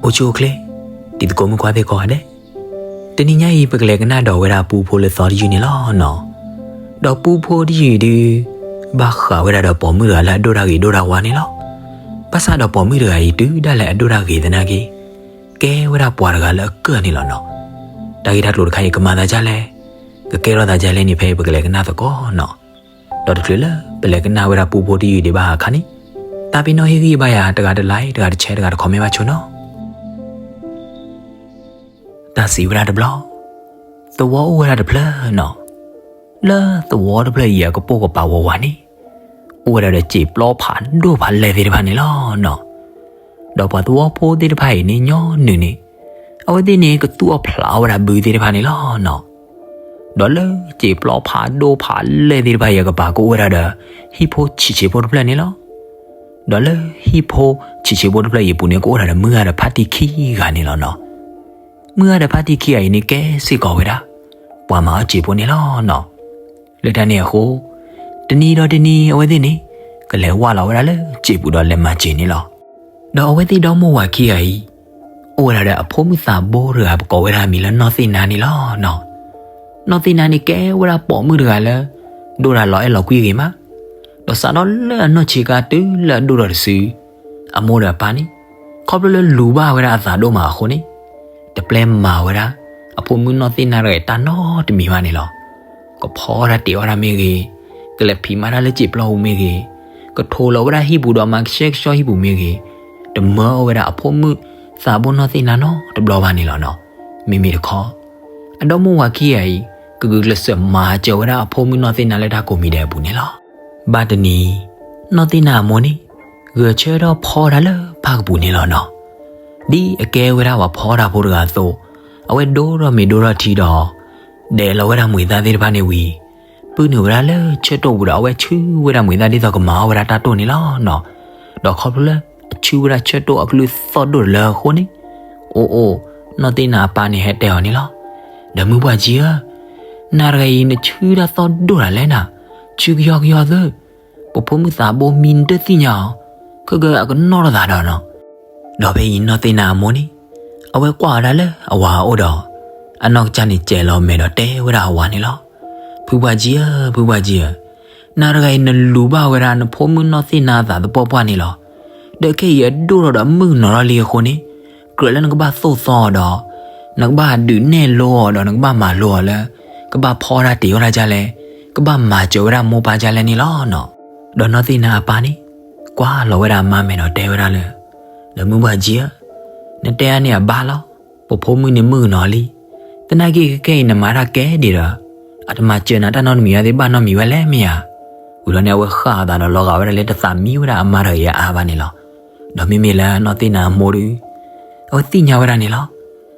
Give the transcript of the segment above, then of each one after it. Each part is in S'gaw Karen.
အိၣ်ဆူၣ်အိၣ်ချ့ တံၤသကိးမုၣ်ခွါသ့ၣ်ကိးဂၤဒဲး, တနံၤညါအံၤ ပကလဲၤကနၣ်ဒီးဝဲဒၣ်ပူဖိလၢသီတယုၢ်န့ၣ်လီၤနီၤ. ဒီးပူဖိတယုၢ်အံၤဒုး ဘၣ်ဃးဝဲဒၣ်ဒီးပိာ်မုၣ်တဂၤလၢအဒိၣ်တၢ်ဂ့ၤဒိၣ်တၢ်ဝါန့ၣ်လီၤ. ဘၣ်ဆၣ်ဒီးပိာ်မုၣ်တဂၤအံၤ တုၤဒၣ်လဲာ်အဒိၣ်တၢ်ဂ့ၤသနာ်က့ ကဲဝဲဒၣ်ပှၤတဂၤလၢအကၢၢ်န့ၣ်လီၤနီၤ. တၢ်ဂ့ၢ်တၢ်ကျိၤတခါအံၤ ကမၤသးဒ်လဲၣ်, ကကဲထီၣ်သးဒ်လဲၣ်န့ၣ် ဖဲအံၤပကလဲၤကနၣ်သကိးနီၤ. ဒီးတချုးလၢပလဲၤကနၣ်ဝဲဒၣ်ပူဖိတယုၢ်ဒံးဘၣ်အခါန့ၣ်, တၢ်ပ့ၤနီၣ်ဟ့ၣ်ဂံၢ်ဘၣ်ယၤ တဂၤတlike တဂၤတshare တဂၤတcommentဘၣ်ဆိနီၤ. တၢ်စံးဝဲဒၣ်တဘျီ, သဝီအိၣ်ဝဲဒၣ်တဖျၢၣ်နီၤ. လၢသဝီတဖျၢၣ်အံၤအကပိာ်ကပၤဝးဝးန့ၣ်, အိၣ်ဝဲဒၣ်ဒီးစံာ်ပျီဖးဒိၣ်ဖးလဲၢ်သ့ၣ်တဖၣ်န့ၣ်လီၤနီၤ. ဒီးပှၤသဝီဖိသ့ၣ်တဖၣ်အံၤန့ၣ် ညီနုၢ်န့ၣ်, အဝဲသ့ၣ်န့ၣ် ကသူၣ်အီၣ်ဖျးအီၣ်ဝဲဒၣ်ဘုသ့ၣ်တဖၣ်န့ၣ်လီၤနီၤ. ဒီးလၢစံာ်ပျီဖးဒိၣ်ဖးလဲၢ်သ့ၣ်တဖၣ်အံၤအကပၤ ကအိၣ်ဝဲဒၣ်ဒီး ဟံၣ်ဖိဆံးဆံးဖိတဖျၢၣ်န့ၣ်လီၤ. ဒီးလၢဟံၣ်ဖိဆံးဆံးဖိတဖျၢၣ်အံၤအပူၤန့ၣ် ကအိၣ်ဒၣ်ဒီးမုၢ်ဂၤဒီးဖါတံၢ်ခံဂၤန့ၣ်လီၤနီၤ. မုၢ်ဂၤဒီးဖါတံၢ်ခံဂၤအံၤန့ၣ် ကဲစ့ၢ်ကီးဝဲဒၣ် ပှၤမၤအီၣ်စံာ်ဖိန့ၣ်လီၤနီၤ. လၢတၢ်န့ၣ်အဃိ, တနံၤဒီးတနံၤအဝဲသ့ၣ်န့ၣ် ကလဲၤဝၢ်လီၤဝဲဒၣ်လၢစံာ်ပူၤဒီးလဲၤမၤစံာ်န့ၣ်လီၤ. ဒီးအဝဲသ့ၣ်ဒီမိၢ်ဝၤခံဂၤအံၤ, အိၣ်ဝဲဒၣ်ဒီးအဖိမုၣ်သးဘိတဂၤ ပကိးဝဲဒၣ်မံၤလၢနီၢ်သ့ၣ်နါန့ၣ်လီၤနီၤ. နီၢ်သ့ၣ်နါန့ၣ်ကဲဝဲဒၣ်ပိာ်မုၣ်တဂၤလၢ ဒိၣ်တၢ်လီၤအဲၣ်လီၤကွံဂ့ၤမး, ဒီးစးထီၣ်လၢအနီၢ်ဆံးခါတုၤလၢအဒိၣ်ထီၣ်တစု, အမိၢ်ဒီးအပၢ်န့ၣ်, ခီဖျိလၢလူၤဘၣ်ဝဲဒၣ်အသးဒိၣ်မးအဃိန့ၣ်, တပျဲမၤဝဲဒၣ် အဖိမုၣ်နီၢ်သ့ၣ်နါတဂၤအံၤတၢ်နီတမံၤဘၣ်န့ၣ်လီၤ. ကဖီတၢ်တ့ၢ်အီၣ်တၢ်မ့ၢ်ဂ့ၤ, ကလဲၤဖံးမၤတၢ်လၢစံာ်ပျီပူၤမ့ၢ်ဂ့ၤ, ကထိးလီၤဝဲဒၣ်ဟံၣ်ပူၤဒီးမၤကဆှဲကဆှီဟံၣ်ပူၤမ့ၢ်ဂ့ၤ, တမၢအီၣ်ဝဲဒၣ်အဖိမုၣ်သးဘိနီၢ်သ့ၣ်နါနီတဘျီဘၣ်န့ၣ်လီၤနီၤ. မ့မ့ၢ်တခီ, အဒီမိၢ်ဝၤခံဂၤအံၤ ကဂုာ်ကျဲးစၢးမၤစၢၤဝဲဒၣ်အဖိမုၣ်နီၢ်သ့ၣ်နါလၢတၢ်ကိးမံၤဒဲးအပူၤန့ၣ်လီၤ. ဘၣ်တနံၤ, နီၢ်သ့ၣ်နါအမိၢ်န့ၣ် ဂဲၤဆၢထၢၣ်ဖီတၢ်လၢပၢ်ကပူၤန့ၣ်လီၤနီၤ. ဒ်အကဲဝဲဒၣ်ပှၤဖီတၢ်ဖိတဂၤအသိး, အဝဲဒိထီၣ်မ့ၤဒိထီၣ်ထံဒီး ဒဲးလီၤဝဲဒၣ်မှံာ်သၣ်သ့ၣ်တဖၣ်န့ၣ်ဝံၤ, ပုၢ်နုာ်ဝဲဒၣ်လၢဆၢၣ်တီၣ်ပူၤဒီး အဝဲဆူၣ်ဝဲဒၣ်မှံာ်သၣ်ဒ်သိးကမၤအီၣ်ဝဲဒၣ်တၢ်တိၢ်န့ၣ်လီၤနီၤ. ဒီးခီဖျိလၢအဆူၣ်ဝဲဒၣ်ဆၢၣ်တီၣ်အကလုၢ်သီၣ်ဒိၣ်တလၢအဃိန့ၣ်, အိၣ်အိၣ်, နီၢ်သ့ၣ်နါအပၢ်န့ၣ်ဟဲတဲအီၤန့ၣ်လီၤ. ဒီးမုၢ်ပှၢ်ကၠံဧၢ, နၤတဂၤအံၤနဆူၣ်တၢ်သီၣ်ဒိၣ်တၢ်လဲၣ်နၤ, ဆူၣ်ကယီကယီသၢ, ပဖိမုၣ်သးဘိမံနတသ့ၣ်ညါအီၤ, ခဲကဲအကနီၣ်ထီၣ်သးဒီးနီၤ. ဒီးဖဲအံၤနီၢ်သ့ၣ်နါအမိၢ်န့ၣ်, အဝဲကွၢ်ဝဲဒၣ်လၢအဝၤအအိၣ်ဒီး, အနီၢ်ကစၢ်န့ၣ်စဲးလီၤမဲာ်ဒီးတဲဝဲဒၣ်အဝၤန့ၣ်လီၤ. ဖုပှၢ်ကၠံဧၢ, ဖုပှၢ်ကၠံဧၢ, နၤတဂၤအံၤနလူၤဘၣ်ဝဲဒၣ်နဖိမုၣ်နီၢ်သ့ၣ်နါအသးသပှၢ်ပှၢ်န့ၣ်လီၤ. ဒီးခဲအံၤအဒိၣ်ထီၣ်ဒီးမုၣ်ကနီၤထီၣ်လံအဃိန့ၣ်, ကြၢးလၢနကဘၣ်သိၣ်သီအီၤဒီး, နကဘၣ်ဒုးနဲၣ်လိအီၤဒီးနကဘၣ်မၤလိအီၤလၢ, ကဘၣ်ဖီတၢ်တ့ၢ်ဝဲဒၣ်ဒ်လဲၣ်, ကဘၣ်မၤစၢၤဝဲဒၣ်မိၢ်ပၢ်ဒ်လဲၣ်န့ၣ်လီၤနီၤ. ဒီးနီၢ်သ့ၣ်နါအပၢ်န့ၣ်, ကွၢ်လီၤဝဲဒၣ်အမါမဲာ်ဒီးတဲဝဲဒၣ်လၢ, ဒီးမုၢ်ပှၢ်ကၠံဧၢ, နတဲအါန့ၢ်အဘၣ်လီၤ, ပဖိမုၣ်န့ၣ်မုၣ်ကနီၤလံ. သနာ်က့ခဲအံၤနမၤတၢ်ကဲဒံးဒီး, အတမၤစၢၤနၤတၢ်နီတမံၤအါသ့ၣ်ဘၣ်နီတမံၤဝဲလဲၣ်မ့ၢ်ဧါ. ဝံၤလီၤန့ၣ်အဝဲဃၣ်အသးဒီးလီၤဂာ်ဝဲဒၣ်လၢတသးမံဝဲဒၣ်အမါတဂၤအံၤအါဘၣ်န့ၣ်လီၤ. ဒီးမ့မ့ၢ်လၢနီၢ်သ့ၣ်နါအမိၢ်ဒီး, အဝဲသ့ၣ်ညါဝဲဒၣ်န့ၣ်လီၤ.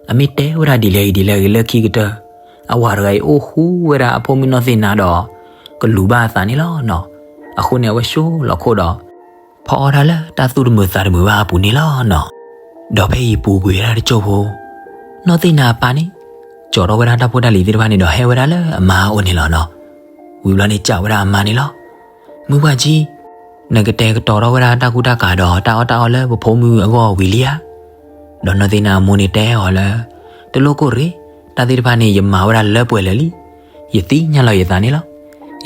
အမ့ၢ်တဲဝဲဒၣ်ဒ်လဲၣ်ဂ့ၤဒ်လဲၣ်ဂ့ၤလၢခံကတၢၢ်, အဝၤတဂၤအံၤအိၣ်ဃူဝဲဒၣ်အဖိမုၣ်နီၢ်သ့ၣ်နါဒီး, ကလူၤဘၣ်အသးန့ၣ်လီၤနီၤ. အဃိန့ၣ်အဝဲဆိလီၤခိၣ်ဒီး ဖီအီၣ်တၢ်လၢတၢ်သူၣ်တမုာ်သးတမုာ်ဘၣ်အပူၤန့ၣ်လီၤနီၤ. ဒီးဖဲအံၤပူၤကွံာ်ဝဲဒၣ်တစိၢ်ဖိ, နီၢ်သ့ၣ်နါအပၢ်န့ၣ်, ကၠီထီၣ်ဝဲဒၣ်တၢ်ဖိတၢ်လံၤသ့ၣ်တဖၣ်န့ၣ်ဒီးဟဲဝဲဒၣ်လၢအမါအအိၣ်န့ၣ်လီၤနီၤ. ဝံၤဘျီန့ၣ်စံးဝဲဒၣ်အမါန့ၣ်လီၤ. မုၢ်ပှၢ်ကၠံ, နကတဲာ်ကတီၤထီၣ်ဝဲဒၣ်တၢ်ကူတၢ်ကၤဒီးတၢ်အီၣ်တၢ်အီလၢပဖိမုၣ်အဂီၢ်ဝံၤလံဧါ. ဒီးနီၢ်သ့ၣ်နါအမိၢ်န့ၣ်တဲအီၤလၢ, တလိၣ်ကိၢ်ရ့ၣ်, တၢ်သ့ၣ်တဖၣ်န့ၣ်ယမၤဝဲဒၣ်လၢပှဲၤလၢာ်လံ. ယသ့ၣ်ညါလီၤယသးန့ၣ်လီၤ.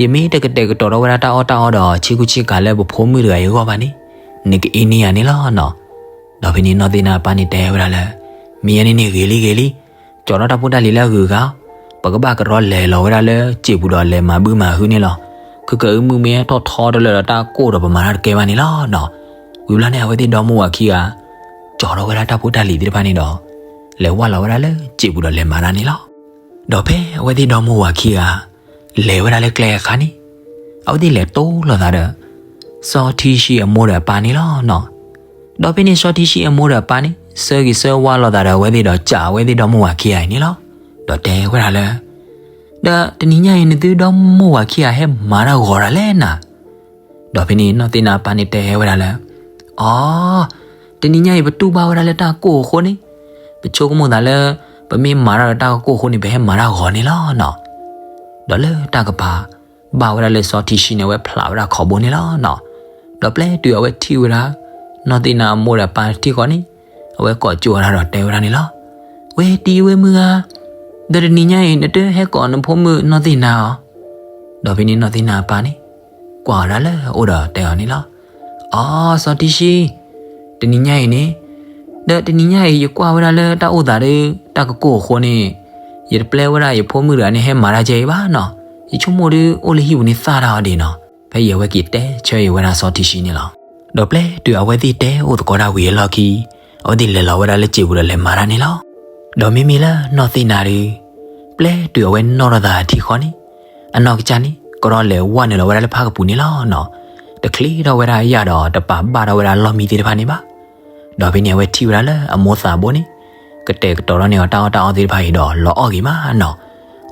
ယမ့ၢ်တကတဲာ်ကတီၤထီၣ်ဝဲဒၣ်တၢ်အီၣ်တၢ်အီဒီးဆ့ကူဆ့ကၤလၢပဖိမုၣ်တဂၤအံၤအဂီၢ်ဘၣ်န့ၣ်, နကအ့န့ၢ်ယၤန့ၣ်လီၤနီၤ. ဒီးဖဲန့ၣ်နီၢ်သ့ၣ်နါအပၢ်န့ၣ်တဲဝဲဒၣ်လၢ, မ့ၢ်ယဲန့ၣ်န့ၣ်ဂ့ၤလံဂ့ၤလံ, ကၠီထီၣ်တၢ်ဖိတၢ်လံၤလၢအဂုၤအဂၤ, ပကဘၣ်ကရီလဲၤလီၤဝဲဒၣ်လၢစံာ်ပူၤဒီးလဲၤမၤဘုမၤဟုန့ၣ်လီၤ. ခဲကဲမုၢ်မ့ၢ်ထီၣ်ထီတလၢာ်ဒီးတၢ်ကိၢ်ဒီးပမၤတၢ်တကဲဘၣ်န့ၣ်လီၤနီၤ. ဝံၤဘျီန့ၣ်အဝဲသ့ၣ်ဒီမိၢ်ဝၤခံဂၤ ကၠီထီၣ်ဝဲဒၣ်တၢ်ဖိတၢ်လံၤသ့ၣ်တဖၣ်န့ၣ်ဒီး, လဲၤဝၢ်လီၤဝဲဒၣ်လၢစံာ်ပူၤဒီးလဲၤမၤတၢ်န့ၣ်လီၤ. ဒီးဖဲအဝဲသ့ၣ်ဒီမိၢ်ဝၤခံဂၤ လဲၤဝဲဒၣ်လၢကျဲအခါန့ၣ်, အဝဲသ့ၣ်လဲၤတိၢ်လိာ်သးဒီး စီၤထံဆှံအမိၢ်ဒီးအပၢ်န့ၣ်လီၤနီၤ. ဒီးဖဲန့ၣ်စီၤထံဆှံအမိၢ်ဒီးအပၢ်န့ၣ် ဆၢဂ့ၤဆၢဝါလိာ်သးဒီးအဝဲသ့ၣ်ဒီးစံးအဝဲသ့ၣ်ဒီမိၢ်ဝၤခံဂၤအံၤန့ၣ်လီၤ. ဒီးတဲဝဲဒၣ်လၢ, ဒီးတနံၤညါအံၤနသုဒီမိၢ်ဝၤခံဂၤဟဲမၤတၢ်ဂီၤတၢ်လဲၣ်နၤ. ဒီးဖဲန့ၣ်နီၢ်သ့ၣ်နါအပၢ်န့ၣ်တဲဝဲဒၣ်လၢ, အိ, တနံၤညါအံၤပတူၢ်ဘၣ်ဝဲဒၣ်လၢတၢ်ကိၢ်အဃိန့ၣ်, ပဆိကမိၣ်သးလၢ ပမ့ၢ်မၤတၢ်ဒီးတၢ်ကိၢ်အဃိန့ၣ် ပဟဲမၤတၢ်ဂီၤန့ၣ်လီၤနီၤ. ဒီးလၢတၢ်ကပၤ ဘၣ်ဝဲဒၣ်လၢစီၤထံဆှံန့ၣ် အဝဲဖျးဝဲဒၣ်ခီဘိန့ၣ်လီၤနီၤ. ဒီးပျဲတုၤအဝဲထံၣ်ဝဲဒၣ် နီၢ်သ့ၣ်နါအမိၢ်ဒီးအပၢ်ထံၣ်ဃီန့ၣ်, အဝဲကိးကၠိဝဲဒၣ်ဒီးတဲဝဲဒၣ်န့ၣ်လီၤ. ဝဲတံၤဝဲမုၢ်ဂၤ, ဒီးတနံၤညါအံၤ နတဟဲကိးနဖိမုၣ်နီၢ်သ့ၣ်နါဧါ. ဒီးဖဲန့ၣ်နီၢ်သ့ၣ်နါအပၢ်န့ၣ် ကွၢ်ဝဲဒၣ်လၢအအိၣ်ဒီးတဲအီၤန့ၣ်လီၤ. အိ, စီၤထံဆှံ, တနံၤညါအံၤန့ၣ်, ဒီးတနံၤညါအံၤ ယကွၢ်ဝဲဒၣ်လၢတၢ်အိၣ်သးဒီး တၢ်ကကိၢ်အဃိန့ၣ်, ယတပျဲဝဲဒၣ်ယဖိမုၣ်တဂၤန့ၣ် ဟဲမၤတၢ်ကဲအံၤဘၣ်နီၤ. ယဆိကမိၣ်ဒီး အိၣ်လၢဟံၣ်ပူၤန့ၣ်သၣ်တၢ်အီၤဒံးနီၤ. ဖဲအံၤအဝဲက့ၤတဲဆၢအံၤဝဲဒၣ်စီၤထံဆှံန့ၣ်လီၤ. ဒီးပျဲတုၤအဝဲသ့ၣ်တဲအိၣ်သကိးတၢ်ဝံၤအလီၢ်ခံ, အဝဲသ့ၣ်လဲၤလီၤဝဲဒၣ်လၢစံာ်ပူၤဒီးလဲၤမၤတၢ်န့ၣ်လီၤ. ဒီးမ့မ့ၢ်လၢနီၢ်သ့ၣ်နါဒီး, ပျဲတုၤအဝဲနီၣ်ထီၣ်သးထံဃီန့ၣ်, အနီၢ်ကစၢ်န့ၣ် ကရီလဲၤဝဲနုာ်လီၤဝဲဒၣ်လၢဖၣ်ကပူၤန့ၣ်လီၤနီၤ. တချ့ထီၣ်ဝဲဒၣ်အယၣ်ဒီးတပာ်ဘၣ်ထီၣ်ဝဲဒၣ်လီၢ်မံသ့ၣ်တဖၣ်န့ၣ်ဘၣ်. ဒီးဖဲန့ၣ်အဝဲထံၣ်ဝဲဒၣ်လၢအမိၢ်သးဘိန့ၣ်, ကတဲာ်ကတီၤထီၣ်န့ၢ်အီၤတၢ်အီၣ်တၢ်အီသ့ၣ်တဖၣ်အံၤဒီးလီၤအီၣ်ဂ့ၤမးနီၤ.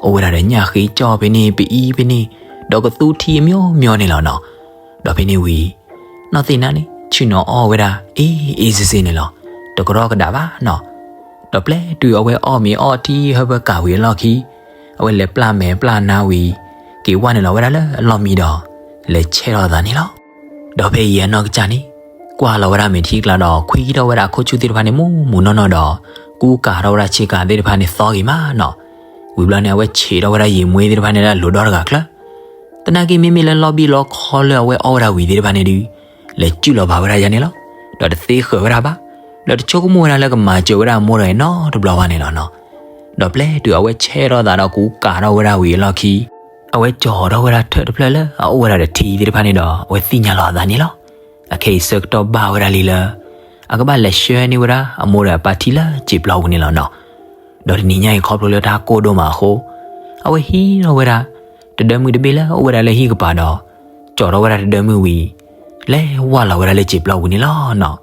အိၣ်ဝဲဒၣ်ဒီးညၣ်ဃ့ကၠီၣ်ဖဲန့ၣ် ပအံၤဖဲန့ၣ်, ဒီးကသူထံအမျိုးမျိုးန့ၣ်လီၤနီၤ. ဒီးဖဲန့ၣ်ဝံၤ နီၢ်သ့ၣ်နါန့ၣ် ဆ့ၣ်နီၤအီၣ်ဝဲဒၣ် အ့ၣ်အ့ၣ်စ့စ့န့ၣ်လီၤ. တကရီကဒးဘၣ်နီၤ. ဒီးပျဲတုၤအဝဲအီၣ်မ့ၤအီၣ်ထံဟၢဖၢကၤဝံၤအလီၢ်ခံ, အဝဲလဲၤပျၢ်မဲာ်ပျၢ်နါဝံၤ, က့ၤဝဲနုာ်လီၤဝဲဒၣ်လၢအလီၢ်မံဒီး လဲၤဆဲးထီၣ်အသးန့ၣ်လီၤ. ဒီးဖဲအံၤအနီၢ်ကစၢ်န့ၣ် ကွၢ်လီၤဝဲဒၣ်မဲာ်ထံကလၤဒီး ခွံထီၣ်ဝဲဒၣ်အခိၣ်ဆူၣ်သ့ၣ်တဖၣ်န့ၣ် မူးမူးနီၢ်နီၢ်ဒီး ကူကၤထီၣ်ဝဲဒၣ်ဆ့ကၤသ့ၣ်တဖၣ်န့ၣ်သီဂ့ၤမးနီၤ. ဝံၤဘျီန့ၣ် အဝဲဆံးထီၣ်ဝဲဒၣ်ယံာ်မှံသ့ၣ်တဖၣ်န့ၣ်လၢအလိၤဒီတဂၤချၢ သနာ်က့မ့မ့ၢ်လၢလီၢ်ဘံၣ်လီခီလၢအဝဲအီၣ်ဝဲဒၣ်ဝံၤသ့ၣ်တဖၣ်န့ၣ်ဒီး လဲၤစုၣ်လီၤဘၣ်ဝဲဒၣ်ယါန့ၣ်လီၤ. ဒီးတသ့ဃၢၤဝဲဒၣ်ဘၣ်. ဒီးတဆိကမိၣ်ဝဲဒၣ်လၢကမၤစၢၤဝဲဒၣ်အမိၢ်တဂၤအံၤနီတဘျီဘၣ်န့ၣ်လီၤနီၤ. ဒီးပျဲတုၤအဝဲဆဲးထီၣ်သးဒီးကူကၤထီၣ်ဝဲဒၣ်ဝံၤအလီၢ်ခံ, အဝဲကၠီၤထီၣ်ဝဲဒၣ်ထၢၣ်တဖျၢၣ်လၢအအိၣ်ဝဲဒၣ်ဒီးထံသ့ၣ်တဖၣ်န့ၣ်ဒီး အဝဲသ့ၣ်ညါလီၤအသးန့ၣ်လီၤ. အခဲအံၤဆၢကတီၢ်ဘၣ်ဝဲဒၣ်လံလၢ အကဘၣ်လဲၤဆှၢန့ၢ်ဝဲဒၣ်အမိၢ်ဒီးအပၢ်ထံလၢစံာ်ပျီပူၤန့ၣ်လီၤနီၤ. ဒီးတနံၤညါအံၤခီဖျိလၢတၢ်ကိၢ်ဒိၣ်မးအဃိ, အဝဲဟံးထီၣ်ဝဲဒၣ် တဒၢမုၢ်တဘ့ၣ်လၢအအိၣ်ဝဲဒၣ်လၢဟံၣ်ကပၤဒီး ကၠီၤထီၣ်ဝဲဒၣ်တဒၢမုၢ်ဝံၤ လဲၤဝၢ်လီၤဝဲဒၣ်လၢစံာ်ပျီပူၤန့ၣ်လီၤနီၤ.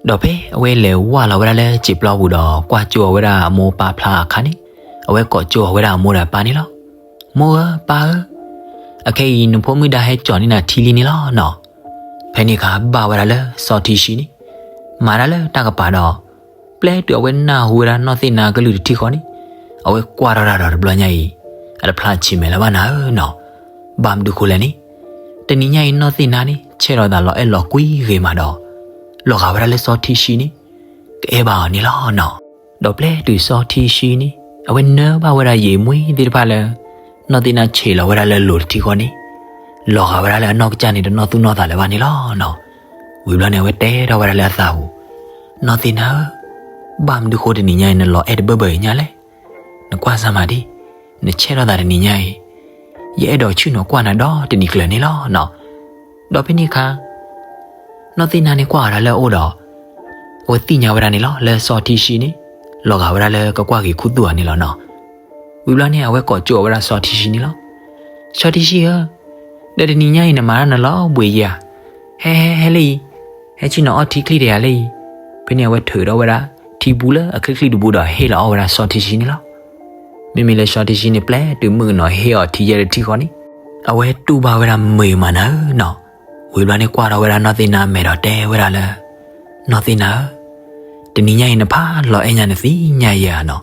ဒီးဖဲအဝဲလဲၤဝၢ်လီၤဝဲဒၣ်လၢစံာ်ပျီပူၤဒီး ကွၢ်ကၠိအီၤဝဲဒၣ်အမိၢ်ပၢ်ဖျါအခါန့ၣ်, အဝဲကိးကၠိအီၤဝဲဒၣ်အမိၢ်ဒီးအပၢ်န့ၣ်လီၤ. မိၢ်ဧၢပၢ်ဧၢ, အခဲအံၤနဖိမုၣ်ဒၣ်ဟဲကၠီၤန့ၢ်နၤထံလံန့ၣ်လီၤနီၤ. ဖဲန့ၣ်အခါဘၣ်ဝဲဒၣ်လၢစီၤထံဆှံန့ၣ် မၤတၢ်လၢတၢ်ကပၤဒီး ပျဲတုၤအဝဲနၢ်ဟူဝဲဒၣ်နီၢ်သ့ၣ်နါကလုၢ်တထံၣ်ဃီန့ၣ်, အဝဲကွၢ်ထီၣ်တၢ်ဒီးတဘျီညါအံၤ အတဖျါဆံးမဲာ်လၢၤဘၣ်နၤဧၢနီၤ. ဘၣ်မနုၤဃိလဲၣ်န့ၣ်, တနံၤညါအံၤနီၢ်သ့ၣ်နါန့ၣ် ဆဲးထီၣ်သးလီၤအဲၣ်လီၤကွံဂ့ၤမးဒီး လီၤဂာ်ဝဲဒၣ်လၢစီၤထံဆှံန့ၣ် ကအဲၣ်ဘၣ်အီၤန့ၣ်လီၤနီၤ. ဒီးပျဲတုၤစီၤထံဆှံန့ၣ် အဝဲနၢဘၣ်ဝဲဒၣ်ယံာ်မှံသ့ၣ်တဖၣ်လၢ နီၢ်သ့ၣ်နါဆံးလီၤဝဲဒၣ်လၢလိၤတထံၣ်ဃီန့ၣ်, လီၤဂာ်ဝဲဒၣ်လၢအနီၢ်ကစၢ်န့ၣ် တနီၢ်သူၣ်နီၢ်သးလၢၤဘၣ်န့ၣ်လီၤနီၤ. ဝံၤဘျီန့ၣ် အဝဲတဲထီၣ်ဝဲဒၣ်လၢအသးပူၤ, နီၢ်သ့ၣ်နါဧၢ, ဘၣ်မနုၤဃိတနံၤညါအံၤနလီၤအဲၣ်တဘၢဘၢအံၤညါလဲၣ်. နကွၢ်စၢ်မးဒံး, နဆဲးထီၣ်သးတနံၤညါအံၤ, ယအဲၣ်ဒိးဆ့ၣ်နီၤကွၢ်နၤဒီတနံၤကျၢၤန့ၣ်လီၤနီၤ. ဒီးဖဲန့ၣ်အခါ နီၢ်သ့ၣ်နါန့ၣ်ကွၢ်အီၤဒၣ်လၢအအိၣ်ဒီး အဝဲသ့ၣ်ညါဝဲဒၣ်န့ၣ်လီၤ လၢစီၤထံဆှံန့ၣ် လီၤဂာ်ဝဲဒၣ်လၢကကွၢ်ဂ့ၤခူသူၣ်အီၤန့ၣ်လီၤနီၤ. ဝံၤဘျီန့ၣ် အဝဲကိးကၠိအီၤဝဲဒၣ်စီၤထံဆှံန့ၣ်လီၤ. စီၤထံဆှံဧၢ, ဒီးတနံၤညါအံၤ နမၤတၢ်နလီၤဘှံးယၤ, ဟဲဟဲဟဲလၢအံၤ, ဟဲဆ့ၣ်နီၤအီၣ်ထံချံတယၤလၢအံၤ. ဖဲန့ၣ်အဝဲထုးထီၣ်ဝဲဒၣ် ထံပူလၢအချံချံတပူဒီးဟ့ၣ်လီၤအီၣ်ဝဲဒၣ်စီၤထံဆှံန့ၣ်လီၤ. မ့မ့ၢ်လၢစီၤထံဆှံန့ၣ် ပျဲတုၤမုၣ်ကနီၤဟ့ၣ်အီၤထံယဲၢ်တထံၣ်ဃီန့ၣ်, အဝဲတူၢ်ဘၣ်ဝဲဒၣ်မုာ်မးနၤဧၢနီၤ. ဝံၤဘျီန့ၣ်ကွၢ်ထီၣ်ဝဲဒၣ်နီၢ်သ့ၣ်နါအမဲာ်ဒီးတဲဝဲဒၣ်လၢ နီၢ်သ့ၣ်နါဧၢ, တနံၤညါအံၤနဖးလီၤအဲၣ်ညါနသ့ၣ်ညါယၤနီၤ.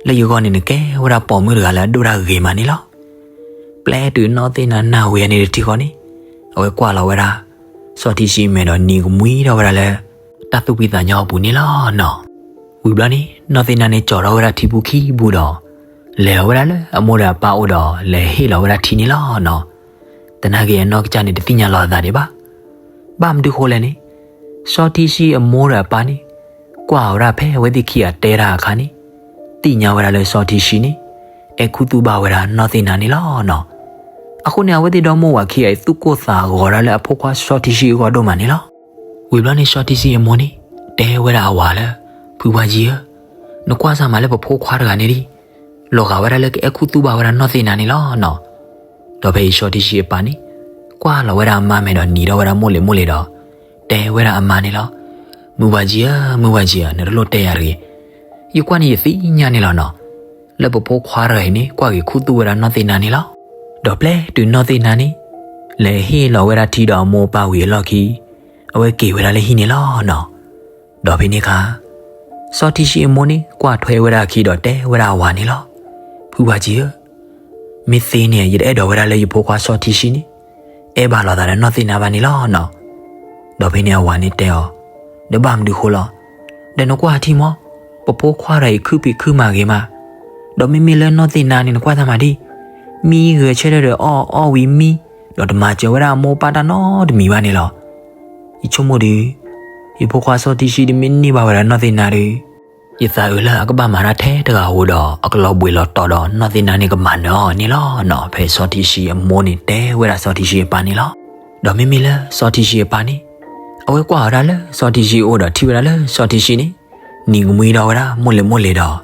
လၢယဂီၢ်န့ၣ်နကဲဝဲဒၣ်ပိာ်မုၣ်တဂၤလၢအဒိၣ်တၢ်ဂ့ၤမးန့ၣ်လီၤ. ပျဲတုၤနီၢ်သ့ၣ်နါနၢ်ဟူဝဲန့ၣ်တထံၣ်ဃီန့ၣ်, အဝဲကွၢ်လီၤဝဲဒၣ် စီၤထံဆှံအမဲာ်ဒီးနံၤကမှံထီၣ်ဝဲဒၣ်လၢ တၢ်သူၣ်ဖှံသးညီအပူၤန့ၣ်လီၤနီၤ. ဝံၤဘျီန့ၣ် နီၢ်သ့ၣ်နါန့ၣ်ကၠီၤထီၣ်ဝဲဒၣ်ထံပူခံပူဒီး လဲၤဝဲဒၣ်လၢအမိၢ်ဒီးအပၢ်အိၣ်ဒီး လဲၤဟ့ၣ်လီၤဝဲဒၣ်ထံန့ၣ်လီၤနီၤ. သနာ်က့အနီၢ်ကစၢ်န့ၣ်တသ့ၣ်ညါလီၤအသးဒံးဘၣ်. ဘၣ်မနုၤဃိလဲၣ်န့ၣ်, စီၤထံဆှံအမိၢ်ဒီးအပၢ်န့ၣ် ကွၢ်ဝဲဒၣ်ဖဲအဝဲသ့ၣ်ခံဂၤတဲတၢ်အခါန့ၣ်, သ့ၣ်ညါဝဲဒၣ်လၢစီၤထံဆှံန့ၣ် အဲၣ်ခူသူၣ်ဘၣ်ဝဲဒၣ်နီၢ်သ့ၣ်နါန့ၣ်လီၤနီၤ. အဃိန့ၣ် အဝဲသ့ၣ်ဒီမိၢ်ဝၤခံဂၤအံၤ သူၣ်ကိၢ်သးဂီၤဒၣ်လၢအဖိခွါစီၤထံဆှံအဂီၢ်ဒိၣ်မးန့ၣ်လီၤ. ဝံၤဘျီန့ၣ် စီၤထံဆှံအမိၢ်န့ၣ် တဲဝဲဒၣ်အဝၤလၢ ဖုဝါကၠံဧၢ, နကွၢ်စၢ်မးလၢပဖိခွါတဂၤန့ၣ်ဒံး လီၤဂာ်ဝဲဒၣ်လၢကအဲၣ်ခူသူၣ်ဘၣ်ဝဲဒၣ်နီၢ်သ့ၣ်နါန့ၣ်လီၤနီၤ. ဒီးဖဲအံၤစီၤထံဆှံအပၢ်န့ၣ် ကွၢ်လီၤဝဲဒၣ်အမါမဲာ်ဒီးနံၤထီၣ်ဝဲဒၣ်မိၢ်လ့ၤမိၢ်လ့ၤဒီး တဲဝဲဒၣ်အမါန့ၣ်လီၤ. မုၢ်ဝၤကၠံဧၢ, မုၢ်ဝၤကၠံဧၢ, နတလိၣ်တဲယၤတဂ့ၤ. ယကွၢ်န့ၣ်ယသ့ၣ်ညါန့ၣ်လီၤနီၤ, လၢပဖိခွါတဂၤအံၤန့ၣ် ကွၢ်ဂ့ၤခူသူၣ်ဝဲဒၣ်နီၢ်သ့ၣ်နါန့ၣ်လီၤ. ဒီးပျဲတုၤနီၢ်သ့ၣ်နါန့ၣ် လဲၤဟ့ၣ်လီၤဝဲဒၣ်ထံဒီးအမိၢ်အပၢ်ဝံၤအလီၢ်ခံ အဝဲက့ၤဝဲဒၣ်လၢဟံၣ်န့ၣ်လီၤနီၤ. ဒီးဖဲန့ၣ်အခါ စီၤထံဆှံအမိၢ်န့ၣ် ကွၢ်ထွဲဝဲဒၣ်အခံဒီးတဲဝဲဒၣ်အဝၤန့ၣ်လီၤ. ဖုဝၤကၠံဧၢ, မ့ၢ်သ့န့ၣ် ယတအဲၣ်ဒိးဝဲဒၣ်လၢယဖိခွါစီၤထံဆှံန့ၣ် အဲၣ်ဘၣ်လိာ်သးဒီးနီၢ်သ့ၣ်နါဘၣ်န့ၣ်လီၤနီၤ. ဒီးဖဲန့ၣ်အဝၤန့ၣ်တဲအီၤ, ဒီးဘၣ်မနုၤဃိလီၤ. ဒီးနကွၢ်ထံမီၢ်, ပဖိခွါတဂၤအံၤခုဖံးခုမၤဂ့ၤမး, ဒီးမ့မ့ၢ်လၢနီၢ်သ့ၣ်နါန့ၣ် နကွၢ်သးမးဒံး, မံဂဲၤဆၢထၢၣ်ဒီးအီၣ်အီၣ်ဝံၤမံ, ဒီးတမၤစၢၤဝဲဒၣ်အမိၢ်အပၢ်တၢ်နီတမံၤဘၣ်န့ၣ်လီၤ. ယဆိကမိၣ်ဒီး, ယဖိခွါစီၤထံဆှံဒုးမ့ၢ်န့ၢ်ဘၣ်ဝဲဒၣ်နီၢ်သ့ၣ်နါဒီး, ယသးအုးလၢအကဘၣ်မၤတၢ်ထဲတဂၤဧိၤဒီး အကလီၤဘှံးလီၤတီၤဒီးနီၢ်သ့ၣ်နါန့ၣ်ကမၤနၢၤအီၤန့ၣ်လီၤနီၤ. ဖဲစီၤထံဆှံအမိၢ်န့ၣ်တဲဝဲဒၣ်စီၤထံဆှံအပၢ်န့ၣ်လီၤ. ဒီးမ့မ့ၢ်လၢစီၤထံဆှံအပၢ်န့ၣ်, အဝဲကွၢ်အီၤဒၣ်လၢစီၤထံဆှံအအိၣ်ဒီးထံၣ်ဝဲဒၣ်လၢစီၤထံဆှံန့ၣ် နံၤကမှံဒီးဝဲဒၣ်မိၢ်လ့ၤမိၢ်လ့ၤဒီး,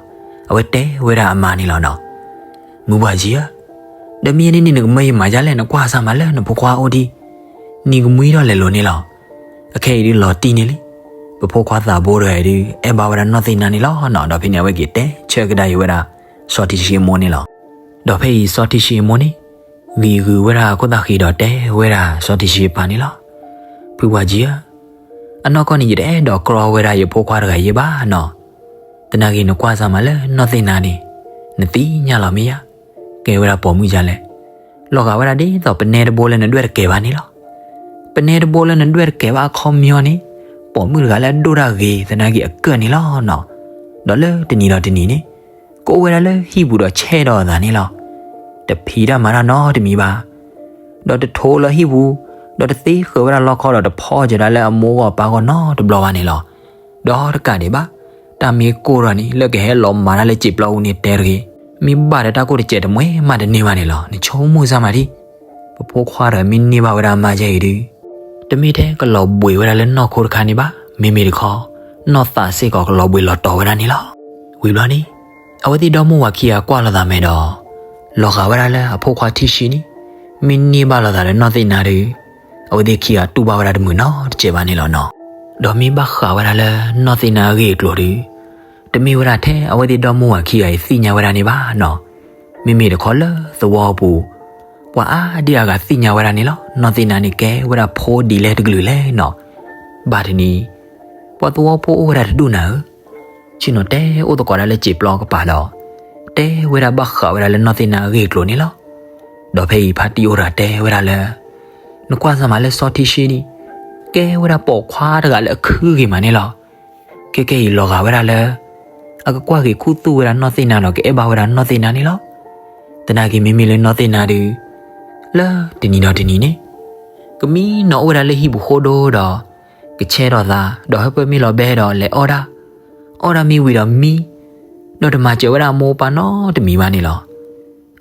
အဝဲတဲဝဲဒၣ်အမါန့ၣ်လီၤနီၤ. မုၢ်ဘၣ်ယံၤဧၢ, ဒီးမ့ၢ်ယဲန့ၣ်န့ၣ် နကမၢယမၤဒ်လဲၣ်, နကွၢ်စၢ်မးလၢနဖိခွါအိၣ်ဒံး, နံၤကမှံဒီးလဲၤလိၤန့ၣ်လီၤ. အခဲအံၤဒုးလီၤတံၢ်န့ၣ်လံ, ပဖိခွါသးဘိတဂၤအံၤဒုး အဲၣ်ဘၣ်ဝဲဒၣ်နီၢ်သ့ၣ်နါန့ၣ်လီၤနီၤ. ဒီးဖဲန့ၣ် အဝဲက့ၤတဲဆၢကဒါယံၤဝဲဒၣ်စီၤထံဆှံအမိၢ်န့ၣ်လီၤ. ဒီးဖဲအံၤစီၤထံဆှံအမိၢ်န့ၣ် ဂံၤဂုၤဝဲဒၣ်အခိၣ်သးဃံဒီးတဲဝဲဒၣ်စီၤထံဆှံအပၢ်န့ၣ်လီၤ. ဖုပှၤကံဧၢ, အနီၢ်ကီၢ်န့ၣ် ယတအဲၣ်ဒိးကြီဝဲဒၣ်ယဖိခွါတဂၤယဲဘၣ်နီၤ. သနာ်က့ နကွၢ်စၢ်မးလၢနီၢ်သ့ၣ်နါန့ၣ်, နသ့ၣ်ညါလီၤမ့ၢ်ဧါ, ကဲဝဲဒၣ်ပိာ်မုၣ်ဒ်လဲၣ်. လီၤဂာ်ဝဲဒၣ်ဒ်သိးပနဲတဘိလၢနဒွဲၣ်တကဲၤဘၣ်န့ၣ်လီၤ. ပနဲတဘိလၢနဒွဲၣ်တကဲၤဘၣ်အခီပညီန့ၣ်, ပိာ်မုၣ်တဂၤလၢအဒိၣ်တၢ်ဂ့ၤသနာ်က့အကၢၣ်န့ၣ်လီၤနီၤ. ဒီးလၢတနံၤဒီးတနံၤန့ၣ်, ကအိၣ်ဝဲဒၣ်လၢဟံၣ်ပူၤဒီးဆဲးဒီးအသးန့ၣ်လီၤ. တဖံးတၢ်မၤတၢ်နီတမံၤဘၣ်. ဒီးတထိးလၢဟံၣ်ပူၤ, ဒီးတသ့ဃၢၤဝဲဒၣ်လီခီဒီးတဖီကၢၤဒၣ်လၢအမိၢ်ဂီၢ်ပၢ်ဂီၢ်နီတဘျီဘၣ်န့ၣ်လီၤ. ဒီးတကးဒံးဘၣ်, တၢ်မ့ၢ်ကိၢ်ထီၣ်န့ၣ် လၢကဟဲလီၤမၤတၢ်လၢစံာ်ပျီပူၤန့ၣ်တဲတဂ့ၤ, မ့ၢ်ဘၣ်ဒီးတၢ်ကိၢ်တစဲးတမှဲမးတန့ၢ်ဘၣ်န့ၣ်လီၤ. နဆိကမိၣ်စၢ်မးဒံး, ပဖိခွါတဂၤမ့ၢ်န့ၢ်ဘၣ်ဝဲဒၣ်အမါယဲအံၤဒုး, တမ့ၢ်ထဲကလီၤဘှံးဝဲဒၣ်လၢနီၢ်ခိတခါန့ၣ်ဘၣ်, မ့မ့ၢ်တခီ, နီၢ်သးစ့ၢ်ကီးကလီၤဘှံးလီၤတီၤဝဲဒၣ်န့ၣ်လီၤ. ဝံၤဘျီန့ၣ်, အဝဲသ့ၣ်ဒီမါဝၤခံဂၤကွၢ်လိာ်သးမဲာ်ဒီး, လီၤဂာ်ဝဲဒၣ်လၢအဖိခွါထံဆှံန့ၣ်, မ့ၢ်န့ၢ်ဘၣ်လိာ်သးဒီးနီၢ်သ့ၣ်နါဒီး, အဝဲသ့ၣ်ခံဂၤတူၢ်ဘၣ်ဝဲဒၣ်တမုာ်နီတစဲးဘၣ်န့ၣ်လီၤနီၤ. ဒီးမ့ၢ်ဘၣ်ဃးဝဲဒၣ်လၢနီၢ်သ့ၣ်နါအဂ့ၢ်အကျိၤဒီး, တမ့ၢ်ဝဲဒၣ်ထဲအဝဲသ့ၣ်ဒီမါဝၤခံဂၤအံၤသ့ၣ်ညါဝဲဒၣ်န့ၣ်ဘၣ်နီၤ. မ့မ့ၢ်တခီလၢသဝီပူၤ, ပှၤအါဒံအါဂၤသ့ၣ်ညါဝဲဒၣ်န့ၣ်လီၤ. နီၢ်သ့ၣ်နါန့ၣ်ကဲဝဲဒၣ်ဖိဒ်လဲၣ်တကလုာ်လဲၣ်နီၤ. ဘၣ်တနံၤ, ပှၤသဝီဖိအိၣ်ဝဲဒၣ်တဒူၣ်နၤဧၢ, ဆ့ၣ်နီၤတဲအိၣ်သကိးဒၣ်လၢစံာ်ပျီကပၤဒီး, တဲဝဲဒၣ်ဘၣ်ဃးဝဲဒၣ်လၢနီၢ်သ့ၣ်နါအဂ့ၢ်အကျိၤန့ၣ်လီၤ. ဒီးဖဲအံၤဖါတံၢ်အိၣ်တဂၤတဲဝဲဒၣ်လၢ, နကွၢ်စၢ်မးလၢစီၤထံဆှံန့ၣ်, ကဲဝဲဒၣ်ပိာ်ခွါတဂၤလၢအခုဂ့ၤမးန့ၣ်လီၤ. ခဲကဲအံၤလီၤဂာ်ဝဲဒၣ်လၢ အကကွၢ်ဂ့ၤခူသူၣ်ဝဲဒၣ်နီၢ်သ့ၣ်နါဒီးကအဲၣ်ဘၣ်ဝဲဒၣ်နီၢ်သ့ၣ်နါန့ၣ်လီၤ. သနာ်က့မ့မ့ၢ်လၢနီၢ်သ့ၣ်နါဒီး, လၢတနံၤဒီးတနံၤန့ၣ်, ကမံနီၤအိၣ်ဝဲဒၣ်လၢဟံၣ်ပူၤဃိဒိဒီး, ကဆဲးထီၣ်သး, ဒီးဟၢဖၢမ့ၢ်လီၤဘဲဒီးလဲၤအီၣ်တၢ်, အီၣ်တၢ်မ့ၢ်ဝံၤဒီးမံ, ဒီးတမၤစၢၤဝဲဒၣ်အမိၢ်ပၢ်နီတမံၤဘၣ်န့ၣ်လီၤ.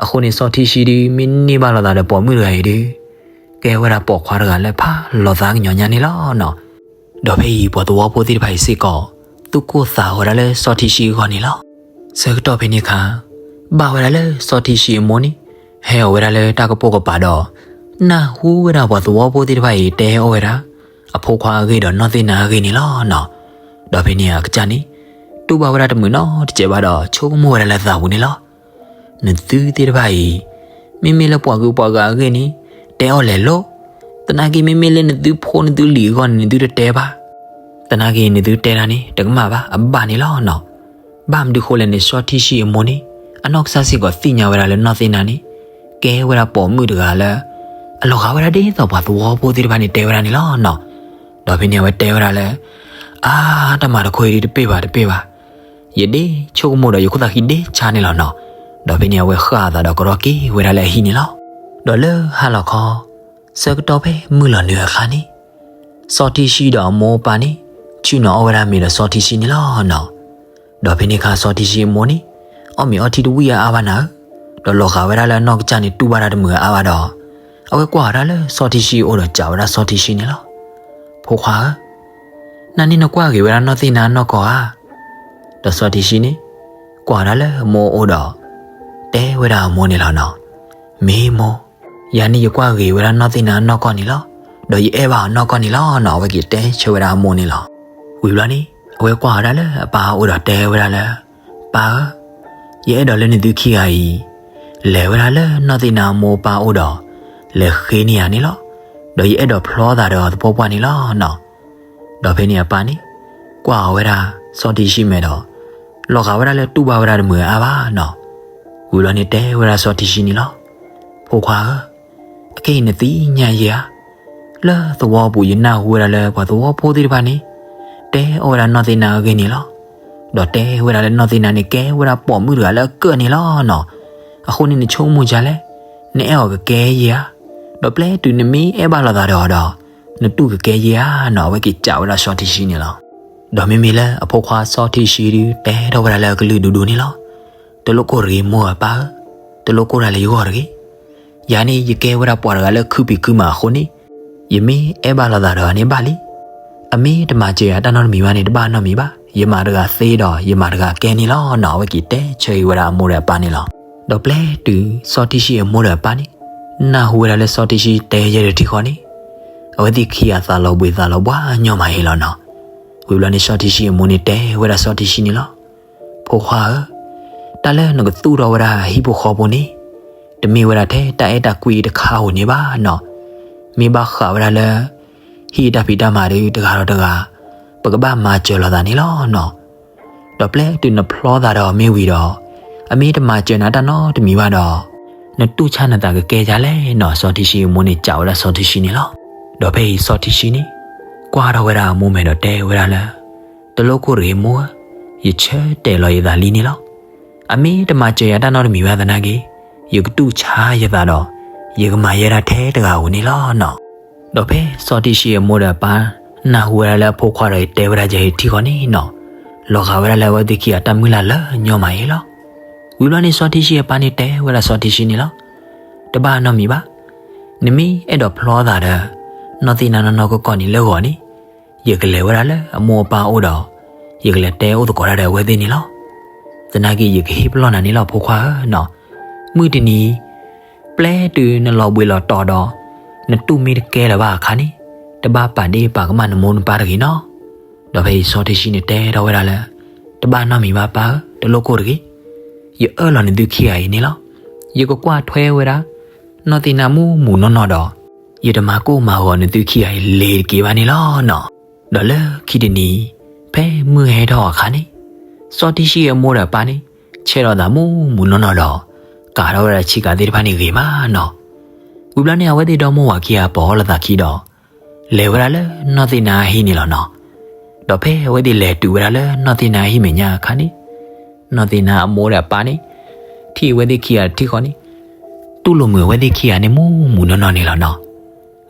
အဃိန့ၣ်စီၤထံဆှံဒုးမ့ၢ်န့ၢ်ဘၣ်လိာ်သးဒီးပိာ်မုၣ်တဂၤအံၤဒုး, ကဲဝဲဒၣ်ပိာ်ခွါတဂၤလၢဖးလီၤသးကညီၤညါန့ၣ်လီၤနီၤ. ဒီးဖဲအံၤပှၤသဝီဖိသ့ၣ်တဖၣ်အံၤစ့ၢ်ကီး, သူၣ်ကိၢ်သးဂီၤဒၣ်လၢစီၤထံဆှံအဂီၢ်န့ၣ်လီၤ. ဆၢကတီၢ်ဖဲန့ၣ်အခါ, ဘၣ်ဝဲဒၣ်လၢစီၤထံဆှံအမိၢ်န့ၣ်, ဟဲအီၤဝဲဒၣ်လၢတၢ်ကပိာ်ကပၤဒီး, နၢ်ဟူဝဲဒၣ်ပှၤသဝီဖိသ့ၣ်တဖၣ်အံၤတဲအီၣ်ဝဲဒၣ်, အဖိခွါအဂ့ၢ်ဒီးနီၢ်သ့ၣ်နါအဂ့ၢ်န့ၣ်လီၤနီၤ. ဒီးဖဲန့ၣ်အကစၢ်န့ၣ်, တူၢ်ဘၣ်ဝဲဒၣ်တမုာ်နီတစဲးဘၣ်ဒီးဆိကမိၣ်ဝဲဒၣ်လၢသးပူၤန့ၣ်လီၤ. နသုသ့ၣ်တဖၣ်အံၤ, မ့မ့ၢ်လၢပှၤဂုၤပှၤဂၤအဂ့ၢ်န့ၣ်, တဲအီၣ်လဲၤလိၤ, သနာ်က့မ့မ့ၢ်လၢနသုဖိနသုလံၤအဂီၢ်န့ၣ် နသုတတဲဘၣ်. သနာ်က့နသုတဲတၢ်န့ၣ် တကမၣ်ဘၣ်အဘၣ်န့ၣ်လီၤနီၤ. ဘၣ်မနုၤဃိလဲၣ်န့ၣ် စီၤထံဆှံအမိၢ်န့ၣ်, အနီၢ်ကစၢ်စ့ၢ်ကီးသ့ၣ်ညါဝဲဒၣ်လၢနီၢ်သ့ၣ်နါန့ၣ်, ကဲဝဲဒၣ်ပိာ်မုၣ်တဂၤလၢ, အလီၤဂာ်ဝဲဒၣ်ဒ်သိးပှၤသဝီဖိသ့ၣ်တဖၣ်န့ၣ်တဲဝဲဒၣ်န့ၣ်လီၤနီၤ. ဒီးဖဲန့ၣ်အဝဲတဲဝဲဒၣ်လၢ, အါ, တၢ်မၤတခီအံၤဒ်တပ့ၢ်ဘၣ်တပ့ၢ်ဘၣ်. ယဒ့ဆိကမိၣ်ဒီးယခိၣ်သးဃံဒ့ဆါန့ၣ်လီၤနီၤ. ဒီးဖဲန့ၣ်အဝဲဃၣ်အသးဒီးကရီက့ၤဝဲဒၣ်လၢအဟံၣ်န့ၣ်လီၤ. ဒီးလၢဟါလီၤခီ, ဆၢကတီၢ်ဖဲမုၢ်လီၤနုာ်အခါန့ၣ်, စီၤထံဆှံဒီးအမိၢ်အပၢ်န့ၣ်, ဆ့ၣ်နီၤအီၣ်ဝဲဒၣ်မ့ၤဒီးစီၤထံဆှံန့ၣ်လီၤနီၤ. ဒီးဖဲန့ၣ်အခါစီၤထံဆှံအမိၢ်န့ၣ်, အီၣ်မ့ၤအီထံတဝံၣ်အါအါဘၣ်နၤဧၢ, ဒီးလီၤဂာ်ဝဲဒၣ်လၢအနီၢ်ကစၢ်န့ၣ်တူၢ်ဘၣ်တၢ်တမုာ်အါဘၣ်ဒီး, အဝဲကွၢ်အီၤဒၣ်လၢစီၤထံဆှံအအိၣ်ဒီးစံးဝဲဒၣ်စီၤထံဆှံန့ၣ်လီၤ. ဖိခွါဧၢ, နၤန့ၣ်နကွၢ်ဂ့ၤဝဲဒၣ်နီၢ်သ့ၣ်နါနီၢ်ကီၢ်ဧါ. ဒီးစီၤထံဆှံန့ၣ်, ကွၢ်ဒၣ်လၢအမိၢ်အအိၣ်ဒီး, တဲဝဲဒၣ်အမိၢ်န့ၣ်လီၤနီၤ. မ့ၢ်မိၢ်, ယၤန့ၣ်ယကွၢ်ဂ့ၤဝဲဒၣ်နီၢ်သ့ၣ်နါနီၢ်ကီၢ်န့ၣ်လီၤ. ဒီးယအဲၣ်ဘၣ်အီၤနီၢ်ကီၢ်န့ၣ်လီၤနီၤ. အဝဲက့ၤတဲဆၢဝဲဒၣ်အမိၢ်န့ၣ်လီၤ. ဝံၤဘျီန့ၣ်, အဝဲကွၢ်အီၤဒၣ်လၢအပၢ်အအိၣ်ဒီးတဲဝဲဒၣ်လၢ, ပၢ်ဧၢ, ယအဲၣ်ဒိးလၢနသုခံဂၤအံၤ, လဲၤဝဲဒၣ်လၢနီၢ်သ့ၣ်နါအမိၢ်အပၢ်အအိၣ်ဒီး, လဲၤဃ့န့ၢ်ယၤန့ၣ်လီၤ. ဒီးယအဲၣ်ဒိးဖျီသးဒီးအသပှၢ်ပှၢ်န့ၣ်လီၤနီၤ. ဒီးဖဲန့ၣ်အပၢ်န့ၣ်, ကွၢ်အီၤဝဲဒၣ်စီၤထံဆှံမဲာ်ဒီး, လီၤဂာ်ဝဲဒၣ်လၢတူၢ်ဘၣ်ဝဲဒၣ်တမုာ်အါဘၣ်နီၤ. ဝံၤဘျီန့ၣ်တဲဝဲဒၣ်စီၤထံဆှံန့ၣ်လီၤ. ဖိခွါဧၢ, အခဲအံၤနသ့ၣ်ညါယဲဧါ. လၢသဝီပူၤယနၢ်ဟူဝဲဒၣ်လၢပှၤသဝီဖိသ့ၣ်တဖၣ်န့ၣ်, တဲအီၣ်ဝဲဒၣ်နီၢ်သ့ၣ်နါအဂ့ၢ်န့ၣ်လီၤ. ဒီးတဲဝဲဒၣ်လၢနီၢ်သ့ၣ်နါန့ၣ် ကဲဝဲဒၣ်ပိာ်မုၣ်တဂၤလၢအကၢၣ်န့ၣ်လီၤနီၤ. အဃိန့ၣ်နဆိကမိၣ်ဒ်လဲၣ်, နအဲၣ်အီၤကကဲယဲဧါ, ဒီးပျဲတုၤနမ့ၢ်အဲၣ်ဘၣ်လိာ်သးဒီးအီၤဒီး နတူၢ်ကကဲယဲဧါနီၤ. အဝဲက့ၤစံးဝဲဒၣ်စီၤထံရှံန့ၣ်လီၤ. ဒီးမ့မ့ၢ်လၢအဖိခွါစီၤထံရှံဒုး တဲထီၣ်ဝဲဒၣ်လၢအကလုၢ်ဒူဒူန့ၣ်လီၤ. တလိၣ်ကိၢ်တဂ့ၤမိၢ်ဧၢပၢ်ဧၢ, တလိၣ်ကိၢ်တၢ်လၢယဂီၢ်တဂ့ၤ. ယၤန့ၣ် ယကဲဝဲဒၣ်ပှၤတဂၤလၢအခုဖံးခုမၤအဃိန့ၣ်, ယမ့ၢ်အဲၣ်ဘၣ်လိာ်သးဒီးအီၤန့ၣ်ဘၣ်လံ. အမ့ၢ်တမၤစၢၤယၤတၢ်နီတမံၤဘၣ်န့ၣ် တဘၣ်နီတမံၤဘၣ်, ယမၤတဂၤသ့ဒီးယမၤတဂၤကဲန့ၣ်လီၤနီၤ. အဝဲက့ၤတဲဆၢအံၤဝဲဒၣ်အမိၢ်ဒီးအပၢ်န့ၣ်လီၤ. ဒီးပျဲတုၤစီၤထံရှံအမိၢ်ဒီးအပၢ်န့ၣ် နၢ်ဟူဝဲဒၣ်လၢစီၤထံရှံတဲယဲၢ်တထံၣ်ဃီန့ၣ်, အဝဲသ့ၣ်ခံဂၤသးလီၤဘှံးသးလီၤဘှါညီမးအံၤလီၤနီၤ. ဝံၤဘျီန့ၣ်စီၤထံရှံအမိၢ်န့ၣ်တဲဝဲဒၣ်စီၤထံရှံန့ၣ်လီၤ. ဖိခွါဧၢ, တၢ်လၢနကသူၣ်ထီၣ်ဝဲဒၣ်ဟံၣ်ဖိဃီဖိန့ၣ်, တမ့ၢ်ဝဲဒၣ်ထဲတၢ်အဲၣ်တၢ်ကွံတခါဧိၤန့ၣ်ဘၣ်နီၤ. မ့ၢ်ဘၣ်ဃးဝဲဒၣ်လၢ ဟံၣ်တၢ်ဖံးတၢ်မၤဒုးတဂၤဒီးတဂၤ, ပကဘၣ်မၤစၢၤလိာ်သးန့ၣ်လီၤနီၤ. ဒီးပျဲတုၤနဖျီသးဒီးမ့ၢ်ဝံၤဒီး, အမ့ၢ်တမၤစၢၤနၤတၢ်နီတမံၤဘၣ်ဒီး, နတူၢ်ဆါနသးကကဲယၤလဲၣ်နီၤ. စီၤထံရှံအမိၢ်န့ၣ်စံးဝဲဒၣ်စီၤထံရှံန့ၣ်လီၤ. ဒီးဖဲအံၤစီၤထံရှံန့ၣ် ကွၢ်ထီၣ်ဝဲဒၣ်အမိၢ်မဲာ်ဒီးတဲဝဲဒၣ်လၢ တလိၣ်ကိၢ်တဂ့ၤမိၢ်ဧၢ, ယဆၢတဲာ်လီၤယသးလံန့ၣ်လီၤ. အမ့ၢ်တမၤစၢၤယၤတၢ်နီတမံၤဘၣ်သနာ်က့, ယကတူၢ်ဆါယသးဒီး, ယကမၤယဲဒၣ်ထဲတဂၤဧိၤန့ၣ်လီၤနီၤ. ဒီးဖဲစီၤထံရှံအမိၢ်ဒီးအပၢ် နၢ်ဟူဝဲဒၣ်လၢအဖိခွါဒီးတဲဝဲဒၣ်ယဲအံၤတထံၣ်ဃီန့ၣ်နီၤ, လီၤဂာ်ဝဲဒၣ်လၢအဝဲသ့ၣ်ခံဂၤတၢ်မုၢ်လၢ်လၢညီမးအံၤလီၤ. ဝံၤဘျီန့ၣ်စီၤထံရှံအပၢ်န့ၣ်တဲဝဲဒၣ်စီၤထံရှံန့ၣ်လီၤ. တဘၣ်နီတမံၤဘၣ်. နမ့ၢ်အဲၣ်ဒိးဖျီသးဒီး နီၢ်သ့ၣ်နါနီၢ်နီၢ်ကီၢ်ကီၢ်န့ၣ်လၢဂီၤန့ၣ်, ယကလဲၤဝဲဒၣ်လၢအမိၢ်အပၢ်အိၣ်ဒီး, ယကလဲၤတဲအိၣ်သကိးတၢ်ဒီးအဝဲသ့ၣ်န့ၣ်လီၤ. သနာ်က့ယကဟ့ၣ်ပလီၢ်နၤန့ၣ်လီၤဖိခွါဧၢနီၤ. မုၢ်တနံၤ ပျဲတုၤနလီၤဘှံးလီၤတီၤဒီး, နတူၢ်မ့ၢ်တကဲလၢၤဘၣ်အခါန့ၣ်, တဘၣ်ပာ်ဒ့ၣ်ပာ်ကမၣ်နမိၢ်နပၢ်တဂ့ၤနီၤ. ဒီးဖဲအံၤစီၤထံရှံန့ၣ်တဲထီၣ်ဝဲဒၣ်လၢ တဘၣ်နီတမံၤဘၣ်ပၢ်ဧၢ, တလိၣ်ကိၢ်တဂ့ၤ. ယအၢၣ်လီၤနသုခံဂၤအံၤန့ၣ်လီၤ. ယကကွၢ်ထွဲဝဲဒၣ် နီၢ်သ့ၣ်နါမူးမူးနီၢ်နီၢ်ဒီး, ယတမၤကိၢ်မၤဂီၤနသုခံဂၤအံၤလ့ၤတက့ၤဘၣ်န့ၣ်လီၤနီၤ. ဒီးလၢခံတနံၤ ဖဲမုၢ်ဟဲထီၣ်အခါန့ၣ်, စီၤထံရှံအမိၢ်ဒီးအပၢ်န့ၣ် ဆဲးထီၣ်သးမူးမူးနီၢ်နီၢ်ဒီး, ကၤထီၣ်ဝဲဒၣ်ဆံးကၤသ့ၣ်တဖၣ်န့ၣ်ဂ့ၤမးနီၤ. ဝံၤဘျီန့ၣ် အဝဲသ့ၣ်ဒီမိၢ်ဝၤခံဂၤပိာ်အီၤလိာ်သးခံဒီး, လဲၤဝဲဒၣ်လၢနီၢ်သ့ၣ်နါအဟံၣ်န့ၣ်လီၤနီၤ. ဒီးဖဲအဝဲသ့ၣ်လဲၤတုၤဝဲဒၣ်လၢနီၢ်သ့ၣ်နါအဟံၣ်မဲာ်ညါအခါန့ၣ်, နီၢ်သ့ၣ်နါအမိၢ်ဒီးအပၢ်န့ၣ် ထံၣ်အဝဲသ့ၣ်ခံဂၤတထံၣ်ဃီန့ၣ်, တူၢ်လိာ်မုာ်အဝဲသ့ၣ်ခံဂၤန့ၣ်မူးမူးနီၢ်နီၢ်န့ၣ်လီၤနီၤ.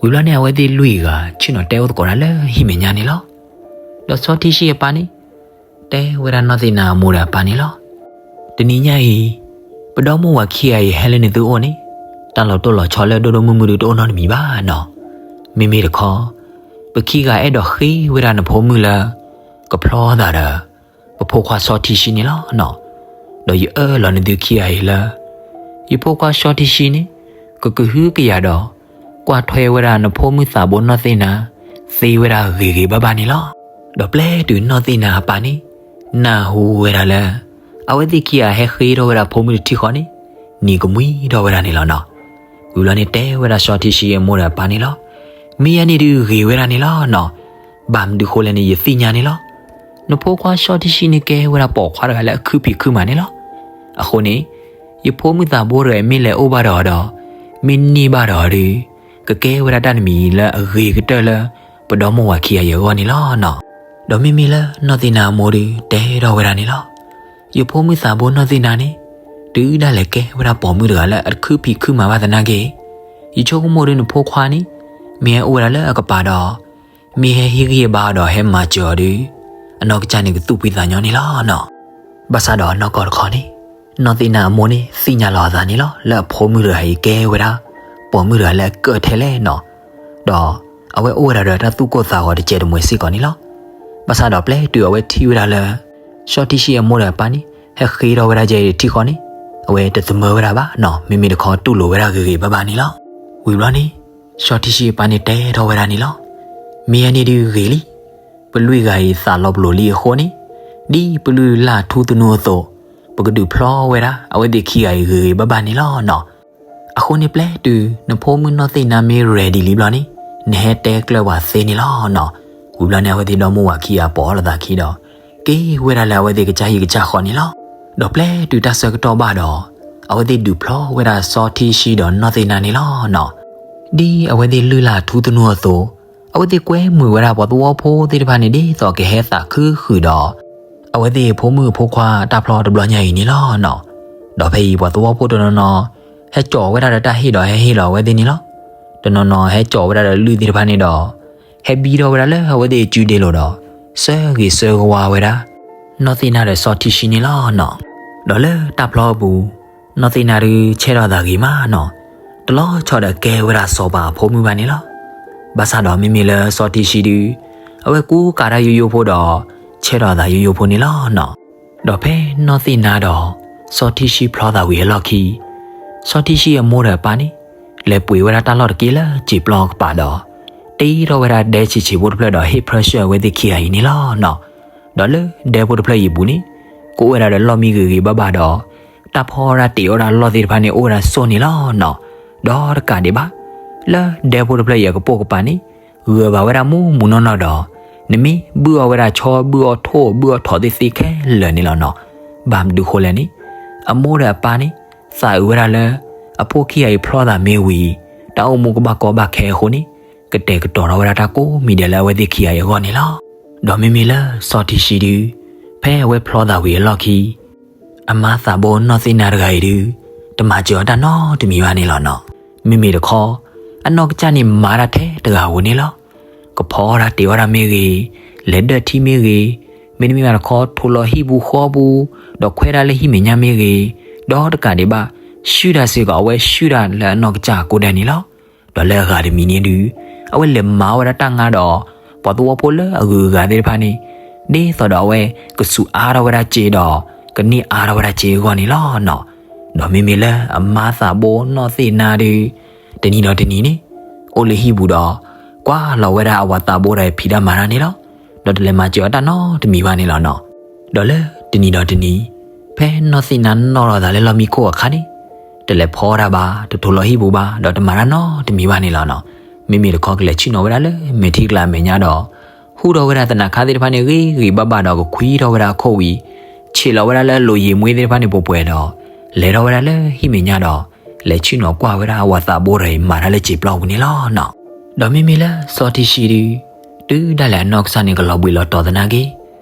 ဝံၤဘျီန့ၣ် အဝဲသ့ၣ်လွံၢ်ဂၤဆ့ၣ်နီၤတဲအိၣ်သကိးတၢ်လၢဟံၣ်မဲာ်ညါန့ၣ်လီၤ. ဒီးစီၤထံရှံအပၢ်န့ၣ် တဲဝဲဒၣ်နီၢ်သ့ၣ်နါအမိၢ်ဒီးအပၢ်န့ၣ်လီၤ. တနံၤညါအံၤ, ပဒီမိၢ်ဝၤခံဂၤအံၤဟဲလၢနသုအိၣ်န့ၣ်, တၢ်လီၤတိၢ်လီၤဆီလၢဒိၣ်ဒိၣ်မုၢ်မုၢ်ဒုးတအိၣ်နီတမံၤဘၣ်နီၤ. မ့မ့ၢ်တခီ, ပခံဂၤအဲၣ်ဒိးဃ့ဝဲဒၣ်နဖိမုၣ်လၢ ကဖျီသးဒီး ပဖိခွါစီၤထံရှံန့ၣ်လီၤနီၤ. ဒီးယအၢၣ်လီၤနသုခံဂၤအံၤလၢ ယဖိခွါစီၤထံရှံန့ၣ် ကကဟုကယာ်ဒီး ကွၢ်ထွဲဝဲဒၣ်နဖိမုၣ်သးဘိနီၢ်သ့ၣ်နါ သ့ဝဲဒၣ်ဂ့ၤဂ့ၤဘၣ်ဘၣ်န့ၣ်လီၤ. ဒီးပျဲတုၤနီၢ်သ့ၣ်နါအပၢ်န့ၣ် နၢ်ဟူဝဲဒၣ်လၢ အဝဲသ့ၣ်ခံဂၤဟဲဃ့ထီၣ်ဝဲဒၣ်ဖိမုၣ်တထံၣ်ဃီန့ၣ် နံၤကမှံထီၣ်ဝဲဒၣ်န့ၣ်လီၤနီၤ. ဝံၤဘျီန့ၣ်တဲဝဲဒၣ်စီၤထံရှံအမိၢ်ဒီးအပၢ်န့ၣ်လီၤ. မ့ၢ်ယၤန့ၣ်ဒုးဂ့ၤဝဲဒၣ်န့ၣ်လီၤနီၤ. ဘၣ်မနုၤဃိလဲၣ်န့ၣ် ယသ့ၣ်ညါန့ၣ်လီၤ. နဖိခွါစီၤထံရှံန့ၣ်ကဲဝဲဒၣ်ပိာ်ခွါတဂၤလၢအခုဖံးခုမၤန့ၣ်လီၤ. အဃိန့ၣ် ယဖိမုၣ်သးဘိတဂၤမ့ၢ်လဲၤအိၣ်ဘၣ်ဒီးအီၤဒီး မ့ၢ်န့ၢ်ဘၣ်ဒီးအီၤဒီး ကကဲဝဲဒၣ်တၢ်တမံၤလၢအဂ့ၤကတၢၢ်လၢ ပဒီမိၢ်ဝၤခံဂၤအံၤအဂီၢ်န့ၣ်လီၤနီၤ. ဒီးမ့မ့ၢ်လၢနီၢ်သ့ၣ်နါအမိၢ်ဒုးတဲထီၣ်ဝဲဒၣ်န့ၣ်လီၤ. ယဖိမုၣ်သးဘိနီၢ်သ့ၣ်နါန့ၣ် တုၤဒၣ်လဲာ်ကဲဝဲဒၣ်ပိာ်မုၣ်တဂၤလၢအတခုဖံးခုမၤဘၣ်သနာ်က့ ယဆိကမိၣ်ဒုးနဖိခွါန့ၣ် မ့ၢ်ဟဲအိၣ်ဝဲဒၣ်လၢအကပၤဒီး မ့ၢ်ဟဲဟ့ၣ်ဂံၢ်ဟ့ၣ်ဘါအီၤဒီးဟဲမၤစၢၤအီၤဒုး အနီၢ်ကစၢ်န့ၣ်ကသူၣ်ဖှံသးညီန့ၣ်လီၤနီၤ. ဘၣ်ဆၣ်ဒီးနီၢ်ကီၢ်တခီန့ၣ် နီၢ်သ့ၣ်နါအမိၢ်န့ၣ်သ့ၣ်ညါလီၤအသးန့ၣ်လီၤ လၢအဖိမုၣ်တဂၤအံၤကဲဝဲဒၣ် ပိာ်မုၣ်တဂၤလၢအကၢၣ်ထဲလဲၣ်နီၤ. ဒီးအဝဲအိၣ်ဝဲဒၣ်ဒီးတၢ်သူၣ်ကိၢ်သးဂီၤတစဲးတမှဲၤစ့ၢ်ကီးန့ၣ်လီၤ. ဘၣ်ဆၣ်ဒီးပျဲတုၤအဝဲထံၣ်ဝဲဒၣ်လၢ စီၤထံရှံအမိၢ်ဒီးအပၢ်န့ၣ် ဟဲဃ့ထီၣ်ဝဲဒၣ်ယဲအံၤတထံၣ်ဃီန့ၣ် အဝဲတသမၢဝဲဒၣ်ဘၣ်နီၤ မ့မ့ၢ်တခီတူၢ်လိာ်ဝဲဒၣ်ဂ့ၤဂ့ၤဘၣ်ဘၣ်န့ၣ်လီၤ. ဝံၤဘျီန့ၣ် စီၤထံရှံအပၢ်န့ၣ်တဲထီၣ်ဝဲဒၣ်န့ၣ်လီၤ. မ့ၢ်ယၤန့ၣ်ဒုးဂ့ၤလံ. ပလွံၢ်ဂၤအံၤသးလီၤပလိာ်လံအဃိန့ၣ် ဒ်ပလွံၢ်လၢ်ထူသနူအသိး ပကဒုးဖျီဝဲဒၣ် အဝဲသ့ၣ်ခံဂၤအံၤဂ့ၤဂ့ၤဘၣ်ဘၣ်န့ၣ်လီၤနီၤ. အဃိန့ၣ်ပျဲတုၤ နဖိမုၣ်နီၢ်သ့ၣ်နါမ့ၢ် ready လံဘျီန့ၣ် နဟဲတဲကျၢၢ်ပှၤသ့န့ၣ်လီၤနီၤ. ဝံၤဘျီန့ၣ် အဝဲသ့ၣ်ဒီမိၢ်ဝၤခံဂၤပိာ်အီၤလိာ်သးခံဒီး က့ၤဝဲဒၣ်လၢအဝဲသ့ၣ်ကစၢ်ဟံၣ်ကစၢ်ဃီန့ၣ်လီၤ. ဒီးပျဲတုၤတၢ်ဆၢကတီၢ်ဘၣ်ဒီး အဝဲသ့ၣ်ဒုးဖျီဝဲဒၣ်စီၤထံရှံဒီးနီၢ်သ့ၣ်နါန့ၣ်လီၤနီၤ. ဒ်အဝဲသ့ၣ်လွံၢ်လၢ်ထူသနူအသိး အဝဲသ့ၣ်ကွဲမုာ်ဝဲဒၣ်ပှၤသဝီဖိသ့ၣ်တဖၣ်န့ၣ် ဒ်သိးကဟဲသးခုဃုာ်ဒီး အဝဲသ့ၣ်ဖိမုၣ်ဖိခွါတၢ်ဖျီတဘျီညါအံၤန့ၣ်လီၤနီၤ. ဒီးဖဲအံၤပှၤသဝီဖိတနီၤနီၤ ဟဲကၠီၤဝဲဒၣ်ဒီးတၢ်ဟ့ၣ်ဒီးဟဲဟ့ၣ်လီၤအဝဲသ့ၣ်န့ၣ်လီၤ. တနီၤနီၤဟဲကၠီၤဝဲဒၣ်ဒီးလုၢ်သ့ၣ်တဖၣ်န့ၣ်ဒီး ဟဲဘံထီၣ်ဝဲဒၣ်လၢအဝဲသ့ၣ်အစုဒ့လိၤဒီး ဆၢဂ့ၤဆၢဝါဝဲဒၣ် နီၢ်သ့ၣ်နါဒီးစီၤထံၡံန့ၣ်လီၤနီၤ. ဒီးလၢတၢ်ဖျီအပူၤ နီၢ်သ့ၣ်နါဒုးဆဲးထီၣ်သးဂ့ၤမးနီၤ, တလီၤဆီဒီးကဲဝဲဒၣ်စီၤပၤအဖိမုၣ်ဘၣ်န့ၣ်လီၤ. ဘၣ်ဆၣ်ဒီးမ့မ့ၢ်လၢစီၤထံၡံဒုး အဝဲကူကၤတၢ်ယိယိဖိဒီး ဆဲးထီၣ်သးယိယိဖိန့ၣ်လီၤနီၤ. ဒီးဖဲနီၢ်သ့ၣ်နါဒီး စီၤထံၡံဖျီသးဝံၤအလီၢ်ခံ စီၤထံၡံအမိၢ်ဒီးအပၢ်န့ၣ် လဲၤပှ့ၤဝဲဒၣ်တၢ်လီၢ်တက့ၢ်လၢစံာ်ပျီအကပၤဒီး တ့ထီၣ်ဝဲဒၣ်ဒဲဆံးဆံးဖိတဖျၢၣ်ဒီးဟ့ၣ်ဖြၢဆှၢအဝဲသ့ၣ်ခံဂၤအံၤန့ၣ်လီၤနီၤ. ဒီးလၢဒဲဖိတဖျၢၣ်အံၤအပူၤန့ၣ် ကအိၣ်ဝဲဒၣ်ဒီးလီၢ်မံဂ့ၤဂ့ၤဘၣ်ဘၣ်ဒီး တၢ်ဖီဝဲဒၣ်တ့ၢ်ဝဲဒၣ်လီၢ်သ့ၣ်တဖၣ်န့ၣ် အိၣ်ဝဲဒၣ်စိၣ်န့ၣ်လီၤနီၤ. ဒီးတကးဒံးဘၣ် လၢဒဲဖိတဖျၢၣ်အံၤအကပိာ်ကပၤန့ၣ် ဂၢၤဘၣ်ဝဲဒၣ်မူးမူးနီၢ်နီၢ်ဒီး နမ့ၢ်ဘုၣ်အီၣ်ဝဲဒၣ်ဆီ ဘုၣ်အီၣ်ထိၣ် ဘုၣ်အီၣ်ထိးသ့ၣ်သ့ၣ်ခဲလၢာ်န့ၣ်လီၤနီၤ. ဘၣ်မနုၤဃိလဲၣ်န့ၣ် အမိၢ်ဒီးအပၢ်န့ၣ် သးအုးဝဲဒၣ်လၢ အဖိခံဂၤအံၤဖျီသးမ့ၢ်ဝံၤ တၢ်အိၣ်မူကဘၣ်ကီဘၣ်ခဲအဃိန့ၣ် ကတဲာ်ကတီၤထီၣ်ဝဲဒၣ်တၢ်ကိးမံၤဒဲးလၢအဝဲသ့ၣ်ခံဂၤအံၤအဂီၢ်န့ၣ်လီၤ. ဒီးမ့မ့ၢ်လၢစီၤထံၡံဒုး ဖဲအဝဲဖျီသးဝံၤအလီၢ်ခံ အမါသးဘိနီၢ်သ့ၣ်နါတဂၤအံၤဒုး တမၤစၢၤအီၤတၢ်နီတမံၤဘၣ်န့ၣ်လီၤနီၤ. မ့မ့ၢ်တခီ အနီၢ်ကစၢ်န့ၣ်မၤတၢ်ထဲတဂၤဧိၤန့ၣ်လီၤ. ကဖီတၢ်တ့ၢ်ဝဲဒၣ်မ့ၢ်ဂ့ၤ, လဲၤဒၢၣ်ထံမ့ၢ်ဂ့ၤ, မ့တမ့ၢ်ဘၣ်တခီ ထိးလီၤဟံၣ်ပူၤဃီပူၤ, ဒီးခွဲးတၢ်လၢဟံၣ်မဲာ်ညါမ့ၢ်ဂ့ၤ, ဒီးတကးဒံးဘၣ် ဆှုၣ်တၢ်စ့ၢ်ကီး အဝဲဆှုၣ်တၢ်လၢအနီၢ်ကစၢ်အကိးဒဲးန့ၣ်လီၤ. ဒီးလၢအဂၤတမံၤန့ၣ်ဒုး အဝဲလဲၤမၤဝဲဒၣ်တၢ်ငါဒီး ပှၤသဝီဖိလၢအဂုၤအဂၤသ့ၣ်တဖၣ်န့ၣ် ဒ်သိးဒီးအဝဲကစူးအါထီၣ်ဝဲဒၣ်စ့ဒီး ကန့ၢ်အါထီၣ်ဝဲဒၣ်စ့အဂီၢ်န့ၣ်လီၤနီၤ. ဒီးမ့မ့ၢ်လၢအမါသးဘိနီၢ်သ့ၣ်နါဒုး တနံၤဒီးတနံၤန့ၣ် အိၣ်လၢဟံၣ်ပူၤဒီး ကွၢ်လီၤဝဲဒၣ်အဝၤသးဘိဒီးဖံးတၢ်မၤတၢ်န့ၣ်လီၤ. ဒီးတလဲၤမၤစၢၤအီၤတၢ်နီတမံၤဘၣ်န့ၣ်လီၤနီၤ. ဒီးလၢတနံၤဒီးတနံၤ ဖဲနီၢ်သ့ၣ်နါနီၣ်ထီၣ်သးလၢလီၢ်မံခိၣ်အခါန့ၣ် တလဲၤဖီတၢ်ဘၣ်, တထိးလီၤဟံၣ်ပူၤဘၣ်, ဒီးတမၤတၢ်နီတမံၤဘၣ်န့ၣ်လီၤနီၤ. မ့မ့ၢ်တခီကလဲၤဆ့ၣ်နီၤဝဲဒၣ်လၢမဲာ်ထံကလၤအမဲာ်ညါဒီး ဟူထီၣ်ဝဲဒၣ်သနးခါသ့ၣ်တဖၣ်န့ၣ် ဂ့ၤဂ့ၤဘၣ်ဘၣ်ဒီးကခွံထီၣ်ဝဲဒၣ်အခိၣ်ဝံၤ ဆံးလီၤဝဲဒၣ်လၢအလိၤယံာ်မှံသ့ၣ်တဖၣ်န့ၣ်ပှဲၤပှဲၤဒီး လဲၤထီၣ်ဝဲဒၣ်လၢဟံၣ်မဲာ်ညါဒီး လဲၤဆ့ၣ်နီၤကွၢ်ဝဲဒၣ်အဝၤသးဘိဒီးအံၤမၤတၢ်လၢစံာ်ပျီပူၤန့ၣ်လီၤနီၤ. ဒီးမ့မ့ၢ်လၢစီၤထံၡံဒုး တုၤဒၣ်လဲာ်အနီၢ်ကစၢ်န့ၣ် ကလီၤဘှံးလီၤတီၤသနာ်က့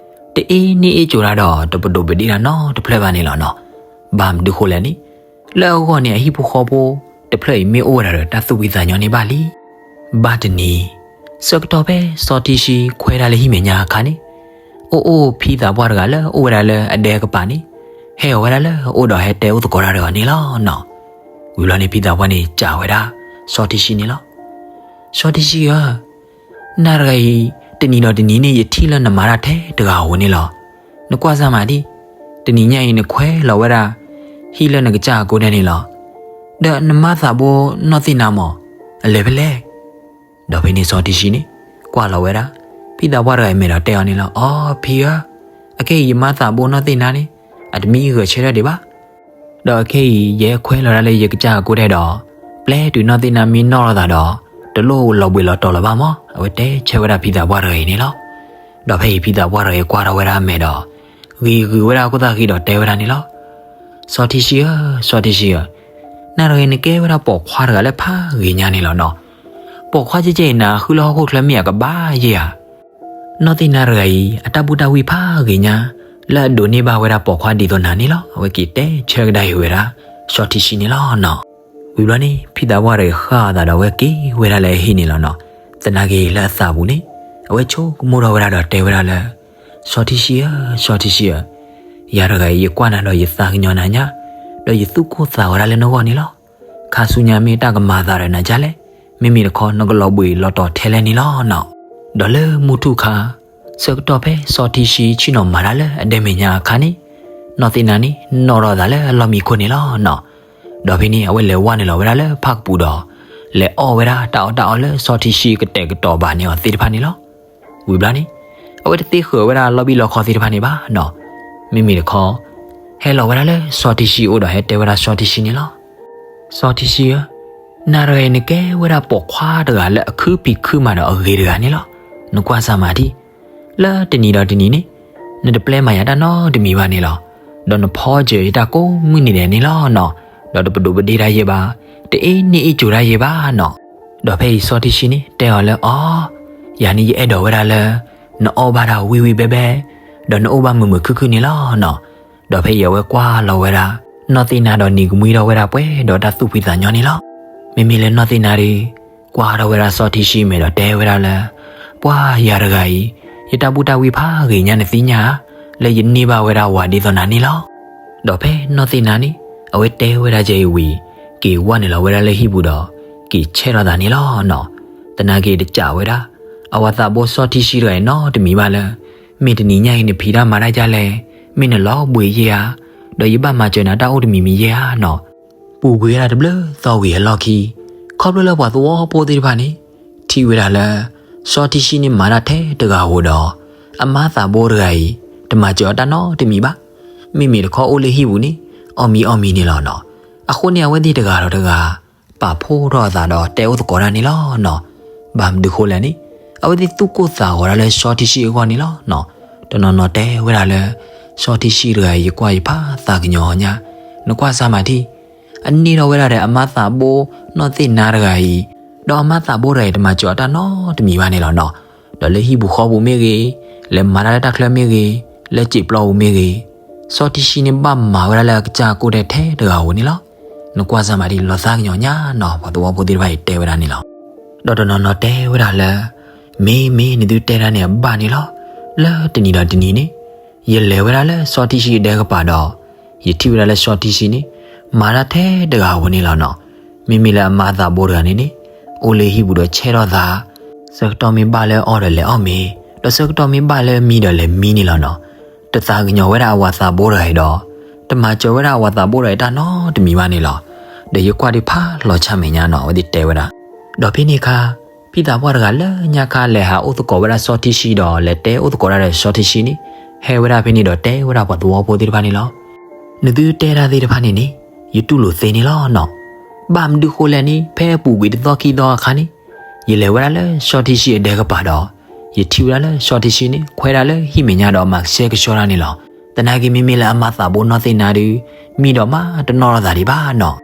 တအ့န့ၢ်အ့ၣ်ကၠိၤတၢ်ဒီး တပဒိးပဒ့ၣ်တၢ်နီတဖျၢၣ်ဘၣ်န့ၣ်လီၤနီၤ. ဘၣ်မနုၤဃိလဲၣ်န့ၣ် လၢအဂီၢ်န့ၣ် အဟံၣ်ဖိဃီဖိတဖျၢၣ်အံၤ မ့ၢ်အိၣ်ဝဲဒၣ်ဒီးတၢ်သူၣ်ဖှံသးညီန့ၣ်ဘၣ်လံ. ဘၣ်တနံၤ ဆၢကတီၢ်ဖဲစီၤထံၡံခွဲးတၢ်လၢဟံၣ်မဲာ်ညါအခါန့ၣ် အိၣ်အိၣ်ဖံသးပှၢ်တဂၤလၢအအိၣ်ဝဲဒၣ်လၢအဒဲကပၤန့ၣ် ဟဲအီၤဝဲဒၣ်လၢအအိၣ်ဒီးဟဲတဲအိၣ်သကိးတၢ်ဒီးအီၤန့ၣ်လီၤနီၤ. ဝံၤဘျီန့ၣ် ဖံသးပှၢ်န့ၣ် စံးဝဲဒၣ် စီၤထံၡံန့ၣ်လီၤ. စီၤထံၡံဧၢ, နၤတဂၤအံၤ တနံၤဒီးတနံၤန့ၣ် ယထံၣ်လၢနမၤတၢ်ထဲတဂၤဧိၤန့ၣ်လီၤ. နကွၢ်စၢ်မၤဒံး, တနံၤညါအံၤနခွဲးလီၤဝဲဒၣ် ဟံၣ်လၢနကစၢ်အကိးဒဲးန့ၣ်လီၤ. ဒီးနမါသးဘိနီၢ်သ့ၣ်နါမး အလဲၤဖဲလဲၣ်. ဒီးဖဲန့ၣ်စီၤထံၡံန့ၣ် ကွၢ်လီၤဝဲဒၣ် ဖံသးပှၢ်တဂၤအံၤမဲာ်ဒီးတဲအီၤန့ၣ်လီၤ. အိ ဖံဧၢ, အခဲအံၤယမါသးဘိနီၢ်သ့ၣ်နါန့ၣ် အတမံဂဲၤဆၢထၢၣ်ဒံးဘၣ်. ဒီးအခဲအံၤ ယဟဲခွဲးလီၤဒၣ်လၢယကစၢ်အကိးဒဲးဒီး ပျဲတုၤနီၢ်သ့ၣ်နါမ့ၢ်နီၣ်ထီၣ်သးဒီး တလိၣ်လီၤဘှံးလီၤတီၤလၢၤဘၣ်မး. အဝဲတဲဆၢဝဲဒၣ်ဖံသးပှၢ်တဂၤအံၤန့ၣ်လီၤ. ဒီးဖဲအံၤဖံသးပှၢ်တဂၤအံၤကွၢ်ထီၣ်ဝဲဒၣ်အမဲာ်ဒီး ဂ့ၤဂုာ်ဝဲဒၣ်အခိၣ်သၣ်ဃံဒီးတဲဝဲဒၣ်န့ၣ်လီၤ. စီၤထံၡံဧၢ, စီၤထံၡံဧၢ, နၤတဂၤအံၤနကဲဝဲဒၣ်ပိာ်ခွါတဂၤလၢဖးဂ့ၤညါန့ၣ်လီၤနီၤ. ပိာ်ခွါကဲကဲအံၤ နၤဃုလၢဟီၣ်ခိၣ်ချၢမ့ၢ်အကဘၣ်ယဲၢ်ဧါ. နီၢ်သ့ၣ်နါတဂၤအံၤ အတၢ်ဘူၣ်တၢ်ဝံၣ်ဖးဂ့ၤညါ လၢအဒိးန့ၢ်ဘၣ်ဝဲဒၣ်ပိာ်ခွါဒ်သိးနၤန့ၣ်လီၤ. အဝဲက့ၤတဲဆၢကဒါအံၤဝဲဒၣ် စီၤထံၡံန့ၣ်လီၤနီၤ. ဝံၤဘျီန့ၣ် ဖံသးပှၢ်တဂၤအံၤဃၣ်အသးဒီးအဝဲက့ၤဝဲဒၣ်လၢအဟံၣ်န့ၣ်လီၤနီၤ. သနာ်က့လၢအသးပူၤန့ၣ် အဝဲဆိကမိၣ်ထီၣ်ဝဲဒၣ်ဒီးတဲဝဲဒၣ်လၢ စီၤထံၡံဧၢ, စီၤထံၡံဧၢ, ယၤတဂၤအံၤ ယကွၢ်နၤဒီးယသးကညီၤနၤညါ, ဒီးယသူၣ်ကိၢ်သးဝဲဒၣ်လၢနဂီၢ်န့ၣ်လီၤ. ခါဆူညါမ့ၢ်တၢ်ကမၤအသးဒီးနၤဒ်လဲၣ်, မ့မ့ၢ်တခီ နကလီၤဘှံးလီၤတီၤထဲလဲၣ်န့ၣ်လီၤနီၤ. ဒီးလၢမုၢ်ထူၣ်ခါ ဆၢကတီၢ်ဖဲစီၤထံၡံဆ့ၣ်နီၤမၤတၢ်လၢအဒဲမဲာ်ညါအခါန့ၣ်, နီၢ်သ့ၣ်နါန့ၣ် နီၣ်ထီၣ်သးလၢအလီၢ်မံခိၣ်န့ၣ်လီၤနီၤ. ဒီးဖဲန့ၣ် အဝဲလဲၤဝဲနုာ်လီၤဝဲဒၣ်လၢဖၣ်ကပူၤဒီး လဲၤအီၣ်ဝဲဒၣ်တၢ်အီၣ်တၢ်အီလၢစီၤထံၡံကတဲာ်ကတီၤဘၣ်န့ၢ်အီၤသ့ၣ်တဖၣ်န့ၣ်လီၤ. ဝံၤဘျီန့ၣ် အဝဲတသ့ဃုာ်ဝဲဒၣ်လီၢ်ဘံၣ်လီၢ်ခီသ့ၣ်တဖၣ်န့ၣ်ဘၣ်နီၤ. မ့မ့ၢ်တခီ ဟဲလီၤဝဲဒၣ်လၢစီၤထံၡံအအိၣ်ဒီးဟဲတဲဝဲဒၣ်စီၤထံၡံန့ၣ်လီၤ. စီၤထံၡံဧၢ, နၤတဂၤအံၤနကဲဝဲဒၣ်ပိာ်ခွါတဂၤလၢအခုဖံးခုမၤဒီးအဂ့ၤတဂၤန့ၣ်လီၤ. နကွၢ်စၢ်မၤဒံး, လၢတနံၤဒီးတနံၤန့ၣ် နတပျဲမၤယၤတၢ်နီတမံၤဘၣ်န့ၣ်လီၤ. ဒီးနဖီစၢၤယတၢ်ကိးမုၢ်နံၤဒဲးန့ၣ်လီၤနီၤ. ဒီးတပဒိးပဒ့ၣ်တၢ်ယဲၢ်ဘၣ်, တအ့န့ၢ်အ့ၣ်ကၠိၤတၢ်ယဲၢ်ဘၣ်နီၤ. ဒီးဖဲအံၤစီၤထံၡံန့ၣ် တဲအီၤလၢ အီၤ ယၤန့ၣ်ယအဲၣ်ဒိးဝဲဒၣ်လၢ နအီၣ်ဘၣ်တၢ်ဝံၣ်ဝံၣ်ဘဲဘဲ, ဒီးနအိၣ်ဘၣ်မုာ်မုာ်ခုၣ်ခုၣ်န့ၣ်လီၤနီၤ. ဒီးဖဲအံၤအဝဲကွၢ်လီၤဝဲဒၣ် နီၢ်သ့ၣ်နါဒီးနံၤကမှံထီၣ်ဝဲဒၣ်ပှဲၤဒီး တၢ်သူၣ်ဖှံသးညီန့ၣ်လီၤ. မ့မ့ၢ်လၢနီၢ်သ့ၣ်နါဒီး ကွၢ်ထီၣ်ဝဲဒၣ်စီၤထံဆှံမဲာ်ဒီးတဲဝဲဒၣ်လၢ ပှၤယၤတဂၤအံၤ, ယတၢ်ဘူၣ်တၢ်ဝံၣ်ဖးဂ့ၤညါနသ့ၣ်ညါဧါ, လၢယန့ၢ်ဘၣ်ဝဲဒၣ်ဝၤဒ်သိးနၤန့ၣ်လီၤ. ဒီးဖဲနီၢ်သ့ၣ်နါန့ၣ် အဝဲတဲဝဲဒၣ်ကဲအံၤဝံၤ က့ၤဝဲနုာ်လီၤဝဲဒၣ်လၢဟံၣ်ပူၤဒီး က့ၤဆဲးထီၣ်သးန့ၣ်လီၤနီၤ. သနာ်က့တကးဝဲဒၣ် အဝၤသးဘိစီၤထံဆှံတဂၤအံၤနီတမံၤဘၣ်လၢ မ့ၢ်တနံၤညါအံၤနဖံးတၢ်မၤတၢ်ဒ်လဲၣ်, မ့ၢ်နလီၤဘှံးယဲဧါ, ဒီးယဘၣ်မၤစၢၤနၤတၢ်အိၣ်တမံၤမံၤယဲဧါနီၤ. ပူၤကွံာ်ဝဲဒၣ်တဘျုးသီဝံၤအလီၢ်ခံ ခီဖျိလၢပှၤသဝီဖိသ့ၣ်တဖၣ်န့ၣ် ထံၣ်ဝဲဒၣ်လၢ စီၤထံဆှံန့ၣ်မၤတၢ်ထဲတဂၤဧိၤဒီး အမါသးဘိတဂၤအံၤ တမၤစၢၤအီၤတၢ်နီတမံၤဘၣ်. မ့မ့ၢ်တခီအိၣ်လၢဟံၣ်ပူၤန့ၣ် အီၣ်မံအီၣ်မံန့ၣ်လီၤနီၤ. အဃိန့ၣ် အဝဲသ့ၣ်တဂၤဒီးတဂၤ ပာ်ဖှိၣ်ထီၣ်အသးဒီးတဲအိၣ်သကိးတၢ်န့ၣ်လီၤနီၤ. ဘၣ်မနုၤဃိလဲၣ်န့ၣ် အဝဲသ့ၣ်သူၣ်ကိၢ်သးဂီၤဒၣ်လၢစီၤထံဆှံအဂီၢ်န့ၣ်လီၤနီၤ. တနီၤနီၤတဲဝဲဒၣ်လၢ စီၤထံဆှံတဂၤအံၤ ယကွၢ်ယဖးသးကညီၤညါ, နကွၢ်စၢ်မၤထံၣ် အန့ၢ်ထီၣ်ဝဲဒၣ်ဒီးအမါသးဘိနီၢ်သ့ၣ်နါတဂၤအံၤ, ဒီးအမါသးဘိတဂၤအံၤ တမၤစၢၤအီၤတၢ်နီတမံၤဘၣ်န့ၣ်လီၤနီၤ. ဒီးလၢဟံၣ်ပူၤဃီပူၤမ့ၢ်ဂ့ၤ, လဲၤမၤတၢ်လၢတၢ်ချၢမ့ၢ်ဂ့ၤ, လၢစံာ်ပျီပူၤမ့ၢ်ဂ့ၤ, စီၤထံဆှံန့ၣ်ဘၣ်မၤဝဲဒၣ်လၢအကစၢ်ကိၢ်ဒဲးထဲတဂၤဧိၤန့ၣ်လီၤ. နကွၢ်စၢ်မၤထံၣ် လီၤသးကညီၤညါနီၤ, ပှၤသဝီဖိသ့ၣ်တဖၣ်အံၤတဲဝဲဒၣ်န့ၣ်လီၤ. ဒီးတနီၤနီၤတဲဝဲဒၣ်လၢ မ့ၢ်မ့ၢ်နသုတဲဒၣ်န့ၣ်အဘၣ်န့ၣ်လီၤ. လၢတနံၤဒီးတနံၤန့ၣ် ယလဲၤဝဲဒၣ်လၢစီၤထံဆှံအဒဲကပၤဒီး ယထံၣ်ဝဲဒၣ်လၢစီၤထံဆှံန့ၣ် မၤတၢ်ထဲတဂၤဧိၤန့ၣ်လီၤနီၤ. မ့မ့ၢ်လၢအမါသးဘိတဂၤန့ၣ်န့ၣ် အိၣ်လၢဟံၣ်ပူၤဒီးဆဲးထီၣ်သး, ဆၢကတီၢ်မ့ၢ်ဘၣ်လၢအီၣ်ဒီးလဲၤအီၣ်မ့ၤ, ဒီးဆၢကတီၢ်မ့ၢ်ဘၣ်လၢမံဒီးလဲၤမံန့ၣ်လီၤနီၤ. တသးကညီၤဝဲဒၣ်အဝၤသးဘိတဂၤအံၤဒီး တမၤစၢၤဝဲဒၣ်အဝၤသးဘိတဂၤအံၤတၢ်နီတမံၤဘၣ်န့ၣ်လီၤ. ဒီးယကွၢ်ဒုးဖးလီၤဆၣ်မဲာ်ညါနီၤ, အဝဲသ့ၣ်တဲဝဲဒၣ်. ဒီးဖဲန့ၣ်အခါ ဖံသးပှၢ်တဂၤလၢညါခါလဲၤဟးအိၣ်သကိးဝဲဒၣ်စီၤထံဆှံဒီး လဲၤတဲအိၣ်သကိးဒၣ်ဒီးစီၤထံဆှံန့ၣ် ဟဲဝဲဒၣ်ဖဲန့ၣ်ဒီးတဲဝဲဒၣ်ပှၤသဝီဖိသ့ၣ်တဖၣ်န့ၣ်လီၤ. နသုတဲဒၣ်သ့ၣ်တဖၣ်န့ၣ်န့ၣ် ယတူၢ်လိာ်သ့န့ၣ်လီၤနီၤ. ဘၣ်မနုၤဃိလဲၣ်န့ၣ် ဖဲအပူၤကွံာ်တသီခံသီအခါန့ၣ် ယလဲၤဝဲဒၣ်လၢစီၤထံဆှံအဒဲကပၤဒီး ယထံၣ်ဝဲဒၣ်လၢစီၤထံဆှံန့ၣ် ခွဲးဒၣ်လၢဟံၣ်မဲာ်ညါဒီးမၤကဆှဲကဆှီတၢ်န့ၣ်လီၤ. သနာ်က့မ့မ့ၢ်လၢအမါသးဘိနီၢ်သ့ၣ်နါဒီး မံဒီးမးတနီၣ်ထီၣ်သးဒံးဘၣ်နီၤ.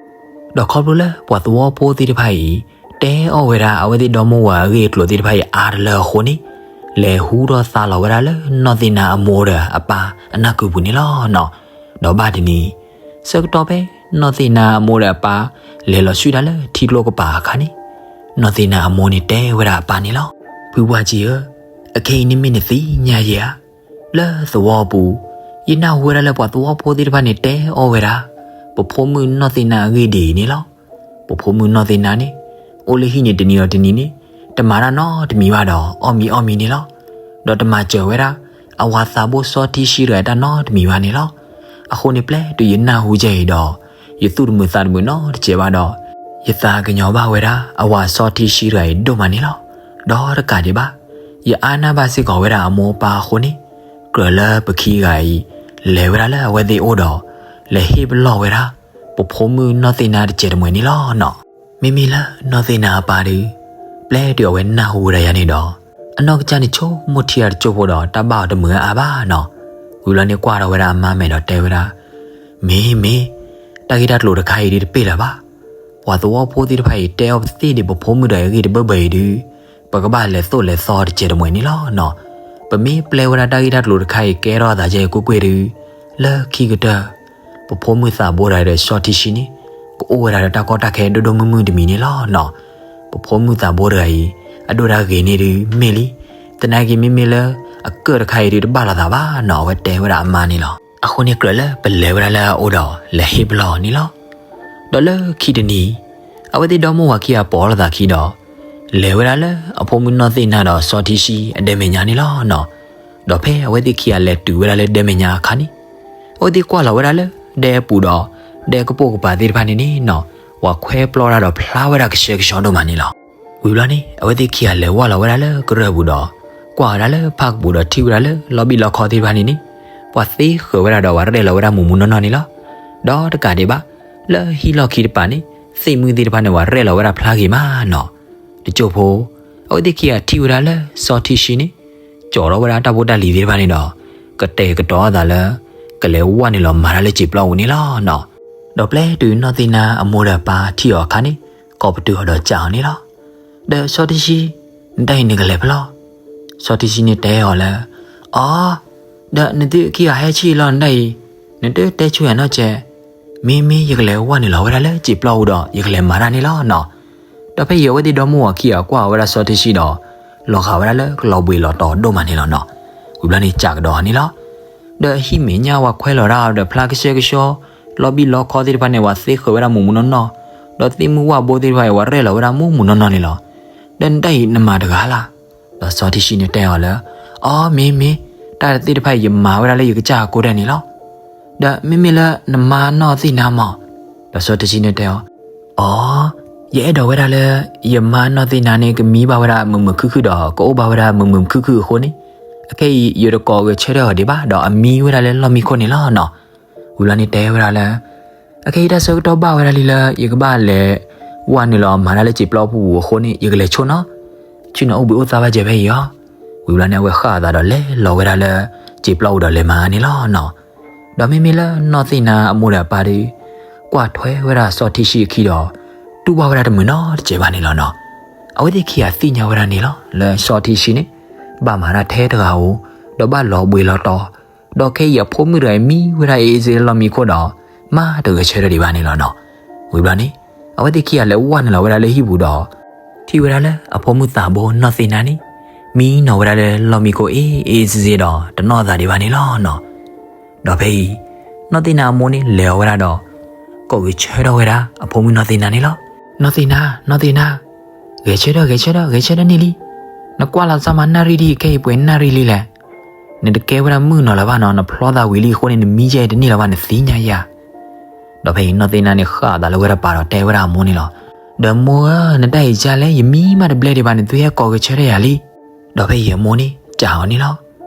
ဒီးခီဖျိလၢပှၤသဝီဖိသ့ၣ်တဖၣ်အံၤ တဲအီၣ်ဝဲဒၣ် အဝဲသ့ၣ်ဒီမါဝၤအဂ့ၢ်အကျိၤသ့ၣ်တဖၣ်အံၤအါတလၢအဃိန့ၣ် လဲၤဟူထီၣ်သါလီၤဝဲဒၣ်လၢနီၢ်သ့ၣ်နါအမိၢ်ဒီးအပၢ်အနၢ်ကုာ်ပူၤန့ၣ်လီၤနီၤ. ဒီးဘၣ်တနံၤ ဆၢကတီၢ်ဖဲနီၢ်သ့ၣ်နါအမိၢ်ဒီးအပၢ် လဲၤလီၤဆူဒၣ်လၢထံကျိကပၤအခါန့ၣ် နီၢ်သ့ၣ်နါအမိၢ်န့ၣ်တဲဝဲဒၣ်အပၢ်န့ၣ်လီၤ. ဖုပှၢ်ကံၤဧၢ, အခဲအံၤန့ၣ်မ့ၢ်နသ့ၣ်ညါယဲဧါ. လၢသဝီပူၤ ယနၢ်ဟူဝဲဒၣ်လၢပှၤသဝီဖိသ့ၣ်တဖၣ်န့ၣ်တဲအီၣ်ဝဲဒၣ် ပဖိမုၣ်နီၢ်သ့ၣ်နါအဂ့ၢ်ဒ်အံၤန့ၣ်လီၤ. ပဖိမုၣ်နီၢ်သ့ၣ်နါန့ၣ် အိၣ်လၢဟံၣ်န့ၣ်တနံၤဒီးတနံၤန့ၣ် တမၤတၢ်နီတမံၤဘၣ်ဒီး အီၣ်မံၤအီၣ်မံၤန့ၣ်လီၤ. ဒီးတမၤစၢၤဝဲဒၣ် အဝၤသးဘိစီၤထံဆှံတဂၤအံၤတၢ်နီတမံၤဘၣ်န့ၣ်လီၤ. အဃိန့ၣ်ပျဲတုၤယနၢ်ဟူကဲအံၤဒီး ယသူၣ်တမုာ်သးတမုာ်နီတစဲးဘၣ်ဒီး ယသးကညီၤဘၣ်ဝဲဒၣ် အဝၤစီၤထံဆှံတဂၤအံၤဒိၣ်မးန့ၣ်လီၤ. ဒီးတကးဒံးဘၣ် ယအါနၢ်ဘၣ်စ့ၢ်ကီးဝဲဒၣ်အမိၢ်အပၢ်အဃိန့ၣ် ကြၢးလၢပခံဂၤအံၤ လဲၤဝဲဒၣ်လၢအဝဲသ့ၣ်အအိၣ်ဒီး လဲၤဟ့ၣ်ပလီၢ်ဝဲဒၣ် ပဖိမုၣ်နီၢ်သ့ၣ်နါတစဲးတမှဲၤန့ၣ်လီၤနီၤ. မ့မ့ၢ်လၢနီၢ်သ့ၣ်နါအပၢ်ဒီး ပျဲတုၤအဝဲနၢ်ဟူဝဲဒၣ်ယၤန့ၣ်ဒီး အနီၢ်ကစၢ်န့ၣ်ဆိကမိၣ်ထံအါတကၠိၢ်ဖိဒီး တၢ်ဘၣ်အီၤတမုာ်အါအါဘၣ်နီၤ. ဝံၤလီၤန့ၣ်ကွၢ်ထီၣ်ဝဲဒၣ်အမါမဲာ်ဒီးတဲဝဲဒၣ်, မ့ၢ်မ့ၢ်, တၢ်ဂ့ၢ်တၢ်ကျိၤတခါအံၤဒုးတပ့ၢ်လၢၤဘၣ်. ပှၤသဝီဖိသ့ၣ်တဖၣ်အံၤ တဲအီၣ်ပသ့ၣ်ဒံးပဖိမုၣ်ဒီးအဂ့ၢ်တဘၢဘၢအံၤဒုး ပကဘၣ်လဲၤသိၣ်လဲၤသီတစဲးတမှဲၤန့ၣ်လီၤနီၤ. ပမ့ၢ်ပျဲဝဲဒၣ်တၢ်ဂ့ၢ်တၢ်ကျိၤတခါအံၤ ကဲထီၣ်အသးကဲအံၤကွ့ၢ်ကွ့ၢ်ဒုး လၢခံကတၢၢ် ပဖိမုၣ်သးဘိတဂၤဒီးစီၤထံဆှံန့ၣ် ကအိၣ်ဝဲဒၣ်ဒီးတၢ်ကီတၢ်ခဲဒိၣ်ဒိၣ်မုၢ်မုၢ်တမံၤန့ၣ်လီၤနီၤ. ပဖိမုၣ်သးဘိတဂၤအံၤ အဒိၣ်တၢ်ဂ့ၤန့ၢ်ဒုးမ့ၢ်လံ, သနာ်က့မ့မ့ၢ်လၢ အကၢၣ်တခါအံၤဒုးတဘၣ်လိာ်သးဘၣ်နီၤ, အဝဲတဲဝဲဒၣ်အမါန့ၣ်လီၤ. အဃိန့ၣ်ကြၢးလၢပလဲၤဝဲဒၣ်လၢအအိၣ်ဒီး လဲၤဟ့ၣ်ပလီၢ်အီၤန့ၣ်လီၤ. ဒီးလၢခံတနံၤ အဝဲသ့ၣ်ဒီမိၢ်ဝၤခံဂၤပိာ်လိာ်သးခံဒီး လဲၤဝဲဒၣ်လၢအဖိမုၣ်နီၢ်သ့ၣ်နါဒီးစီၤထံဆှံအဒဲမဲာ်ညါန့ၣ်လီၤနီၤ. ဒီးဖဲအဝဲသ့ၣ်ခံဂၤလဲၤတုၤဝဲဒၣ်လၢဒဲမဲာ်ညါအခါန့ၣ် အဝဲသ့ၣ်ကွၢ်လီၤဝဲဒၣ်လၢဒဲအပူၤဒီး ဒဲကပိာ်ကပၤသ့ၣ်တဖၣ်န့ၣ်န့ၣ်နီၤ ပှၤခွဲပျီတၢ်ဒီးဖျါဝဲဒၣ်ကဆှဲကဆှီဒိၣ်မးန့ၣ်လီၤ. ဝံၤဘျီန့ၣ် အဝဲသ့ၣ်ခံဂၤလဲၤဝဲလီၤဝဲဒၣ်လၢကရၢၢ်ပူၤဒီး ကွၢ်ဝဲဒၣ်လၢဖၣ်ကပူၤဒီးထံၣ်ဝဲဒၣ်လၢလီဘံၣ်လီခီသ့ၣ်တဖၣ်န့ၣ်န့ၣ် ပှၤသ့ဃၢၤဝဲဒၣ်ဒီးပှၤရဲၣ်လီၤဝဲဒၣ်မူးမူးနီၢ်နီၢ်န့ၣ်လီၤ. ဒီးတကးဒံးဘၣ် လၢဟံၣ်လီၢ်ခံတပၤန့ၣ် သ့ၣ်မုၣ်သ့ၣ်တဖၣ်န့ၣ် ပှၤရဲၣ်လီၤဝဲဒၣ်ဖျါဂ့ၤမးနီၤ. တစိၢ်ဖိ အဝဲသ့ၣ်ခံဂၤထံၣ်ဝဲဒၣ်လၢစီၤထံဆှံန့ၣ် ကၠီၤထီၣ်ဝဲဒၣ်တၢ်ဖိတၢ်လံၤသ့ၣ်တဖၣ်န့ၣ်ဒီး ကတဲာ်ကတီၤအသးလၢ ကလဲၤဝဲနုာ်လီၤမၤတၢ်လၢစံာ်ပျီပူၤန့ၣ်လီၤနီၤ. ဒီးပျဲတုၤနီၢ်သ့ၣ်နါအမိၢ်ဒီးအပၢ်ထံၣ်အီၤအခါန့ၣ် ကိးပတုာ်အီၤဒီးစံးအီၤန့ၣ်လီၤ. ဒီးစီၤထံဆှံ နတၢ်အံၤန့ၣ်ကလဲၤဖဲလဲၣ်. စီၤထံဆှံန့ၣ်တဲအီၤလၢ အီ, ဒီးနသုခံဂၤဟဲဆံၣ်လီၤနဒၣ်အံၤ, နတတဲဆိယၤနီတစဲး, မ့မ့ၢ်ယကလဲၤဝဲနုာ်လီၤဝဲဒၣ်လၢစံာ်ပျီပူၤဒီး ယကလဲၤမၤတၢ်န့ၣ်လီၤနီၤ. ဒီးဖဲအံၤအဝဲသ့ၣ်ဒီမါဝၤခံဂၤကွၢ်ဝဲဒၣ်စီၤထံဆှံဒီး လီၤဂာ်ဝဲဒၣ်လၢကလီၤဘှံးလီၤတီၤဒိၣ်မးန့ၣ်လီၤနီၤ. ဝံၤဘျီန့ၣ် စးကဒီးအီၤန့ၣ်လီၤ. ဒီးဟံၣ်မဲာ်ညါဝဲခွဲလီၤတၢ်ဒီးဖျါကဆှဲကဆှီ, လီဘံၣ်လီခီသ့ၣ်တဖၣ်န့ၣ် ဝဲသ့ဃၢၤဝဲဒၣ်မူးမူးနီၢ်နီၢ်, ဒီးသ့ၣ်မုၢ်ဝၣ်ဘိသ့ၣ်တဖၣ်အံၤ ဝဲရဲၣ်လီၤဝဲဒၣ်မူးမူးနီၢ်နီၢ်န့ၣ်လီၤ. ဒီးနတၢ်အံၤနမၤတဂၤလၢ်. ဒီးစီၤထံဆှံန့ၣ်တဲအီၤလၢ အီ မ့ၢ်မ့ၢ်, တၢ်သ့ၣ်တဖၣ်အံၤယမၤဝဲဒၣ်လၢယကစၢ်အကိးဒဲးန့ၣ်လီၤ. ဒီးမ့မ့ၢ်လၢနမါနီၢ်သ့ၣ်နါမး. ဒီးစီၤထံဆှံန့ၣ်တဲအီၤ, အီ, ယအဲၣ်ဒိးဝဲဒၣ်လၢ ယမါနီၢ်သ့ၣ်နါန့ၣ် ကမံဘၣ်ဝဲဒၣ်မုာ်မုာ်ခုၣ်ခုၣ်ဒီး ကအိၣ်ဘၣ်ဝဲဒၣ်မုာ်မုာ်ခုၣ်ခုၣ်အဃိန့ၣ်, အခဲအံၤယတကိးဂဲၤဆၢထၢၣ်အီၤဒံးဘၣ် ဒီးအမံဝဲဒၣ်လၢလီၢ်မံခိၣ်န့ၣ်လီၤနီၤ. ဝံၤဘျီန့ၣ်တဲဝဲဒၣ်လၢ အခဲအံၤတၢ်ဆၢကတီၢ်ဘၣ်ဝဲဒၣ်လံလၢ ယကဘၣ်လဲၤဝဲနုာ်လီၤမၤတၢ်လၢစံာ်ပျီပူၤအဃိန့ၣ် ယကလဲၤဆိနီၤ. ဆ့ၣ်နီၤအိၣ်ဘှံးအိၣ်သါဘၣ်စဲးဖဲအံၤအီၤ. ဝံၤဘျီန့ၣ် အဝဲဃၣ်အသးဒီးလဲၤလီၤဝဲဒၣ်လၢ စံာ်ပျီပူၤဒီးလဲၤမၤန့ၣ်လီၤနီၤ. ဒီးမ့မ့ၢ်လၢနီၢ်သ့ၣ်နါအမိၢ်ဒီးအပၢ်ဒီး ကွၢ်ထွဲဝဲဒၣ်စီၤထံဆှံအခံဒီး တူၢ်ဘၣ်ဝဲဒၣ်တမုာ်နီတစဲးဘၣ်န့ၣ်လီၤနီၤ. အဝဲသ့ၣ်ခံဂၤသ့ၣ်ညါဝဲဒၣ်န့ၣ်လီၤ လၢစီၤထံဆှံန့ၣ် ဘၣ်မၤတၢ်ထဲတဂၤဧိၤ, ဒီးဘၣ်လီၤဘှံးလီၤတီၤ, ဒီးခဲအံၤအဖိမုၣ်တဂၤအံၤမံဝဲဒၣ်အ့စ့လၢလီၢ်မံခိၣ်ဒီး မၤတဂဲၤဆၢထၢၣ်ဒံးဘၣ်န့ၣ်လီၤနီၤ. ဝံၤဘျီန့ၣ် အဝဲသ့ၣ်ခံဂၤလဲၤဝဲနုာ်လီၤဝဲဒၣ်လၢဟံၣ်ပူၤဒီး ထံၣ်ဝဲဒၣ်လၢအဖိမုၣ်သးဘိနီၢ်သ့ၣ်နါန့ၣ် မံနီၤဝဲဒၣ်လၢလီၢ်မံခိၣ်အ့ၣ်အ့စ့စ့ဒီး တနီၣ်သးဒံးဘၣ်န့ၣ်လီၤနီၤ. ဒီးဖဲအံၤ နီၢ်သ့ၣ်နါအမိၢ်န့ၣ်လဲၤအီၤဝဲဒၣ်ဒီး ကိးဂဲၤဆၢထၢၣ်ဝဲဒၣ်အဖိမုၣ်နီၢ်သ့ၣ်နါန့ၣ်လီၤ. နီၢ်သ့ၣ်နါ, နီၢ်သ့ၣ်နါ, ဂဲၤဆၢထၢၣ် ဂဲၤဆၢထၢၣ် ဂဲၤဆၢထၢၣ်န့ၣ်လံ. နကွၢ်လီၤစၢ်မးနၣ်ရံၣ်ဒ်အံၤ ခဲအံၤပှဲၤနၣ်ရံၣ်လံလဲၣ်. နတကဲဝဲဒၣ်မုၣ်ကနီၤလၢၤဘၣ်နီၤ, နဖျီသးဝံၤလံအဃိန့ၣ် နမံယဲအံၤတန့ၢ်လၢၤဘၣ် နသ့ၣ်ညါယၤ. ဒီးဖဲအံၤနီၢ်သ့ၣ်နါန့ၣ်ဃၣ်အသးလၢဝဲတပၤဒီးတဲဝဲဒၣ်အမိၢ်န့ၣ်လီၤ. ဒီးမိၢ်ဧၢ, နတၢ်အံၤကလဲၣ်, ယမံမးတဘျဲဒံးဘၣ် နသုဟဲကိးဂဲၤဆၢထၢၣ်ယၤလံ. ဒီးဖဲအံၤအမိၢ်န့ၣ် စံးအီၤန့ၣ်လီၤ.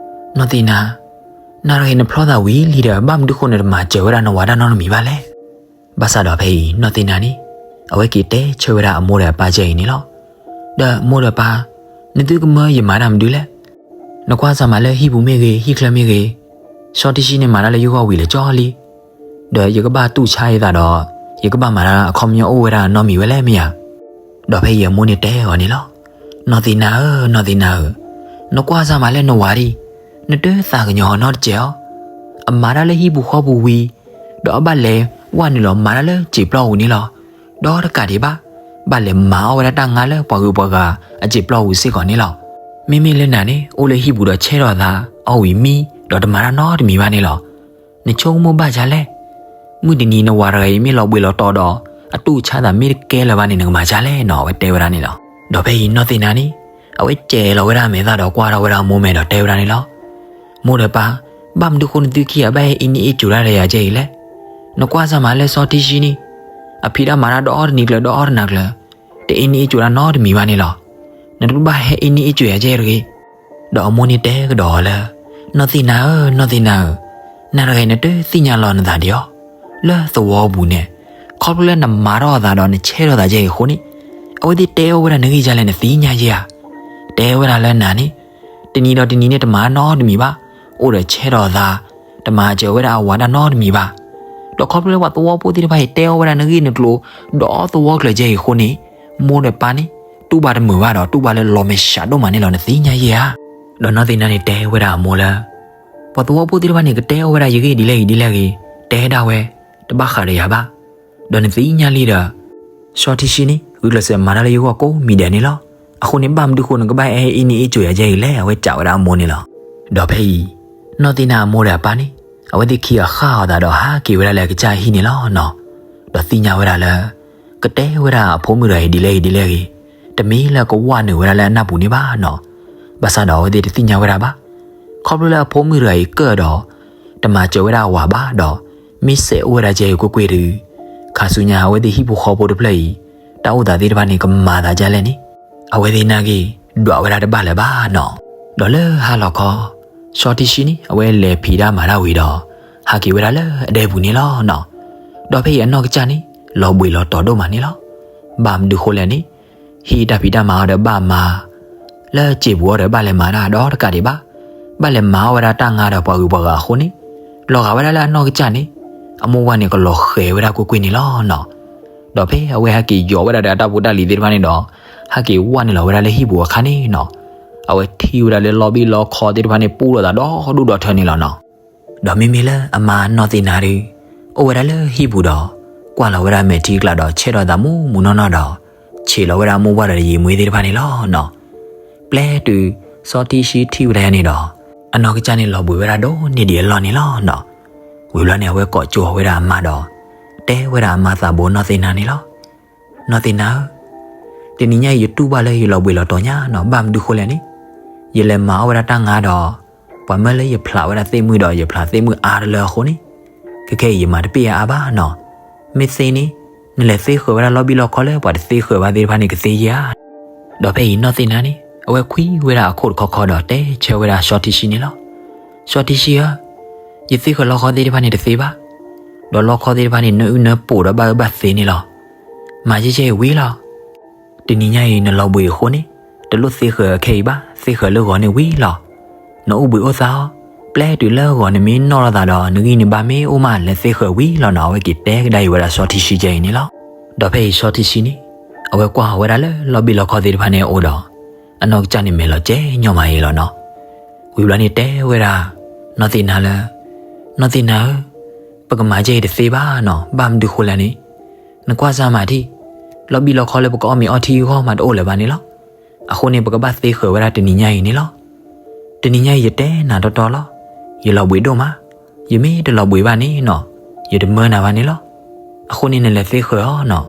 နီၢ်သ့ၣ်နါ, နၢ်ရဂ့ၤ နဖျီသးဝံၤလံဒီး ဘၣ်မနုၤဃိနတမၤစၢၤဝဲဒၣ်နဝၤတၢ်နီတမံၤဘၣ်လဲၣ်. ဘၣ်ဆၣ်ဒီးဖဲအံၤနီၢ်သ့ၣ်နါန့ၣ် အဝဲက့ၤတဲဆၢဝဲဒၣ်အမိၢ်ဒီးအပၢ်ကဲအံၤန့ၣ်လီၤ. ဒီးမိၢ်ဒီးပၢ်, နသုကမၢယမၤတၢ်မနုၤလဲၣ်. နကွၢ်စၢ်မးလၢဟံၣ်ပူၤမ့ၢ်ဂ့ၤ ဟံၣ်ချၢမ့ၢ်ဂ့ၤ, စီၤထံဆှံန့ၣ်မၤတၢ်လၢယဂီၢ်ဝံၤလၢာ်ကၠီလံ. ဒီးယကဘၣ်တူၢ်ဆါယသးဒီး ယကဘၣ်မၤတၢ်အခီပညီအိၣ်ဝဲဒၣ်နီတမံၤဝဲလဲၣ်မ့ၢ်ဧါ. ဒီးဖဲအံၤအမိၢ်န့ၣ်တဲအီၤန့ၣ်လီၤ. နီၢ်သ့ၣ်နါဧၢ, နီၢ်သ့ၣ်နါဧၢ, နကွၢ်စၢ်မးလၢနဝၤဒံး, နတသးကညီၤအီၤနီတစဲးအီၤ. အမၤတၢ်လၢဟံၣ်ပူၤဃီပူၤဝံၤ, ဒီးအဘၣ်လဲၤဝဲနုာ်လီၤမၤတၢ်လၢစံာ်ပျီပူၤန့ၣ်လီၤ. ဒီးတကးဒံးဘၣ်, ဘၣ်လဲၤမၤအီၣ်ဝဲဒၣ်တၢ်ငါလၢပှၤဂုၤပှၤဂၤအစံာ်ပျီပူၤစ့ၢ်ကီးန့ၣ်လီၤ. မ့မ့ၢ်လၢနၤန့ၣ် အိၣ်လၢဟံၣ်ပူၤဒီးဆဲထီၣ်သး အီၣ်ဝံၤမံ, ဒီးတမၤတၢ်နီတမံၤဘၣ်န့ၣ်လီၤ. နဆိကမိၣ်ဘၣ်ဒ်လဲၣ်. မုၢ်တနံၤနဝၤတဂၤအံၤမ့ၢ်လီၤဘှံးလီၤတီၤဒီး အတူၢ်ဆါသးမ့ၢ်တကဲလၢၤဘၣ်န့ၣ် နကမၤဒ်လဲၣ်နီၤ, အဝဲတဲဝဲဒၣ်န့ၣ်လီၤ. ဒီးဖဲအံၤနီၢ်သ့ၣ်နါန့ၣ် အဝဲစဲးလီၤဝဲဒၣ်အမဲာ်သၣ်ဒီးကွၢ်ထီၣ်ဝဲဒၣ်အမိၢ်မဲာ်ဒီးတဲဝဲဒၣ်န့ၣ်လီၤ. မိၢ်ဒီးပၢ်, ဘၣ်မနုၤဃိနသုခံဂၤဘၣ်ဟဲအ့န့ၢ်အ့ကၠိၤတၢ်ဒီးယၤကဲအံၤလဲၣ်. နကွၢ်စၢ်မးလၢစီၤထံဆှံန့ၣ် အဖံးတၢ်မၤတၢ်ဒီတနံၤကျၢၤဒီအီၣ်တနၤကျၢၤ, တအ့န့ၢ်အ့ကၠိၤတၢ်နီတမံၤဘၣ်န့ၣ်လီၤ. နတဘၣ်ဟဲအ့န့ၢ်အ့ကၠိၤယၤကဲတဂ့ၤ. ဒီးအမိၢ်န့ၣ်တဲကဒီးအီၤလၢ နီၢ်သ့ၣ်နါဧၢ, နီၢ်သ့ၣ်နါဧၢ, နၤတဂၤအံၤနတသ့ၣ်ညါလီၤနသးဒံးအီၤ, လၢသဝီပူၤန့ၣ်, ခီဖျိလၢနမၤထီၣ်အသးဒီးနဆဲထီၣ်သးကဲအံၤအဃိန့ၣ်, အဝဲသ့ၣ်တဲအီၣ်ဝဲဒၣ်နဂ့ၢ်ဒ်လဲၣ် နသ့ၣ်ညါယဲဧါ. တဲဝဲဒၣ်လၢနၤန့ၣ် တနံၤဒီးတနံၤန့ၣ်တမၤနီတမံၤဘၣ်, အိၣ်ဒီးဆဲထီၣ်အသး, တမၤစၢၤဝဲဒၣ်အဝၤတၢ်နီတမံၤဘၣ်. ဒီးခီဖျိလၢပှၤသဝီဖိသ့ၣ်တဖၣ်အံၤတဲအီၣ်ဝဲဒၣ်နဂ့ၢ်နကျိၤ ဒီးသဝီကျၢၤကဲအံၤအဃိန့ၣ်, မိၢ်ဒီးပၢ်န့ၣ် တူၢ်ဘၣ်တမုာ်ဘၣ်ဒီးတူၢ်ဘၣ်လၢလီၤမဲာ်ဆှးဒိၣ်မးန့ၣ်လီၤ နသ့ၣ်ညါယဲဧါ. ဒီးနီၢ်သ့ၣ်နါန့ၣ်တဲဝဲဒၣ်အမိၢ်လၢ ပှၤသဝီဖိသ့ၣ်တဖၣ်န့ၣ် ကတဲအီၣ်ဝဲဒၣ်ယဂ့ၢ်ဒ်လဲၣ်ဂ့ၤဒ်လဲၣ်ဂ့ၤ, တဲဒၣ်ဝဲ, တဘၣ်ဃးဒီးယၤဘၣ်. ဒီးနသ့ၣ်ညါလံဒီး စီၤထံဆှံန့ၣ် ဂုာ်ကျဲးစၢးမၤတၢ်လၢယဂီၢ်ကိးမံၤဒဲးန့ၣ်လီၤ. အဃိန့ၣ် ဘၣ်မနုၤဃိနကဘၣ်ဟဲအ့န့ၢ်အ့ကၠိၤယၤကဲအံၤလဲၣ် အဝဲစံးဝဲဒၣ်အမိၢ်န့ၣ်လီၤ. ဒီးဖဲအံၤ နီၢ်သ့ၣ်နါအမိၢ်ဒီးအပၢ်န့ၣ် အဝဲသ့ၣ်ခံဂၤဃၣ်အီၤသးဒီးဟးက့ၤဝဲဒၣ်လၢအကစၢ်ဟံၣ်န့ၣ်လီၤနီၤ. ဒီးသ့ၣ်ညါဝဲဒၣ်လၢ ကတဲဝဲဒၣ်အဖိမုၣ်တဂၤအံၤဒ်လဲၣ်ဂ့ၤဒ်လဲၣ်ဂ့ၤ, တမ့ၢ်လၢကဝဲနုာ်ဝဲဒၣ်လၢအနၢ်ပူၤန့ၣ်ဘၣ်နီၤ. ဘၣ်ဆၣ်ဒီးအဝဲသ့ၣ်တသ့ၣ်ညါဝဲဒၣ်ဘၣ်. ခီဖျိလၢအဖိမုၣ်တဂၤအံၤကၢၣ်ဒီး တမၤစၢၤဝဲဒၣ်အဝၤဘၣ်ဒီး မ့ၢ်စဲးအိၣ်ဝဲဒၣ်ကဲအံၤကွ့ၢ်ကွ့ၢ်ဒီး ခါဆူညါအဝဲသ့ၣ်ဟံၣ်ဖိဃီဖိတဖျၢၣ်အံၤ တၢ်အိၣ်သးသ့ၣ်တဖၣ်န့ၣ် ကမၤသးဒ်လဲၣ်န့ၣ် အဝဲသ့ၣ်နာ်က့ၤ ဒွးဝဲဒၣ်တဘၣ်လၢၤဘၣ်နီၤ. ဒီးလၢဟါလီၤခီ စီၤထံဆှံန့ၣ် အဝဲလဲၤဖံးတၢ်မၤတၢ်ဝံၤဒီး ဟးက့ၤဝဲဒၣ်လၢအဒဲပူၤန့ၣ်လီၤနီၤ. ဒီးဖဲအံၤအနီၢ်ကစၢ်န့ၣ် လီၤဘှံးလီၤတီၤဒိၣ်မးန့ၣ်လီၤ. ဘၣ်မနုၤဃိလဲၣ်န့ၣ် ဟံၣ်တၢ်ဖံးတၢ်မၤအီၤဒီးဘၣ်မၤ လၢစံာ်ပူၤအီၤဒီးဘၣ်လဲၤမၤတၢ်ဒီးတကးဒံးဘၣ်, ဘၣ်လဲၤမၤအီၣ်ဝဲဒၣ်တၢ်ငါဒီးပှၤဂုၤပှၤဂၤအဃိန့ၣ်, လီၤဂာ်ဝဲဒၣ်လၢအနီၢ်ကစၢ်န့ၣ် အမိၢ်ဝၤန့ၣ်ကလီၤဃဲၤဝဲဒၣ်ကွ့ၢ်ကွ့ၢ်န့ၣ်လီၤနီၤ. ဒီးဖဲအဝဲဟဲက့ၤယီၤဝဲဒၣ်ဒီးအတၢ်ဖိတၢ်လံၤသ့ၣ်တဖၣ်န့ၣ်ဒီး ဟဲက့ၤဝဲနုာ်လီၤဝဲဒၣ်လၢဟံၣ်ပူၤအခါန့ၣ်နီၤ, အဝဲထံၣ်ဝဲဒၣ်လၢလီဘံၣ်လီခီသ့ၣ်တဖၣ်န့ၣ် ပူထီၣ်သးဒီဒူၣ်ဒီထၢန့ၣ်လီၤနီၤ. ဒီးမ့မ့ၢ်လၢအမါနီၢ်သ့ၣ်နါဒီး အိၣ်ဝဲဒၣ်လၢဟံၣ်ပူၤဒီး ကွၢ်လီၤဝဲဒၣ်မဲာ်ထံကလၤဒီး ဆဲးထီၣ်သးမူမူနီၢ်နီၢ်ဒီး ဆံးလီၤဝဲဒၣ်မိၢ်ပှၢ်ဒီးယံာ်မွ့ၢ်သ့ၣ်တဖၣ်န့ၣ်လီၤနီၤ. ပျဲတုၤ စီၤထံဆှံထံၣ်ဝဲဒၣ်ယၤန့ၣ်ဒီး အနီၢ်ကစၢ်န့ၣ် လီၤဘှံးဝဲဒၣ်ဒိၣ်န့ၢ်ဒံးအလီၢ်န့ၣ်လီၤနီၤ. ဝံၤဘျီန့ၣ် အဝဲကိးကၠိဝဲဒၣ်အမါဒီး တဲဝဲဒၣ်အမါသးဘိနီၢ်သ့ၣ်နါန့ၣ်လီၤ. နီၢ်သ့ၣ်နါဧၢ, တနံၤညါအံၤ ယတူၢ်ဘၣ်လၢယလီၤဘှံးလီၤတီၤညါနီၤ. ဘၣ်မနုၤဃိလဲၣ်န့ၣ်, ယလဲၤမၤအီၣ်ဝဲဒၣ်တၢ်ငါဒီး ပှၤမၢလၢယဖျးဝဲဒၣ်သ့ၣ်မုၢ်ဒီး ယဖျးသ့ၣ်မုၢ်အါတလၢအဃိန့ၣ်, ခဲခဲအံၤ ယမၤတပ့ၢ်အါအါဘၣ်နီၤ. မ့ၢ်သ့န့ၣ် နလဲၤသ့ဃၢၤဝဲဒၣ်လီဘံၣ်လီခီလၢပှၤတသ့ဃၢၤဘၣ်သ့ၣ်တဖၣ်န့ၣ် ကသ့ဧါ. ဒီးဖဲအံၤနီၢ်သ့ၣ်နါန့ၣ် အဝဲခွံဝဲဒၣ်အခိၣ်တခီခီဒီး တဲဆၢဝဲဒၣ်စီၤထံဆှံန့ၣ်လီၤ. စီၤထံဆှံဧၢ, ယသ့ဃၢၤလီခီသ့ၣ်တဖၣ်န့ၣ်တသ့ဘၣ်, ဒီးလီခီသ့ၣ်တဖၣ်န့ၣ် နၢအုၣ်နၢပှိၣ်ဒီးဘၣ်အၢဘၣ်သီန့ၣ်လီၤ. မၤယဲၢ်ယဲၢ်အံၤဝံၤလီၤ. တနံၤညါအံၤ နလီၤဘှံးအဃိန့ၣ် တလိၣ်သ့ဃၢၤအခဲအံၤဘၣ်, သ့ဃၢၤလၢဂီၤန့ၣ်ဝံၤလီၤ. နအိၣ်ဘှံးအိၣ်သါအီၤ, ပျဲတုၤလၢဂီၤနမ့ၢ်နီၣ်ထီၣ်သးဒီး နဂံၢ်နဘါမ့ၢ်အိၣ်မး လဲၤသ့ဃၢၤဝံၤလီၤနီၤ. အဝဲက့ၤတဲကဒါအံၤဝဲဒၣ်စီၤထံဆှံကဲအံၤန့ၣ်လီၤ. ဒီးဖဲအံၤစီၤထံဆှံန့ၣ် အဝဲကွၢ်ဟီၣ်ဝဲဒၣ်လၢလီဘံၣ်လီခီသ့ၣ်တဖၣ်န့ၣ်အအိၣ်ဒီး အနီၢ်ကစၢ်န့ၣ်မဲာ်လီၤကဲညီမးအံၤလီၤနီၤ. ဝံၤဘျီန့ၣ်တဲဝဲဒၣ် နီၢ်သ့ၣ်နါလၢ နီၢ်သ့ၣ်နါဧၢ, ပကမၤယဲၢ်အံၤတသ့ဘၣ်နီၤ. ဘၣ်မနုၤဃိလဲၣ်န့ၣ်, နကွၢ်စၢ်မးထံၣ်, လီဘံၣ်လီခီလၢပကအီၣ်မ့ၤအီထံအဂီၢ်မးတအိၣ်လၢၤဘၣ်န့ၣ်လီၤ. အဃိန့ၣ် ပကဘၣ်သ့ဃၢၤဝဲဒၣ်တနံၤညါအံၤန့ၣ်လီၤ. တနံၤညါအံၤယတဲနၤတီတီလီၤ. ယလီၤဘှံးဒိၣ်မး, ယမ့ၢ်တလီၤဘှံးဘၣ်န့ၣ်နီၤ, ယတမၢနၤဘၣ်န့ၣ်လီၤ. အဃိန့ၣ်နလဲၤသ့ဃၢၤအီၤနီၤ.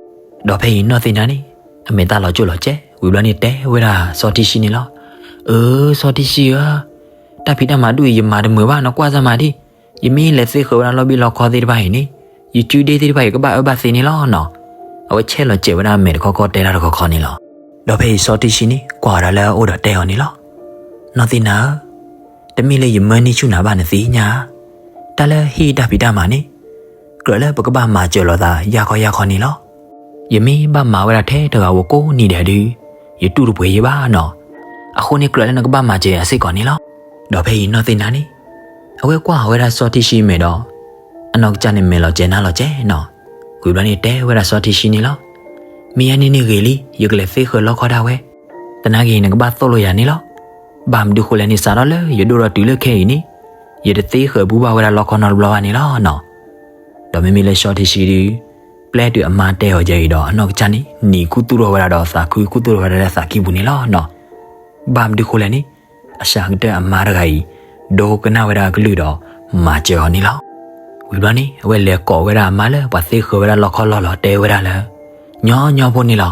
ဒီးဖဲအံၤနီၢ်သ့ၣ်နါန့ၣ် အမဲာ်သၣ်လီၤကၠိၣ်လီၤကဲး, ဝံၤဘျီန့ၣ်တဲဝဲဒၣ်စီၤထံဆှံန့ၣ်လီၤ. အၢ စီၤထံဆှံဧၢ, တၢ်ဖံးတၢ်မၤဒူၣ်အံၤ ယမၤတမုာ်ဘၣ်, နကွၢ်စၢ်မးဒံး, ယမ့ၢ်လဲၤသ့ဃၢၤဝဲဒၣ်လီဘံၣ်လီခီသ့ၣ်တဖၣ်အံၤန့ၣ်, ယစုဒ့သ့ၣ်တဖၣ်အံၤ ကဘၣ်အၢဘၣ်သီန့ၣ်လီၤနီၤ. အဝဲဆဲးလီၤစဲးဝဲဒၣ်အမဲာ်တခီခီတဲတၢ်တခီခီန့ၣ်လီၤ. ဒီးဖဲအံၤစီၤထံဆှံန့ၣ် ကွၢ်ဝဲဒၣ်လၢအအိၣ်ဒီးတဲအီၤန့ၣ်လီၤ. နီၢ်သ့ၣ်နါဧၢ, တမ့ၢ်လၢယမၢန့ၢ်ဆူၣ်နၤဘၣ်နသ့ၣ်ညါဧါ. တၢ်လၢဟံၣ်တၢ်ဖံးတၢ်မၤန့ၣ် ကြၢးလၢပကဘၣ်မၤစၢၤလိာ်သးယၢ်ခီယၢ်ခီန့ၣ်လီၤ. ယမ့ၢ်ဘၣ်မၤဝဲဒၣ်ထဲတဂၤဧိၤကိးနံၤဒဲးဒုး, ယတူၢ်တပှဲၤယဲဘၣ်နီၤ. အဃိန့ၣ်ကြၢးလၢနကဘၣ်မၤစၢၤယၤစ့ၢ်ကီးန့ၣ်လီၤ. ဒီးဖဲအံၤနီၢ်သ့ၣ်နါန့ၣ် အဝဲကွၢ်ဝဲဒၣ်စီၤထံဆှံမဲာ်ဒီး အနီၢ်ကစၢ်န့ၣ်မဲာ်လီၤကဲးနါလီၤကဲးနီၤ. ဝံၤဘျီန့ၣ်တဲဝဲဒၣ်စီၤထံဆှံန့ၣ်လီၤ. မ့ၢ်ယဲန့ၣ်န့ၣ်ဂ့ၤလံ, ယကလဲၤသ့ဃၢၤလီခီဒၣ်ဝဲ. သနာ်က့နကဘၣ်သိၣ်လိယၤန့ၣ်လီၤ. ဘၣ်မနုၤဃိလဲၣ်န့ၣ် စးထီၣ်လၢယဒိၣ်ထီၣ်တုၤလၢခဲအံၤန့ၣ်, ယတသ့ဃၢၤဘူဘၣ်ဝဲဒၣ်လီခီနီတဘျီဘၣ်န့ၣ်လီၤနီၤ. ဒီးမ့မ့ၢ်လၢစီၤထံဆှံဒုး, ပျဲတုၤအမါတဲအီၤယဲအံၤဒီး အနီၢ်ကစၢ်န့ၣ် နံၤခူသူၣ်ထီၣ်ဝဲဒၣ်ဒီးသးခုခူသူၣ်ထီၣ်ဝဲဒၣ်လၢသးကံၢ်ပူၤန့ၣ်လီၤနီၤ. ဘၣ်မနုၤဃိလဲၣ်န့ၣ်, အစှၤကတၢၢ်အမါတဂၤအံၤ ဒိကနၣ်ဝဲဒၣ်အကလုၢ်ဒီး မၤစၢၤအီၤန့ၣ်လီၤ. ဝံၤဘျီန့ၣ် အဝဲလဲၤကိးဝဲဒၣ်အမါလၢပှၤသ့ဃၢၤဝဲဒၣ်လီခီလီၢ်လီၤ တဲဝဲဒၣ်လၢ ညီညီဖိန့ၣ်လီၤ.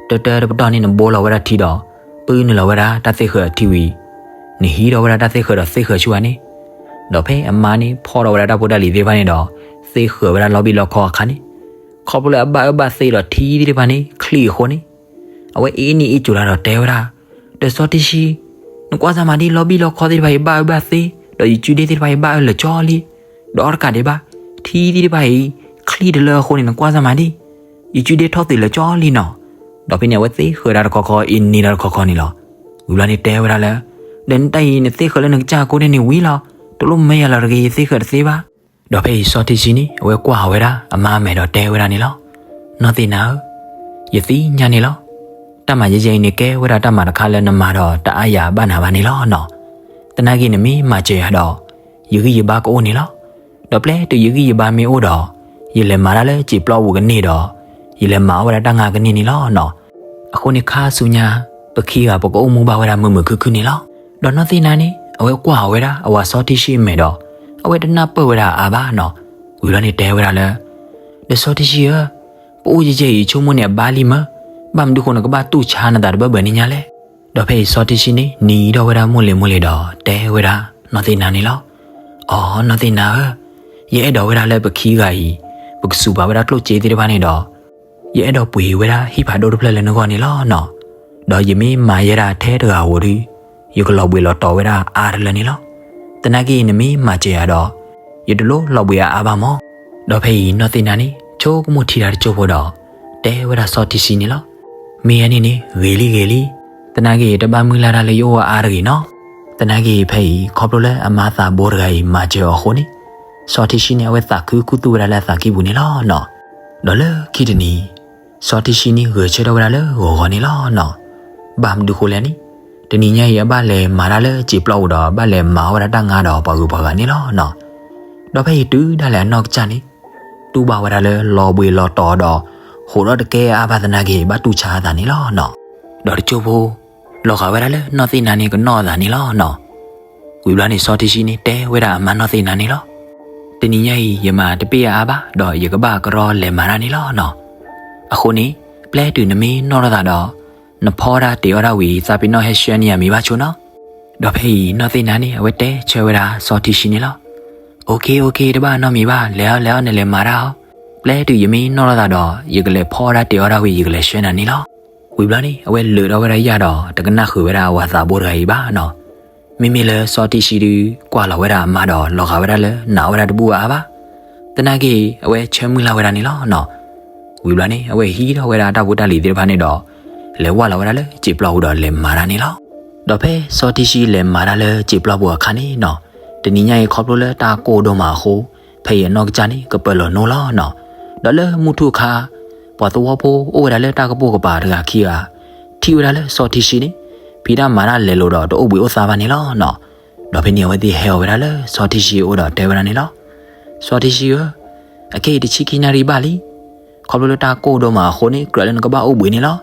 တၢတၢတပတီၢ်န့ၣ် နဘိလီၤဝဲဒၣ်ထံဒီး ပုၢ်နုာ်လီၤဝဲဒၣ်တၢ်သ့ဃၢၤအထံဝံၤ, နဟံးထီၣ်ဝဲဒၣ်တၢ်သ့ဃၢၤဒီးသ့ဃၢၤဆူၣ်ဝဲန့ၣ်, ဒီးဖဲအမါန့ၣ် ဖီၣ်ထီၣ်ဝဲဒၣ်တၢ်ဖိတၢ်လံၤသ့ၣ်တဖၣ်န့ၣ်ဒီး သ့ဃၢၤဝဲဒၣ်လီဘံၣ်လီခီအခါန့ၣ်, ခီဖျိလၢအဘၣ်အၢဘၣ်သီဒီးထံသ့ၣ်တဖၣ်န့ၣ် ချံၣ်အဃိန့ၣ်, အဝဲအ့ၣ်နံၣ်အ့ၣ်ကိၤတၢ်ဒီးတဲဝဲဒၣ်, ဒီးစီၤထံဆှံ, နကွၢ်စၢ်မးဒံး လီဘံၣ်လီခီသ့ၣ်တဖၣ်အံၤဘၣ်အၢဘၣ်သီ, ဒီးယစုဒ့သ့ၣ်တဖၣ်အံၤဘၣ်အၢလၢာ်ကၠီလံ, ဒီးအီတကးဒံးဘၣ်, ထံသ့ၣ်တဖၣ်အံၤ ချံၣ်တလၢအဃိန့ၣ် နကွၢ်စၢ်မးဒံး, ယစုဒ့ထီၣ်သ့ၣ်လၢာ်ကၠီလံနီၤ. ဒီးဖဲန့ၣ် အဝဲသ့ဃၢၤတၢ်တခီခီ အ့ၣ်နံၣ်တၢ်တခီခီန့ၣ်လီၤ. ဝံၤဘျီန့ၣ်တဲဝဲဒၣ်လၢ, ဒီးနတၢ်အံၤနသ့ဃၢၤလၢနကစၢ်အဃိန့ၣ်ဝံၤလီၤ, တလိၣ်မၢယၤလီၤတဂ့ၤ ယသ့ဃၢၤတသ့ဘၣ်. ဒီးဖဲအံၤစီၤထံဆှံန့ၣ် အဝဲကွၢ်ဝဲဒၣ်အမါအမဲာ်ဒီးတဲဝဲဒၣ်န့ၣ်လီၤ. နီၢ်သ့ၣ်နါဧၢ, ယသ့ၣ်ညါန့ၣ်လီၤ. တၢ်မၤယဲယဲအံၤန့ၣ် ကဲဝဲဒၣ်တၢ်မၤတခါလၢနမၤဒီးတအါယၤဘၣ်နၤဘၣ်န့ၣ်လီၤနီၤ. သနာ်က့နမ့ၢ်မၤစၢၤယၤဒီး ယဂံၢ်ယဘါကအိၣ်န့ၣ်လီၤ. ဒီးပျဲတုၤယဂံၢ်ယဘါမ့ၢ်အိၣ်ဒီး ယလဲၤမၤတၢ်လၢစံာ်ပျီပူၤကန့ၢ်ဒီး ယလဲၤမၤအီၣ်ဝဲဒၣ်တၢ်ငါကန့ၢ်န့ၣ်လီၤနီၤ. အဃိန့ၣ်ခါဆူညါ ပခံဂၤပကအိၣ်မူဘၣ်ဝဲဒၣ်မုာ်မုာ်ခုၣ်ခုၣ်န့ၣ်လီၤ. ဒီးနီၢ်သ့ၣ်နါန့ၣ် အဝဲကွၢ်ဝဲဒၣ်အဝၤစီၤထံဆှံအမဲာ်ဒီး အဝဲတနၢ်ပၢၢ်ဝဲဒၣ်အါဘၣ်နီၤ. ဝံၤလီၤန့ၣ်တဲဝဲဒၣ်လၢ ဒီးစီၤထံဆှံဧၢ, ပအိၣ်ယဲယဲအံၤ ယဆိကမိၣ်န့ၣ်အဘါလံမၢ်, ဘၣ်မနုၤဃိနကဘၣ်တူၢ်ဆါနသးတဘၢဘၢန့ၣ်ညါလဲၣ်. ဒီးဖဲအံၤစီၤထံဆှံန့ၣ် နံၤဒီးဝဲဒၣ်မိၢ်လ့ၤမိၢ်လ့ၤဒီးတဲဝဲဒၣ်နီၢ်သ့ၣ်နါန့ၣ်လီၤ. အိ နီၢ်သ့ၣ်နါဧၢ, ယအဲၣ်ဒိးဝဲဒၣ်လၢပခံဂၤအံၤ ပကစူးပာ်ဝဲဒၣ်ကျိၣ်စ့သ့ၣ်တဖၣ်န့ၣ်ဒီး ယအဲၣ်ဒိးပှ့ၤဝဲဒၣ်ဟံၣ်ဖးဒိၣ်တဖျၢၣ်လၢနဂီၢ်န့ၣ်လီၤနီၤ. ဒီးယမ့ၢ်မၤယဲဒၣ်ထဲတဂၤဧိၤဒီး ယကလီၤဘှံးလီၤတီၤဝဲဒၣ်အါတလၢန့ၣ်လီၤ. သနာ်က့နမ့ၢ်မၤစၢၤယၤဒီး ယတလိၣ်လီၤဘှံးအါအါဘၣ်မၢ်. ဒီးဖဲအံၤနီၢ်သ့ၣ်နါန့ၣ် ဆိကမိၣ်ထံတၢ်တစိၢ်ဖိဒီး တဲဝဲဒၣ်စီၤထံဆှံန့ၣ်လီၤ. မ့ၢ်အန့ၣ်န့ၣ် ဂ့ၤလံဂ့ၤလံ. သနာ်က့တဘၣ်မုၢ်လၢ်တၢ်လၢယအိၣ်အါတဂ့ၤနီၤ. သနာ်က့ဖဲအံၤ ခီဖျိလၢအမါသးဘိတဂၤအံၤမၤစၢၤအီၤအဃိန့ၣ် စီၤထံဆှံန့ၣ် အဝဲသးခုခူသူၣ်ဝဲဒၣ်လၢအသးကံၢ်ပူၤန့ၣ်လီၤနီၤ. ဒီးလၢခံတနံၤ စီၤထံဆှံန့ၣ်ဂဲၤဆၢထၢၣ်ဝဲဒၣ်လၢဂီၤဂီၤန့ၣ်လီၤနီၤ. ဘၣ်မနုၤဃိလဲၣ်န့ၣ် တနံၤညါအံၤ အဘၣ်လဲၤမၤတၢ်လၢစံာ်ပျီပူၤဒီး ဘၣ်လဲၤမၤအီၣ်ဝဲဒၣ်တၢ်ငါဒီးပှၤဂုၤပှၤဂၤန့ၣ်လီၤနီၤ. ဒီးဖဲအံၤတုၤဒၣ်လဲာ်အနီၢ်ကစၢ်န့ၣ် တူၢ်ဘၣ်ဝဲဒၣ်လၢလီၤဘှံးလီၤတီၤဒီး ဟိးထီၣ်တကဲအါဘၣ်သနာ်က့ ဘၣ်တူၢ်ဆါအသးန့ၣ်လီၤနီၤ. ဒီးတကၠိဖိ လီၤဂာ်ဝဲဒၣ်လၢနီၢ်သ့ၣ်နါန့ၣ် ကနီၣ်အသးန့ၣ်လီၤနီၤ. ဝံၤဘျီန့ၣ် စီၤထံဆှံန့ၣ် တဲဝဲဒၣ်အမါနီၢ်သ့ၣ်နါန့ၣ်လီၤ. တနံၤညါအံၤ ယမၤတပ့ၢ်အါအါဘၣ် ဒီးယကဘၣ်ကရီလဲၤမၤတၢ်န့ၣ်လီၤနီၤ. အဃိန့ၣ် ပျဲတုၤနမ့ၢ်နီၣ်ထီၣ်သးဒီး နဖီတၢ်တ့ၤအီၣ်တၢ်ဝံၤ သးပ့ၤနီၣ်ဟဲဆှၢန့ၢ်ယၤမ့ၤဘၣ်ဆိနီၤ. ဒီးဖဲအံၤနီၢ်သ့ၣ်နါန့ၣ် အဝဲတဲဆၢဝဲဒၣ်စီၤထံဆှံန့ၣ်လီၤ. အိၣ်ခ့ အိၣ်ခ့ တဘၣ်နီတမံၤဘၣ်, လဲၤအီၤ လဲၤအီၤ နလဲၤမၤတၢ်အီၤ. ပျဲတုၤယမ့ၢ်နီၣ်ထီၣ်သးဒီး ယကလဲၤဖီတၢ်တ့ၤအီၣ်တၢ်ဝံၤ ယကလဲၤဆှၢနၤန့ၣ်လီၤ. ဝံၤဘျီန့ၣ် အဝဲလၢာ်ထီၣ်ဝဲဒၣ်ယၢ်ဒီး တကနၣ်ဃုာ်ဝဲဒၣ်ပှၤသးဘိတဂၤအံၤဘၣ်နီၤ. မ့မ့ၢ်လၢစီၤထံဆှံဒုး ကွၢ်လီၤဝဲဒၣ်အမါဒီး လီၤဂာ်ဝဲဒၣ်လၢနာ်အီၣ်ဝဲဒၣ်တဘူၣ်အါအါဘၣ်. သနာ်က့ အဝဲဆၢမုၢ်လၢ်ဝဲဒၣ်န့ၣ်လီၤနီၤ. ဝံၤဘျီန့ၣ် အဝဲဟံးထီၣ်ဝဲဒၣ်တၢ်ဖိတၢ်လံၤသ့ၣ်တဖၣ်န့ၣ်ဒီး လဲၤဝၢ်လီၤဝဲဒၣ်လၢစံာ်ပျီပူၤဒီးလဲၤမၤတၢ်န့ၣ်လီၤ. ဒီးဖဲစီၤထံဆှံလဲၤမၤတၢ်လၢစံာ်ပျီပူၤအခါန့ၣ်နီၤ, တနံၤညါအံၤခီဖျိလၢတၢ်ကိၢ်ဒိၣ်မးအဃိ ဖဲအံၤအနီၢ်ကစၢ်န့ၣ် ကပၢၤလီၤနိလီၤနီၤ. ဒီးလၢမုၢ်ထူၣ်အခါ ပှၤသဝီဖိအိၣ်ဝဲဒၣ်လၢတၢ်ကပိာ်ကပၤတဂၤခံဂၤ ထံၣ်ဝဲဒၣ်လၢစီၤထံဆှံန့ၣ် ဖံးတၢ်မၤတၢ်လဲၤလိၤဒီးတအိၣ်ဘှံးအိၣ်သါဘၣ်န့ၣ်လီၤနီၤ. ဒီးဖဲန့ၣ်အဝဲသ့ၣ်ဟဲအီၤဝဲဒၣ်လၢစီၤထံဆှံအအိၣ်ဒီးတဲဝဲဒၣ်န့ၣ်လီၤ. စီၤထံဆှံဧၢ, အခဲအံၤတဆံခံနၣ်ရံၣ်ဘၣ်လံ. ခီဖျိလၢတၢ်ကိၢ်ဒိၣ်မးအဃိန့ၣ် ကြၢးလၢနကဘၣ်အိၣ်ဘှံးန့ၣ်လီၤ.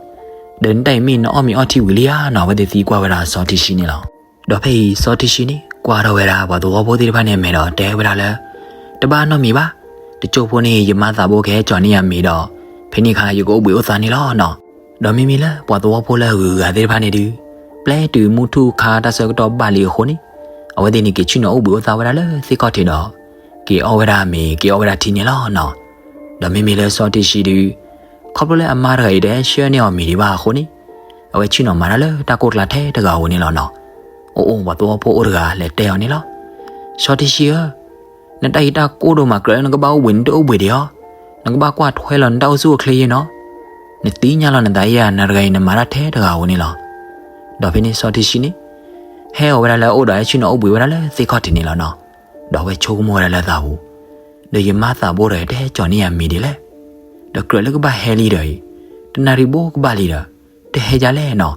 ဒီးနတၢ်အံၤမ့ၢ်နအီၣ်မ့ၤအီထံဝံၤလံဧါနီၤ, အဝဲသ့ၣ်သံကွၢ်ဝဲဒၣ်စီၤထံဆှံန့ၣ်လီၤ. ဒီးဖဲအံၤစီၤထံဆှံန့ၣ် ကွၢ်ထီၣ်ဝဲဒၣ်ပှၤသဝီဖိသ့ၣ်တဖၣ်န့ၣ်အမဲာ်ဒီးတဲဝဲဒၣ်လၢ တဘၣ်နီတမံၤဘၣ်. တကၠိဖိန့ၣ် ယမါသးဘိကဟဲကၠီၤန့ၢ်ယၤမ့ၤဒီး ဖဲန့ၣ်အခါယကအိၣ်ဘှံးအိၣ်သါန့ၣ်လီၤနီၤ. ဒီးမ့မ့ၢ်လၢပှၤသဝီဖိလၢအဂုၤအဂၤသ့ၣ်တဖၣ်န့ၣ်ဒုး ပျဲတုၤမုၢ်ထူၣ်အခါတၢ်ဆၢကတီၢ်ဘၣ်လံအဃိန့ၣ် အဝဲသ့ၣ်န့ၣ်က့ၤဆ့ၣ်နီၤအိၣ်ဘှံးအိၣ်သါဝဲဒၣ်လၢသ့ၣ်ခီၣ်ထံးဒီး က့ၤအီၣ်ဝဲဒၣ်မ့ၤ က့ၤအီၣ်ဝဲဒၣ်ထံန့ၣ်လီၤနီၤ. ဒီးမ့မ့ၢ်လၢစီၤထံဆှံဒုး ခီဖျိလၢအမါတဂၤအံၤတဟဲဆှၢန့ၢ်အီၤမ့ၤဒံးဘၣ်အဃိန့ၣ် အဝဲဆ့ၣ်နီၤမၤတၢ်လၢတၢ်ကိၢ်ကျါထဲတဂၤဧိၤန့ၣ်လီၤနီၤ. အိၣ်အိၣ်ပှၤသဝီဖိအိၣ်တဂၤလဲၤတဲအီၤန့ၣ်လီၤ. စီၤထံဆှံဧၢ, နတၢ်အံၤတၢ်ကိၢ်ဒိၣ်မး ကြၢးလၢနကဘၣ်အိၣ်ဘှံး နတအိၣ်ဘှံးဒံးဧါ. နကဘၣ်ကွၢ်ထွဲလီၤနတၢ်အိၣ်ဆူၣ်အိၣ်ချ့ယဲနီၤ. နသ့ၣ်ညါလီၤနသးဧါ, နတဂၤအံၤနမၤတၢ်ထဲတဂၤဧိၤန့ၣ်လီၤ. ဒီးဖဲန့ၣ်စီၤထံဆှံန့ၣ် ဟဲအီၤဝဲဒၣ်လၢအအိၣ်ဒီးဟဲဆ့ၣ်နီၤအိၣ်ဘှံးဝဲဒၣ်လၢသ့ၣ်ခီၣ်ထံးန့ၣ်လီၤနီၤ. ဒီးအဝဲဆိကမိၣ်ဝဲဒၣ်လၢအသးပူၤ, ဒီးယမါသးဘိဒီးတဟဲကၠီၤန့ၢ်ယၤမ့ၤဒံးလဲၣ်. ဒီးကြၢးလၢကဘၣ်ဟဲလံဒီးအံၤ တနၣ်ရံၣ်ဘိကဘၣ်လံဒီး တဟဲဒ်လဲၣ်နီၤ.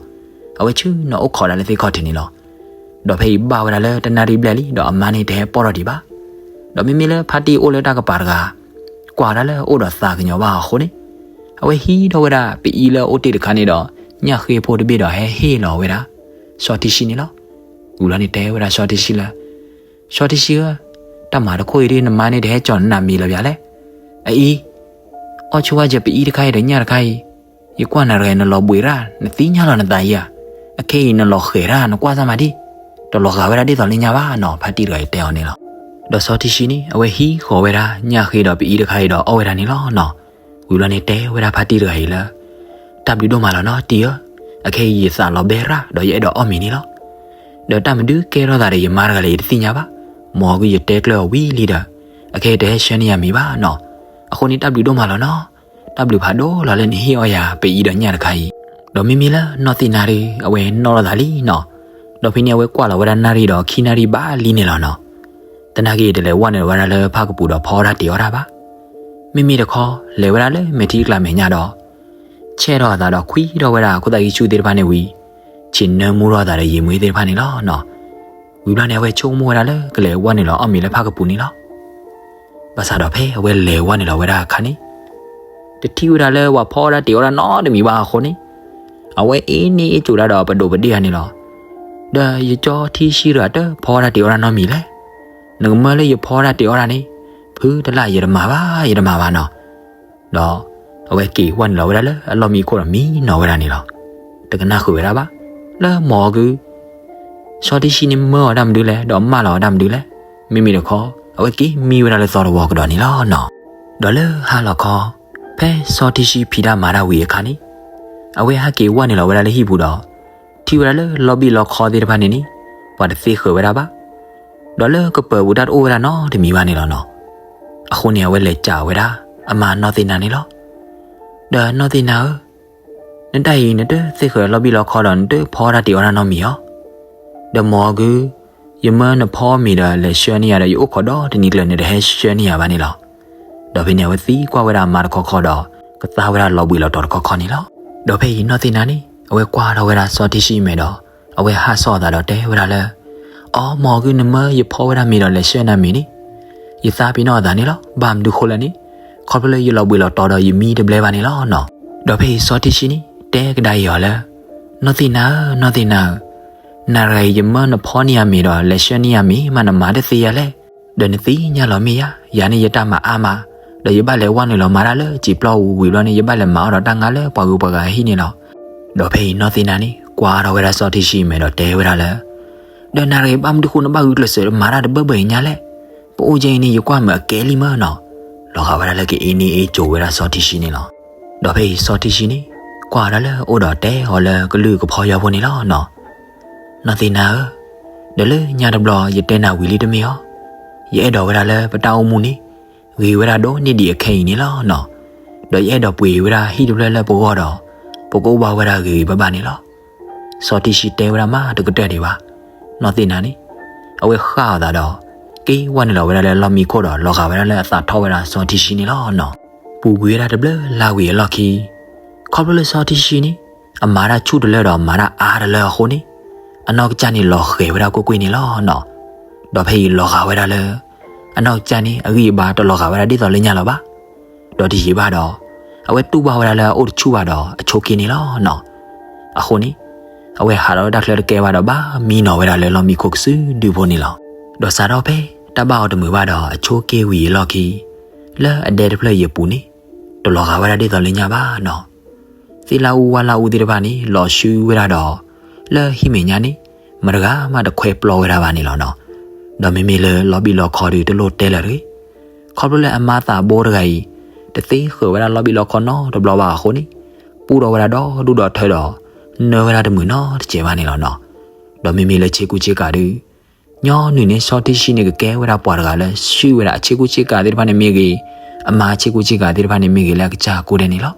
အဝဲဆ့ၣ်နီၤအိၣ်ခိးဒၣ်လၢသ့ၣ်ခီၣ်ထံးန့ၣ်လီၤ. ဒီးဖဲအံၤဘၣ်ဝဲဒၣ်လၢတနၣ်ရံၣ်ဘျဲၣ်လံ ဒီးအမါန့ၣ်တဟဲပီၣ်ထီၣ်ဒံးဘၣ်. ဒီးမ့မ့ၢ်လၢဖါတံၢ်အိၣ်လၢတၢ်ကပၤတဂၤ ကွၢ်ဒၣ်လၢအအိၣ်ဒီးသးကညီၤဘၣ်အဃိန့ၣ် အဝဲဟံးထီၣ်ဝဲဒၣ်ပအံလၢအအိၣ်တ့ၢ်တခါန့ၣ်ဒီး ညၣ်ဃ့ဖိတဘ့ၣ်ဒီးဟဲဟ့ၣ်လီၤဝဲဒၣ် စီၤထံဆှံန့ၣ်လီၤ. ဝံၤလီၤန့ၣ်တဲဝဲဒၣ်စီၤထံဆှံလၢ စီၤထံဆှံဧၢ, တၢ်မၤတခိၣ်အံၤဒ်နမါန့ၣ်တဟဲကၠီၤနနၤမ့ၤလၢၤဘၣ်လဲၣ်. အအံၤ အီၣ်ဆိဝဲယပအံတခါအံၤဒီးညၣ်တခါအံၤ, ယကွၢ်နၤတဂၤအံၤ နလီၤဘှံးရၣ် နသ့ၣ်ညါလီၤနသးဧါ. အခဲအံၤနလီၤဃဲၤရၣ် နကွၢ်စၢ်မးဒံး, တလီၤဂာ်ဝဲဒၣ်ဒ်သိးလၢညါဘၣ်နီၤ, ဖါတံၢ်တဂၤအံၤတဲအီၤန့ၣ်လီၤ. ဒီးစီၤထံဆှံန့ၣ် အဝဲဟံးဃီၤဝဲဒၣ်ညၣ်ဃ့ဒီးပအံတခါအံၤဒီးအီၣ်ဝဲဒၣ်န့ၣ်လီၤနီၤ. ဝံၤလီၤန့ၣ်တဲဝဲဒၣ်ဖါတံၢ်တဂၤအံၤလၢ တၢ်ဘျုးဒိၣ်မးလီၤနီၤ တံၢ်ဧၢ, အခဲအံၤယသးလီၤဘဲရၣ် ဒီးယအဲၣ်ဒိးအီၣ်မ့ၤန့ၣ်လီၤ. ဒီးတၢ်မနုၤကဲထီၣ်သးဒီးယမါတဂၤလဲၣ် ယတသ့ၣ်ညါဘၣ်. မ်အဂုၤယတဲကျၢၤအီၤဝံၤလံဒီး အခဲအံၤတဟဲဆှၢန့ၢ်ယၤမ့ၤဘၣ်နီၤ. အဃိန့ၣ်တၢ်ဘျုးဒိၣ်မးလီၤနီၤ. တၢ်ဘျုးဖးဒိၣ်လီၤလၢနဟ့ၣ်အီၣ်ယၤပအံဒီးညၣ်တခါအံၤ. ဒီးမ့မ့ၢ်လၢနီၢ်သ့ၣ်နါဒီး အဝဲနီၣ်လီၤသးလံနီၤ. ဒီးဖဲန့ၣ်အဝဲကွၢ်လီၤဝဲဒၣ်နၣ်ရံၣ်ဒီးခံနၣ်ရံၣ်ဘၣ်လံန့ၣ်လီၤနီၤ. သနာ်က့တလဲၤဝဲနုာ်လီၤဝဲဒၣ်လၢဖၣ်ကပူၤဒီးဖီတၢ်တ့ၤအီၣ်တၢ်ဘၣ်. မ့မ့ၢ်တခီ လဲၤဝဲဒၣ်လၢမဲာ်ထံကလၤမဲာ်ညါဒီး ဆဲးထီၣ်အသးဒီးခွံထီၣ်ဝဲဒၣ်ခိၣ်သၣ်ဃံဆူၣ်သ့ၣ်တဖၣ်န့ၣ်ဝံၤ ဆ့ၣ်နၢမူထီၣ်အသးဒီးယံာ်မှံသ့ၣ်တဖၣ်န့ၣ်လီၤနီၤ. ဝံၤဘျီန့ၣ် အဝဲဆိကမိၣ်ဝဲဒၣ်လၢကလဲၤဝဲနုာ်လီၤအီၣ်မ့ၤလၢဖၣ်ကပူၤန့ၣ်လီၤ. ဘၣ်ဆၣ်ဒီးဖဲအဝဲလဲၤဝဲနုာ်လီၤဝဲဒၣ်အခါန့ၣ် တထံၣ်ဝဲဒၣ်လၢပှၤဖီတၢ်တ့ၤအီၣ်တၢ်နီတမံၤဘၣ်အဃိန့ၣ် အဝဲအ့န့ၢ်အ့ကၠိဒၣ်ဒီးပဒိၣ်ပဒ့ၣ်ဧါန့ၣ်လီၤ. ဒီးယကၠီထံဆှံတဂၤတဖီတၢ်တ့ၤအီၣ်တၢ်နီတမံၤလဲၣ်. နကမၢလၢယဖီတၢ်တ့ၤအီၣ်တၢ်န့ၣ် ဖုတလၢ်ယတမၤဘၣ် ယတမၤဘၣ်နီၤ. ဒီးအဝဲက့ၤဝဲနုာ်လီၤဝဲဒၣ်လၢအလီၢ်မံခိၣ်ဒီးမံနီၤဝဲဒၣ်န့ၣ်လီၤ. တကနၣ်ဃုာ်ဝဲဒၣ်ဘၣ် လၢမ်အဂုၤ စီၤထံဆှံန့ၣ်မၢအီၤတၢ်မနုၤလဲၣ် ဒီးမၢလီၤအီၤတၢ်မနုၤလဲၣ်. မ့မ့ၢ်တခီ အဝဲက့ၤမံဝဲဒၣ်လၢသီတဝီကဒီးန့ၣ်လီၤနီၤ. ဒီးလၢဟါလီၤခီ ဖဲစီၤထံဆှံဖံးတၢ်မၤတၢ်ဝံၤအခါန့ၣ် အဝဲဟဲက့ၤဝဲနုာ်လီၤဝဲဒၣ်လၢဟံၣ်ပူၤဒီး ထံၣ်ဝဲဒၣ်လၢလီဘံၣ်လီခီသ့ၣ်တဖၣ်န့ၣ်န့ၣ် ပှၤတသ့ဃၢၤဝဲဒၣ်ဘၣ်. ဒီးလၢကပၢၤပူၤတၢ်တအိၣ်ဝဲဒၣ်နီတမံၤဘၣ်န့ၣ်လီၤနီၤ. အဃိန့ၣ် အဝဲလဲၤစံးဝဲဒၣ် အမါနီၢ်သ့ၣ်နါန့ၣ်လီၤ. ဒီးနီၢ်သ့ၣ်နါဧၢ, နတၢ်အံၤ နတသ့ဃၢၤလီဘံၣ်လီခီဒီး နတဖီတၢ်တ့ၤအီၣ်တၢ်နီတမံၤဧါ. ဒီးမ်အဂုၤ ယမၢနဖီမ့ၤဒီးလဲၤဆှၢန့ၢ်ယၤဒီး ယအိၣ်ခိးဒီတနံၤကျၢၤ နတဟဲဆှၢန့ၢ်ယၤဘၣ်န့ၣ်လီၤ. ဒီးဖဲန့ၣ် အဝဲသံကွၢ်ဝဲဒၣ်အမါတခီခီဒီး ကသါဝဲဒၣ်လီၤဘှံးလီၤတီၤတခီခီန့ၣ်လီၤ. ဒီးဖဲအံၤနီၢ်သ့ၣ်နါန့ၣ် အဝဲကွၢ်ထီၣ်ဝဲဒၣ်စီၤထံဆှံမဲာ်ဒီး အဝဲဟးဆီၣ်အသးဒီးတဲဝဲဒၣ်လၢ အီ မ့ၢ်ဂ့ၢ်နမၢယဖီဝဲဒၣ်မ့ၤဒီးလဲၤဆှၢနၤမ့ၤန့ၣ် ယသးပ့ၤနီၣ်အသးန့ၣ်လီၤ. ဘၣ်မနုၤဃိလဲၣ်န့ၣ် ခီဖျိလၢယလီၤဘှံးလီၤတီၤဒီးယမံတဘျဲဘၣ်န့ၣ်လီၤနီၤ. ဒီးဖဲအံၤစီၤထံၣ်ဆံန့ၣ် တဲကဒါအီၤလၢ နီၢ်သ့ၣ်နၤဧၢ နီၢ်သ့ၣ်နၤဧၢ, နၤတဂၤအံၤ ယမၢနဖီန့ၢ်ယၤမ့ၤဒီးလဲၤဆှၢန့ၢ်ယၤမ့ၤမး နမၤတသ့ယၤလဲၣ်. ဒီးနသ့ၣ်ညါလီၤမ့ၢ်ဧါ, ယၤန့ၣ်ယတၢ်မၤအါမး, ဒီးယဘၣ်လဲၤဝဲနုာ်လီၤမၤတၢ်လၢစံာ်ပျီပူၤဝံၤဘျီန့ၣ် ယဘၣ်လဲၤမၤအီၣ်ဒီးတၢ်ငါလၢပှၤဂုၤပှၤဂၤအဟံၣ်န့ၣ်လီၤ. ဒီးဖဲအံၤနီၢ်သ့ၣ်နၤန့ၣ် ကွၢ်ထီၣ်ဝဲဒၣ်စီၤထံၣ်ဆံမဲာ်ဒီးတဲဝဲဒၣ်လၢ ဒီးနၤတဂၤအံၤ ဘၣ်မနုၤဃိနဘၣ်ဂုာ်ကျဲးစၢးမၤတၢ်တဘၢဘၢအံၤညါလဲၣ်. ပအိၣ်ကဲအံၤန့ၣ် ယကွၢ်မုာ်အကဲလံမၢနီၤ. လီၤဂာ်ဝဲဒၣ်လၢကအ့န့ၢ်အ့ကၠိၤဝဲဒၣ်စီၤထံၣ်ဆံန့ၣ်လီၤ. ဒီးဖဲအံၤစီၤထံၣ်ဆံန့ၣ် ကွၢ်ဝဲဒၣ်လၢအအိၣ်ဒီးတဲအီၤလၢကလုၢ်ကဖီယီဖိန့ၣ်လီၤနီၤ. နီၢ်သ့ၣ်နၤဧၢ, ဒီးလၢညါတဘျီယတဲနၤဝံၤလံတမ့ၢ်အီၤ, ယအဲၣ်ဒိးဝဲဒၣ်လၢပတၢ်အိၣ်မူန့ၣ် ဂ့ၤဝဲဒၣ်ဒိၣ်န့ၢ်ဒံးအခဲအံၤန့ၣ်လီၤနီၤ. ဒီးယအဲၣ်ဒိးပှ့ၤဝဲဒၣ်ဟံၣ်တဖျၢၣ်လၢပဂီၢ်ဒီး ပကအိၣ်ဘၣ်ဝဲဒၣ်ဂ့ၤဂ့ၤဘၣ်ဘၣ်န့ၣ်လီၤ. စီၤထံၣ်ဆံတဲဝဲဒၣ်မးတကတၢၢ်ဒံးဘၣ်. နီၢ်သ့ၣ်နၤန့ၣ် အဝဲဃၣ်အသးဒီး က့ၤဝဲနုာ်လီၤဝဲဒၣ်လၢလီၢ်မံခိၣ်ဒီး လီၤဂာ်ဝဲဒၣ်လၢအသးထီၣ်ဝဲဒၣ်စီၤထံၣ်ဆံန့ၣ်လီၤနီၤ. ပူၤကွံာ်ဝဲဒၣ်တဘျုးလါဝံၤအလီၢ်ခံ ခီဖျိလၢစီၤထံၣ်ဆံန့ၣ် အမၤတၢ်ဆူၣ်တလၢဒီးမၤတၢ်အါတလၢအဃိန့ၣ် အနီၢ်ကစၢ်န့ၣ်လီၤဃဲၤဝဲဒၣ်ကွ့ၢ်ကွ့ၢ်န့ၣ်လီၤနီၤ. ဒီးဖဲအံၤလီၤဂာ်ဝဲဒၣ်လၢ အနီၢ်ကစၢ်န့ၣ် အဂံၢ်အဘါတလီၤဂာ်ဝဲဒၣ်ဒ်သိးလၢညါလီၤဘၣ်. ဒီးတယံာ်ဘၣ်ဒီး အဝဲတူၢ်ဘၣ်ဝဲဒၣ်လၢအအိၣ်တဆူၣ်ဘၣ်ဒီးအဆိးက့န့ၣ်လီၤနီၤ. အဃိန့ၣ် အဝဲဟးထီၣ်ဝဲတၢ်ချၢတကဲဘၣ်ဒီး ဘၣ်မံနီၤဝဲဒၣ်လၢလီၢ်မံခိၣ်ကစုဒုဖိန့ၣ်လီၤ. ဒီးစးထီၣ်ဖဲတၢ်ဘၣ်အီၤတမုာ်ဘၣ်ဒီးအဆိးက့ဝံၤအလီၢ်ခံ လၢအဒဲတဖျၢၣ်အံၤအပူၤန့ၣ် တလီၤဂာ်ဝဲဒၣ်ဒ်သိးလၢညါဘၣ်နီၤ. သ့ၣ်လၣ်အူဝၣ်လၣ်အူသ့ၣ်တဖၣ်န့ၣ် လီၤဆှုဝဲဒၣ်ဒီး လၢဟံၣ်မဲာ်ညါန့ၣ် မတဂၤမးတခွဲပျီဝဲဒၣ်ဘၣ်န့ၣ်လီၤနီၤ. ဒီးမ့မ့ၢ်လၢလီၤဘံၣ်လီၤခီဒုးတလိၣ်တဲလၢၤတဂ့ၤ. ခီဖျိလၢအမါသးဘိတဂၤအံၤ တသ့ဃုာ်ဝဲဒၣ်လီၤဘံၣ်လီၤခီနီတဘျီဘၣ်အဃိန့ၣ် ပူထီၣ်ဝဲဒၣ်ဒီဒူၣ်ဒီထၢဒီး နၢဝဲဒၣ်တမုာ်နီတစဲးဘၣ်န့ၣ်လီၤနီၤ. ဒီးမ့မ့ၢ်လၢဆ့ကူဆ့ကၤဒုး ညီနုၢ်န့ၣ် စီၤထံၣ်ဆံန့ၣ် ကကဲဝဲဒၣ်ပှၤတဂၤလၢ ဆှုၣ်ဝဲဒၣ်အဆ့ကူဆ့ကၤသ့ၣ်တဖၣ်န့ၣ်မ့ၢ်ဂ့ၤ, အမါဆ့ကူဆ့ကၤသ့ၣ်တဖၣ်န့ၣ်မ့ၢ်ဂ့ၤ လၢအကစၢ်အကိးဒဲးန့ၣ်လီၤ.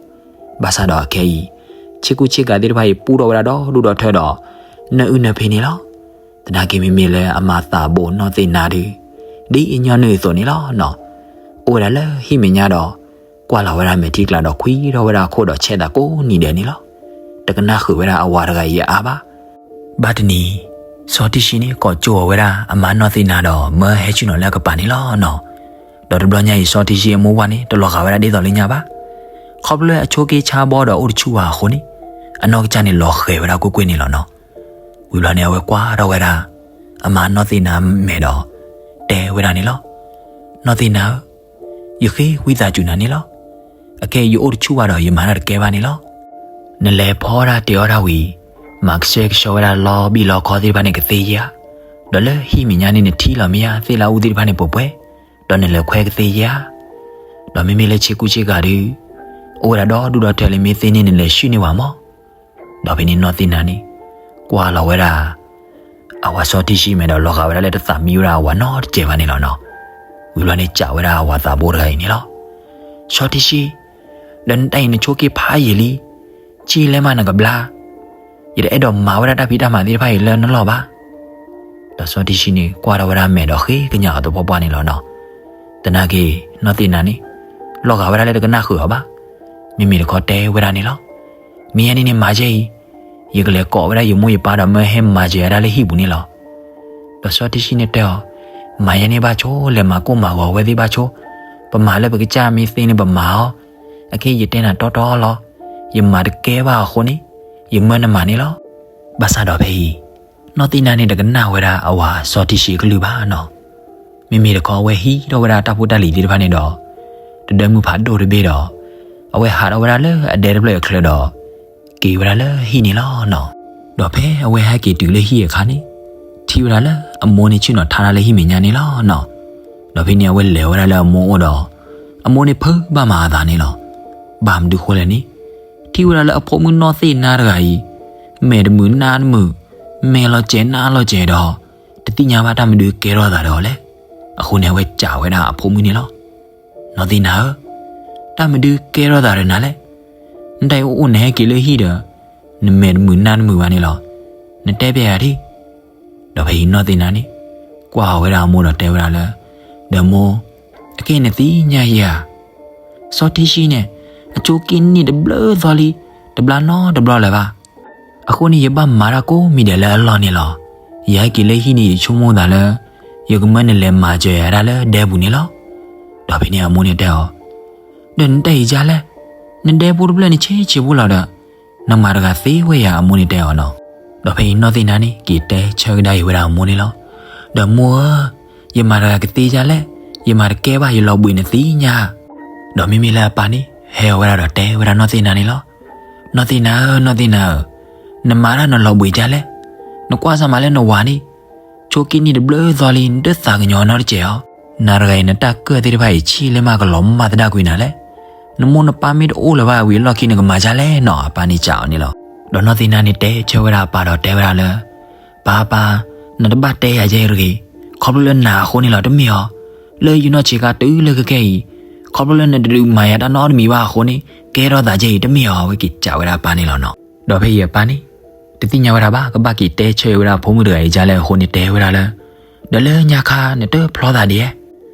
ဘၣ်ဆၣ်ဒီးအခဲအံၤ ဆ့ကူဆ့ကၤသ့ၣ်တဖၣ်အံၤ ပူထီၣ်ဝဲဒၣ်ဒီဒူၣ်ဒီထၢဒီး နၢအုၣ်နၢဖံးန့ၣ်လီၤ. သနာ်က့မ့မ့ၢ်လၢအမါသးဘိနီၢ်သ့ၣ်နၤဒုး ဒ်အညီနုၢ်အသိးန့ၣ်လီၤနီၤ. အိၣ်ဝဲဒၣ်လၢဟံၣ်မဲာ်ညါဒီး ကွၢ်လီၤဝဲဒၣ်မဲာ်ထံကလၤဒီး ခွံထီၣ်ဝဲဒၣ်အခိၣ်ဒီး ဆဲးသးကိးနံၤဒဲးန့ၣ်လီၤ. တကနၣ်ဃုာ်ဝဲဒၣ်အဝၤတဂၤအံၤအအါဘၣ်. ဘၣ်တနံၤ စီၤထံၣ်ဆံန့ၣ် ကိးကၠိအီၤဝဲဒၣ်အမါနီၢ်သ့ၣ်နၤဒီး မၢဟဲဆူၣ်နီၤလၢအကပၤန့ၣ်လီၤနီၤ. ဒီးတဘျီညါအံၤ စီၤထံၣ်ဆံအမိၢ်ဝၢ်န့ၣ် တလီၤဂာ်ဝဲဒၣ်ဒ်သိးလၢညါဘၣ်. ခီဖျိလၢအဆိးက့ဆါဘီဒီးအိၣ်တဆူၣ်ဘၣ်အဃိန့ၣ် အနီၢ်ကစၢ်န့ၣ်လီၤဃဲၤဝဲဒၣ်ကွ့ၢ်ကွ့ၢ်န့ၣ်လီၤနီၤ. ဝံၤဘျီန့ၣ် အဝဲကွၢ်ထီၣ်ဝဲဒၣ် အမါနီၢ်သ့ၣ်နၤမဲာ်ဒီး တဲဝဲဒၣ်န့ၣ်လီၤ. နီၢ်သ့ၣ်နၤဧၢ, ယဃ့ဝံသးစူၤနၤန့ၣ်လီၤ. အခဲအံၤယအိၣ်တဆူၣ်ဘၣ်ဒီး ယမၤတၢ်တကဲဘၣ်န့ၣ်လီၤ. နလဲၤဖီတၢ်တ့ၤအီၣ်တၢ်ဝံၤ မၤကဆှဲကဆှီဝဲဒၣ်လီဘံၣ်လီခီသ့ၣ်တဖၣ်န့ၣ်ကသ့ယဲဧါ. ဒီးလၢဟံၣ်မဲာ်ညါန့ၣ် နထံၣ်လီၤမ့ၢ်ဧါ သ့ၣ်လၣ်အူသ့ၣ်တဖၣ်န့ၣ်ပှဲၤပှဲၤ, ဒီးနလဲၤခွဲကသ့ယဲဧါ. ဒီးမ့မ့ၢ်လၢဆ့ကူဆ့ကၤဒုး အိၣ်ဝဲဒၣ်ဒီဒူၣ်ဒီထၢလၢမ့ၢ်သ့န့ၣ် နလဲၤဆှုၣ်န့ၢ်ဝဲမး. ဒီးဖဲန့ၣ်နီၢ်သ့ၣ်နၤန့ၣ် ကွၢ်လီၤဝဲဒၣ် အဝၤစီၤထံၣ်ဆံမဲာ်ဒီး လီၤဂာ်ဝဲဒၣ်လၢတသးမံဝဲဒၣ်အဝၤနီတစဲးဘၣ်န့ၣ်လီၤနီၤ. ဝံၤဘျီန့ၣ် စံးဝဲဒၣ်အဝၤသးဘိတဂၤအံၤန့ၣ်လီၤ. စီၤထံၣ်ဆံ, ဒီးနတၢ်အံၤနဆိးက့ဖးယံာ်လံ, ကံလဲၣ်မးနကဘျါ, ယတအဲၣ်ဒိးမၤဝဲဒၣ်တၢ်ဖံးတၢ်မၤသ့ၣ်တဖၣ်အံၤလၢနလီၢ်ဘၣ်. ဒီးစီၤထံၣ်ဆံန့ၣ် ကွၢ်ထီၣ်ဝဲဒၣ်မဲာ်ဒီးဃ့ကညးအီၤသပှၢ်ပှၢ်န့ၣ်လီၤနီၤ. သနာ်က့ နီၢ်သ့ၣ်နၤန့ၣ် လီၤဂာ်ဝဲဒၣ်လၢတကနၣ်ဃုာ်အီၤဘၣ်. မ့မ့ၢ်တခီတဲဝဲဒၣ်န့ၣ်လီၤ. မ့ၢ်ယဲန့ၣ်န့ၣ်မၤယဲအံၤ, ယကလဲၤကိးဝဲဒၣ်ယမိၢ်ယပၢ်ဒီးမၢဟဲမၤယဲဒၣ်လၢဟံၣ်ပူၤန့ၣ်လီၤ. ဒီးစီၤထံၣ်ဆံန့ၣ်တဲအီၤ, မၤယဲန့ၣ်ဘၣ်ဆိ, လဲၤမၤကိၢ်မၤဂီၤဝဲသ့ၣ်ဘၣ်ဆိ, ပမၤလၢပကစၢ်မ့ၢ်သ့န့ၣ်ပမၤအီၤ, အခဲအံၤယတဲနၤတီတီလီၤ, ယမၤတကဲဘၣ်အဃိန့ၣ် ယမၢနမၤန့ၣ်လီၤ. ဘၣ်ဆၣ်ဒီးဖဲအံၤ နီၢ်သ့ၣ်နၤန့ၣ် တကနၣ်ဝဲဒၣ်အဝၤစီၤထံၣ်ဆံအကလုၢ်ဘၣ်နီၤ. မ့မ့ၢ်တခီအဝဲဟံးထီၣ်ဝဲဒၣ်တၢ်ဖိတၢ်လံၤသ့ၣ်တဖၣ်န့ၣ်ဒီး တဒၢမုၢ်ဖးဒိၣ်တဘ့ၣ်ဒီး အဝဲဟးထီၣ်ဝဲဒၣ်လၢအဒဲတဖျၢၣ်အချၢဒီး က့ၤဝဲဒၣ်လၢဟံၣ်န့ၣ်လီၤနီၤ. ဒီးဖဲအဝဲဟဲက့ၤတုၤလၢဟံၣ်အခါန့ၣ် ထံၣ်ဝဲဒၣ်လၢအမိၢ်န့ၣ်ဆ့ၣ်နီၤထါတၢ်လၢဟံၣ်မဲာ်ညါန့ၣ်လီၤနီၤ. ဒီးဖဲန့ၣ်အဝဲလဲၤဝဲဒၣ်လၢအမိၢ်အိၣ်ဒီး အမိၢ်န့ၣ်ဖုးဘၣ်မၤအသးန့ၣ်လီၤ. ဘၣ်မနုၤဃိလဲၣ်န့ၣ် ထံၣ်ဝဲဒၣ်လၢအဖိမုၣ်နီၢ်သ့ၣ်နၤတဂၤအံၤ မဲာ်တမုာ်နါတမုာ် မဲာ်လီၤစဲၤနါလီၤစဲၤဒီး တသ့ၣ်ညါဘၣ်တၢ်မနုၤကဲထီၣ်သးဒီးအီၤလဲၣ်. အဃိန့ၣ် အဝဲစံးဝဲဒၣ်အဖိမုၣ်န့ၣ်လီၤ. နီၢ်သ့ၣ်နၤဧၢ, တၢ်မနုၤကဲထီၣ်သးဒီးနၤလဲၣ်. နတၢ်အံၤအိၣ်အိၣ်နဟဲက့ၤလၢဟံၣ်ဒီး နမဲာ်တမုာ်နါတမုာ်ဘၣ်န့ၣ်လီၤ. နတဲပျဲယၤဒံး. ဒီးဖဲအံၤနီၢ်သ့ၣ်နၤန့ၣ် ကွၢ်ဝဲဒၣ်အမိၢ်ဒီးတဲဝဲဒၣ်လၢ ဒီးမိၢ်, အခဲအံၤနသ့ၣ်ညါယၤဧါ, စီၤထံၣ်ဆံန့ၣ် အဆိးက့န့ၢ်တဘျုးသီလံ, တဘျါနီတဘျီလၢၤဘၣ်. အဃိန့ၣ် ယဘၣ်မၤတၢ်ကိးမံၤဒဲးလၢအလီၢ်န့ၣ်လီၤ. ယဟဲက့ၤလၢဟံၣ်န့ၣ် ယဆိကမိၣ်သးလၢ ယကမၢနလဲၤမၤစၢၤယၤတၢ်လၢဒဲပူၤန့ၣ်လီၤ. ဒီးဖဲန့ၣ်အမိၢ်န့ၣ်တဲအီၤ, ဒီးနတၢ်အံၤဒ်လဲၣ်, နဒဲဖိတဖျၢၣ်န့ၣ်ဆံးဆံးဖိလီၤဒီး နမၤတဂၤသ့ဝဲယၤ အမိၢ်န့ၣ်တဲအီၤနီၤ. ဒီးဖဲအံၤနီၢ်သ့ၣ်နါန့ၣ် က့ၤတဲဆၢကဒါအံၤဝဲဒၣ်အမိၢ်န့ၣ်လီၤ. ဒီးမိၢ်ဧၢ, ယမၤတဂၤကသ့ဒ်လဲၣ်, ယမၤတကဲဘၣ် ယလီၤဘှံးနသ့ၣ်ညါ. ဒီးမ့မ့ၢ်လၢအပၢ်န့ၣ် ဟဲအီၤဝဲဒၣ်ဒီးတဲဝဲဒၣ်နီၢ်သ့ၣ်နါန့ၣ်လီၤ. နီၢ်သ့ၣ်နါဧၢ, နီၢ်သ့ၣ်နါဧၢ, နမၤတၢ်နလီၤဘှံးဒ်လဲၣ်. နကွၢ်စၢ်မးလၢနဝၤန့ၣ် ဆိးက့နံၣ်တဘျုးသီလံ နတသးကညီၤနီတစဲးဧါ. နၤတဂၤအံၤ နတၢ်ကၢၢ်သ့ၣ်တဖၣ်အံၤ ဆံးလၢမးကလီၤမၢ်သဒၣ်ကွံာ်နၤလဲၣ်. နမိၢ်နပၢ်မ့ၢ်တအိၣ်လၢၤဘၣ်ဝံၤအလီၢ်ခံ နကမၤဒ်လဲၣ်နီၤ, အပၢ်န့ၣ်စံးအီၤန့ၣ်လီၤ. ဒီးနီၢ်သ့ၣ်နါန့ၣ်တဲဆၢဝဲဒၣ်အပၢ်ဒီးတဲဝဲဒၣ်လၢ ပၢ်ပၢ်, နတဘၣ်တဲယၤကဲတဂ့ၤ, ခီဖျိလၢနၤအဃိန့ၣ်လီၤ တမ့ၢ်ဧါ. လၢယနီၢ်ဆံးခါတုၤလၢခဲကဲအံၤ ခီဖျိလၢနတဒုးမၤယၤတၢ်နီတမံၤဘၣ်အဃိန့ၣ် ကဲထီၣ်သးကဲအံၤ တမ့ၢ်ဧါ, အဝဲက့ၤစံးဝဲဒၣ်အပၢ်န့ၣ်လီၤနီၤ. ဒီးဖဲအံၤအပၢ်န့ၣ် တသ့ၣ်ညါဝဲဒၣ်ဘၣ် ကဘၣ်က့ၤတဲဆၢဝဲဒၣ်ဖိမုၣ်တဂၤအံၤဒ်လဲၣ်အဃိန့ၣ် တဲဝဲဒၣ်လၢ ဒီးလၢညါခါနတဖျီသးဒ်လဲၣ်.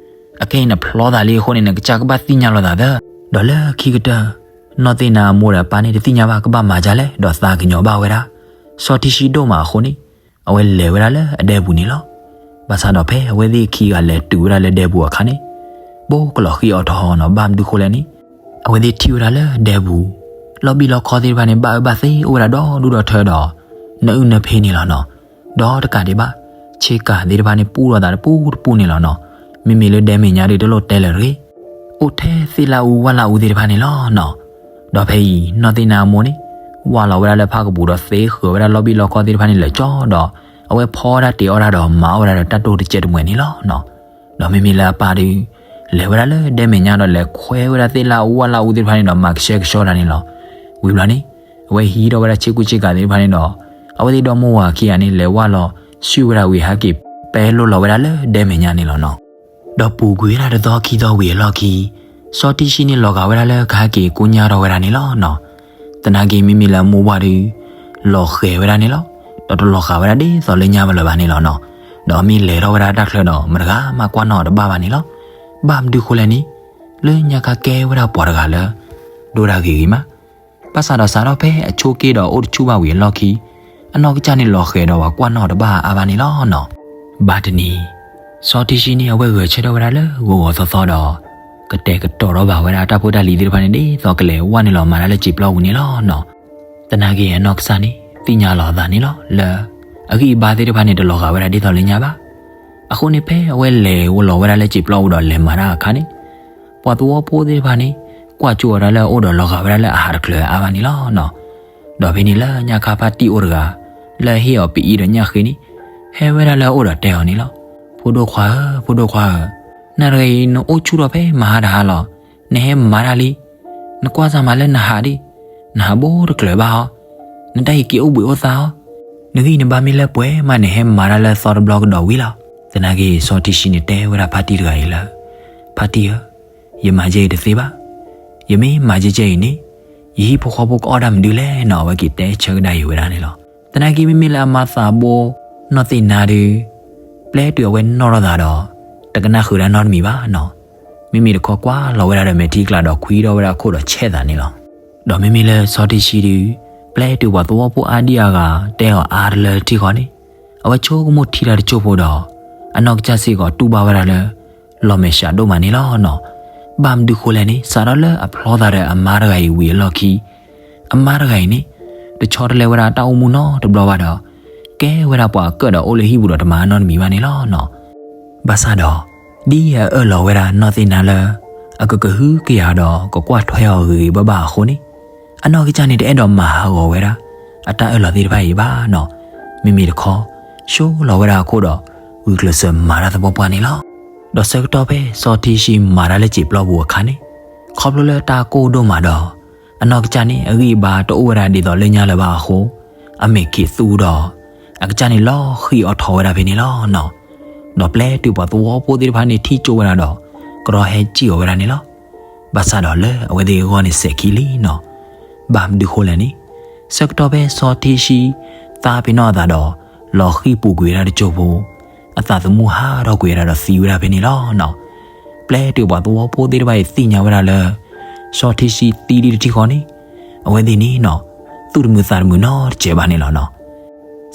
အခဲအံၤနဖျီသးလံအဃိန့ၣ် နကစၢ်ကဘၣ်သ့ၣ်ညါလိာ်သးသၢ. ဒီးလၢခံကတၢၢ် နီၢ်သ့ၣ်နါအမိၢ်ဒီးအပၢ်န့ၣ် တသ့ၣ်ညါဘၣ် ကဘၣ်မၤဒ်လဲၣ် ဒီးသးကညီၤဘၣ်ဝဲဒၣ် စီၤထံဆှံဒိၣ်မးအဃိန့ၣ် အဝဲလဲၤဝဲဒၣ်လၢအဒဲပူၤန့ၣ်လီၤ. ဘၣ်ဆၣ်ဒီးဖဲအဝဲသ့ၣ်ခံဂၤလဲၤတုၤဝဲဒၣ်လၢဒဲပူၤအခါန့ၣ် ဘိကလီၤဃံအီၤထီၣ်နီၤ, ဘၣ်မနုၤဃိလဲၣ်န့ၣ် အဝဲသ့ၣ်ထံၣ်ဝဲဒၣ်လၢဒဲပူၤ လီၢ်ဘံၣ်လီခီသ့ၣ်တဖၣ်န့ၣ် ဘၣ်အၢဘၣ်သီအိၣ်ဝဲဒၣ်ဒီဒူၣ်ဒီထၢဒီး နအုၣ်နဖဲန့ၣ်လီၤနီၤ. ဒီးတကးဒံးဘၣ် ဆ့ကၤသ့ၣ်တဖၣ်န့ၣ် ပူထီၣ်သးတပူၤတပူၤန့ၣ်လီၤနီၤ. မ့မ့ၢ်လၢဒဲမဲာ်ညါဒုး တလိၣ်တဲလၢၤတဂ့ၤ, အိၣ်ထဲသ့ၣ်လၣ်အူဝၣ်လၣ်အူသ့ၣ်တဖၣ်န့ၣ်လီၤနီၤ. ဒီးဖဲအံၤ နီၢ်သ့ၣ်နါအမိၢ်န့ၣ် ဝၢ်လီၤဝဲဒၣ်လၢဖၣ်ကပူၤဒီး သ့ဃၢၤဝဲဒၣ်လီၢ်ဘံၣ်လီခီသ့ၣ်တဖၣ်န့ၣ် လဲၤကၠီဒီး အဝဲဖီဝဲဒၣ်တ့ၤအီၣ်တၢ်ဒီး မၤအီၣ်ဝဲဒၣ်ဒီးတၢ်တိၢ်တစဲးတမှဲၤန့ၣ်လီၤနီၤ. ဒီးမ့မ့ၢ်လၢအပၢ်ဒုး လဲၤဝဲဒၣ်လၢဒဲမဲာ်ညါဒီး လဲၤခွဲဝဲဒၣ်သ့ၣ်လၣ်အူဝၣ်လၣ်အူသ့ၣ်တဖၣ်န့ၣ်ဒီး မၤကဆှဲကဆှီတၢ်န့ၣ်လီၤ. ဝံၤဘျီန့ၣ် အဝဲဟံးထီၣ်ဝဲဒၣ်ဆ့ကူဆ့ကၤသ့ၣ်တဖၣ်န့ၣ်ဒီး အဝဲသ့ၣ်ဒီမိၢ်ဝၤခံဂၤန့ၣ် လဲၤဝၢ်လီၤဆူၣ်ဝဲဒၣ်ဝံၤ ဟဲက့ၤပဲလိၣ်လီၤဝဲဒၣ်လၢဒဲမဲာ်ညါန့ၣ်လီၤနီၤ. ဒီးပူၤကွံာ်ဝဲဒၣ်တသီခံသီဝံၤအလီၢ်ခံ စီၤထံဆှံန့ၣ် လီၤဂာ်ဝဲဒၣ်လၢကဟဲက့ၤကိညါထီၣ်ဝဲဒၣ်န့ၣ်လီၤနီၤ. သနာ်က့ မ့မ့ၢ်လၢအမိၢ်ဝၤဒုး လီၤဃဲၤဝဲဒၣ်န့ၣ်လီၤ. ဒီးတလီၤဂာ်ဝဲဒၣ်ဒ်သိးလၢညါဘၣ်လၢၤဘၣ်န့ၣ်လီၤနီၤ. ဒီးအမ့ၢ်လဲၤထီၣ်ဝဲဒၣ်တၢ်ချၢဒီး မတဂၤမးကွၢ်နီၣ်အီၤတဘၣ်ဘၣ်န့ၣ်လီၤ. ဘၣ်မနုၤဃိလဲၣ်န့ၣ် လၢညါခါကဲဝဲဒၣ်ပှၤတဂၤလၢ ဒိၣ်ဒၣ်ဂ့ၤဂ့ၤမး ဘၣ်ဆၣ်ဒီးစးထီၣ်ဖဲအဆိးက့ဒီးအိၣ်တဆူၣ်ဘၣ်ဝံၤအလီၢ်ခံ အနီၢ်ကစၢ်န့ၣ်လီၤဃဲၤဒီးပှၤကွၢ်နီၣ်တဘၣ်အါဘၣ်န့ၣ်လီၤနီၤ. ဘၣ်တနံၤ စီၤထံဆှံန့ၣ် အဝဲဂဲၤဆၢထၢၣ်ဝဲဒၣ်လၢဂီၤဂီၤသီသီဒီး ကတဲာ်ကတီၤထီၣ်ဘၣ်ဝဲဒၣ်တၢ်ဖိတၢ်လံၤသ့ၣ်တဖၣ်န့ၣ် ဒ်သိးကလဲၤဝဲနုာ်လီၤမၤတၢ်လၢစံာ်ပျီပူၤန့ၣ်လီၤနီၤ. သနာ်က့အနီၢ်ကစၢ်န့ၣ် သ့ၣ်ညါလီၤအသးန့ၣ်လီၤလၢ အဂံၢ်အဘါသ့ၣ်တဖၣ်န့ၣ် တလီၤဂာ်ဝဲဒၣ်ဒ်သိးလၢညါဘၣ်. အဃိန့ၣ်ဖဲအဝဲလဲၤလီၤဝဲဒၣ်လၢစံာ်ပျီပူၤဒီးလဲၤမၤတၢ်အခါန့ၣ် ပှၤသဝီဖိသ့ၣ်တဖၣ်န့ၣ် ကွၢ်ကၠိအီၤဒၣ်လၢအအိၣ်ဒီးလီၤဂာ်ဝဲဒၣ်လၢအဟးတချုးအါဘၣ်န့ၣ်လီၤနီၤ. ဒီးဖဲန့ၣ်လၢညါခါဖါတံၢ်အိၣ်တဂၤ လၢအဟ့ၣ်အီၤပအံၤဒီးညၣ်ဃ့န့ၣ် ဟဲဝဲဒၣ်လၢအအိၣ်ဒီးတဲအီၤန့ၣ်လီၤ. ဖိဒိၣ်ခွါဧၢ, ဖိဒိၣ်ခွါဧၢ, နၤတဂၤအံၤ နအိၣ်ဆူၣ်ထီၣ်ဖဲမဟါတဟါလီၤ. နဟဲမၤတၢ်လံ. နကွၢ်စၢ်မးလၢနဟးဒံး, နဟးဘိတကျၢၤဘၣ်အီၤ, နတၢ်အံၤက့ၤအိၣ်ဘှံးအိၣ်သါအီၤ, နဂံၢ်နဘါမ့ၢ်လၢပှဲၤမး နဟဲမၤတၢ်လၢသီတဘျီကဒီးဝံၤလီၤ. သနာ်က့ စီၤထံဆှံန့ၣ်တဲဝဲဒၣ်ဖါတံၢ်တဂၤအံၤလၢ ဖါတံၢ်ဧၢ, ယမၤယဲအံၤတသ့ဘၣ်. ယမ့ၢ်မၤယဲယဲအံၤန့ၣ် ယဟံၣ်ဖိဃီဖိကအီၣ်ဒၣ်မနုၤလဲၣ်နီၤ. အဝဲက့ၤတဲဆၢကဒါအံၤဝဲဒၣ်န့ၣ်လီၤ. သနာ်က့ မ့မ့ၢ်လၢအမါသးဘိ နီၢ်သ့ၣ်နါဒုး ပျဲတုၤအဝဲနီၣ်ထီၣ်သးဒီး တကနၣ်ဃုာ်ဒၣ်နီတမံၤဘၣ်နီၤ. မ့မ့ၢ်တခီကွၢ်လီၤဝဲဒၣ်ဒီးမဲာ်ထံကလၤဒီးခွံထီၣ်ဝဲဒၣ်အခိၣ်ဒီးဆဲးသးန့ၣ်လီၤ. ဒီးမ့မ့ၢ်လၢစီၤထံဆှံဒုး ပျဲတုၤပှၤသဝီဖိအါဒံၣ်အါဂၤတဲအီၤအါတလၢထံဃီန့ၣ် အဝဲဆိကမိၣ်ထံတၢ်တစိၢ်ဖိဒီး အနီၢ်ကစၢ်စ့ၢ်ကီးတူၢ်ဘၣ်ဝဲဒၣ်လၢ လီၤမဲာ်ဆှးဒိၣ်မးန့ၣ်လီၤနီၤ. ဘၣ်မနုၤဃိလဲၣ်န့ၣ် စးထီၣ်လၢအဖျီသးဒီးအမါတဂၤအံၤဝံၤအလီၢ်ခံ အမါတဂၤအံၤန့ၣ် တဆီတလဲဝဲဒၣ်တၢ်အိၣ်မူနီတဘျီဘၣ်ဒီး ကဲဝဲဒၣ်ပှၤအကၢၣ်ဒီးအိၣ်လၢဟံၣ်ပူၤဒီးတမၤနီတမံၤဘၣ်န့ၣ်လီၤနီၤ. ဘၣ်ဆၣ်ဒီး ဒ်အအၢၣ်လီၤဝဲဒၣ်နီၢ်သ့ၣ်နါလၢ အကကဟုကယာ်ဒီးကကွၢ်ထွဲအီၤဂ့ၤဂ့ၤဘၣ်ဘၣ်အဃိန့ၣ် အနီၢ်ကစၢ်န့ၣ်တအဲၣ်ဒိးမၤဟးဂီၤဝဲဒၣ် အတၢ်အၢၣ်လီၤသ့ၣ်တဖၣ်အံၤဘၣ်နီၤ. မ့မ့ၢ်တခီ ဆိလီၤဝဲဒၣ်အခိၣ်ဒီး ဂုာ်ကျဲးစၢးမၤတၢ်သပှၢ်ပှၢ်န့ၣ်လီၤ. ဒီးဆၢကတီၢ်ဖဲစီၤထံဆှံမၤတၢ်လၢစံာ်ပျီပူၤအခါန့ၣ် ခီဖျိလၢတၢ်ကိၢ်ဒိၣ်မးဒီး အနီၢ်ကစၢ်န့ၣ် အဂံၢ်အဘါတအိၣ်ဝဲဒၣ်ဒ်သိးလၢညါလၢၤဘၣ်အဃိ အမဲာ်ခံးသူဒီး အကစၢ်န့ၣ်လီၤဃံၢ်အီၣ်ထီၣ်ဝဲဒၣ်ဖဲန့ၣ်လီၤနီၤ. ဒီးပျဲတုၤပှၤသဝီဖိသ့ၣ်တဖၣ်န့ၣ်ထံၣ်ကၠိဝဲဒၣ်ဒီး ကရီဟဲစံၣ်အီၤဝဲဒၣ်န့ၣ်လီၤ. ဘၣ်ဆၣ်ဒီးလၢအဝဲသ့ၣ်အဂီၢ်န့ၣ်စဲးခံလံနီၤ. ဘၣ်မနုၤဃိလဲၣ်န့ၣ် ဆၢကတီၢ်ဖဲစီၤထံဆှံ သါပ့ၤနီၣ်အသးဒီး လီၤဃံၢ်ပူၤကွံာ်ဝဲဒၣ်တစိၢ်ဖိ အသးသမူဟးထီၣ်ကွံာ်ဝဲဒၣ်ဒီးသံဝဲဒၣ်ဖဲန့ၣ်လီၤနီၤ. ပျဲတုၤပှၤသဝီဖိသ့ၣ်တဖၣ်အံၤသ့ၣ်ညါဝဲဒၣ်လၢ စီၤထံဆှံသံဒံးတထံၣ်ဃီန့ၣ် အဝဲသ့ၣ်န့ၣ်နီၤ သူၣ်တမုာ်သးတမုာ်နီတစဲးဘၣ်န့ၣ်လီၤနီၤ.